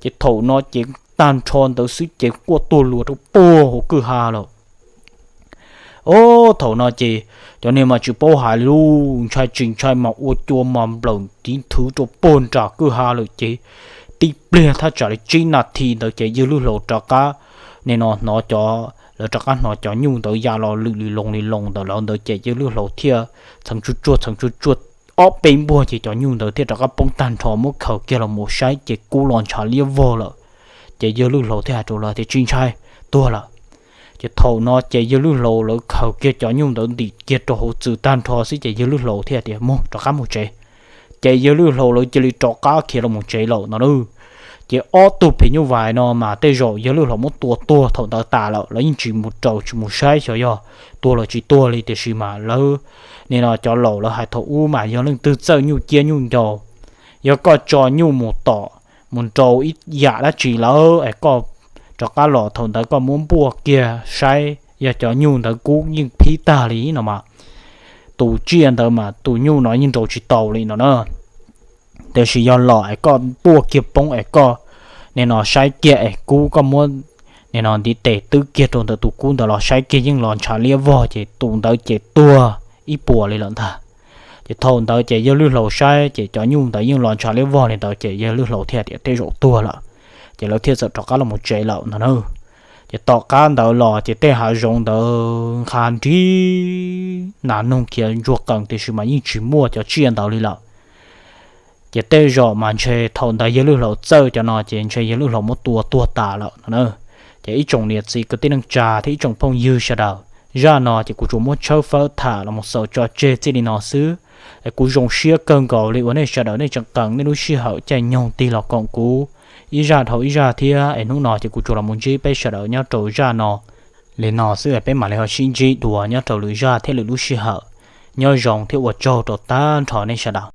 Ces thaum no ces tag nrho ntawd xwb ces quaj tuag luag rau puag hauv kwj ha lawm. Ob, thaum no ces cov niag mas tsis paub hais li lub, ntshai tsis ntshai mas ua cua mas nplawm tiv nthwv rau puag nram kwj ha lawm ces tib pliag thaj tsam li tsib nas this ntawd ces Yawg Lwj Hlau rov qab, nim no hnov cov, lawv rov qab hnov cov nyuj ntawd ya los lwm li loo li loo ntawm lawv ntawd ces Yawg Lwj Hlau thiaj txheev tsuag tsuag txheev tsuag tsuag ob peb npuaj ces cov nyuj ntawd thiaj rov qab poob tag nrho, muab khaws kiag los mus saib ces kub los ntshav liab vog lawm. Ces Yawg Lwj Hlau thiaj hais rau lawv tias tsis ntshai, tuag lawm. Ces thaum no ces Yawg Lwj Hlau lawv khaws kiag cov nyuj ntawd ntim kiag rau hauv txwm tag nrho xwb ces Yawg Lwj Hlau thiaj tias mus rov qab mus tsev. Ces Yawg Lwj Hlau lawv cia li rov qab khiav los mus tsev lawm no na. Ces ob tug phim nyuj vais no mas tej zaum Yawg Lwj Hlau muab tua tuag thaum ntawd tas lawm, lawv yeej tsis mus raws tsis mus saib xyov yog tuag los tsis tuag li, tiam sis mas lawv, nim no cov laus lawv hais thaum ub mas yog leej twg txawj nyuj ciab nyuj ncaus, yog koj tso nyuj mus tom mus nrau ib yam dab tsi lawm es koj rov qab los thaum ntawd koj muab npuaj kiag saib yog cov nyuj ntawd kub yeej phib tag li no mas, tus tsiaj ntawd mas tus nyuj no yeej nrau tsis tau li no na. Tiam sis yog los es koj npuaj kiag poob es koj, nim no saib kiag es kub koj muab, nim no ntiv tes twb kiag rau ntawm tus kub ntawd los saib kiag yeej los ntshav liab vog ces tus ntawd ces tuag ib puas li lawm ntag. Ces thaum ntawd ces Yawg Lwj Hlau saib ces cov nyuj ntawd yeej los ntshav liab vog li ntawd ces Yawg Lwj Hlau thiaj tias tej zaum tuag lawm. Ces lawv thiaj txawm rov qab los mus tsev lawm no na. Ces tom qab ntawd los ces tej hav zoov ntawd nqha nrig nas noog khiav ntsuag qees tiam sis mas yeej tsis muaj cov tsiaj ntawd li lawm. Ces tej zaum mas ntshe thaum ntawd Yawg Lwj Hlau txawj cov no ces ntshe Yawg Lwj Hlau muab tua tuag tas lawm no na. Ces ib tsoom niam txiv kwv tij neej tsa thiab ib tsoom phooj ywg sawv daws, zaj no ces kuv tsuas muab tshawb fawb tham los mus xaus tso tseg txij li no xwb. Es kuv zoo siab kawg nkaus li uas nej sawv daws nej tseem qee nej lub sij hawm caij nyoog tig los koom kuv ib zaj dhau ib zaj thiab es hnub no ces kuv tsuas los mus ntsib peb sawv daws nyob rau zaj no li no xwb es peb mam li ho sib ntsib dua nyob rau lwm zaj thiab lwm lub sij hawm. Nyob zoo thiab ua tsaug rau tag nrho nej sawv daws.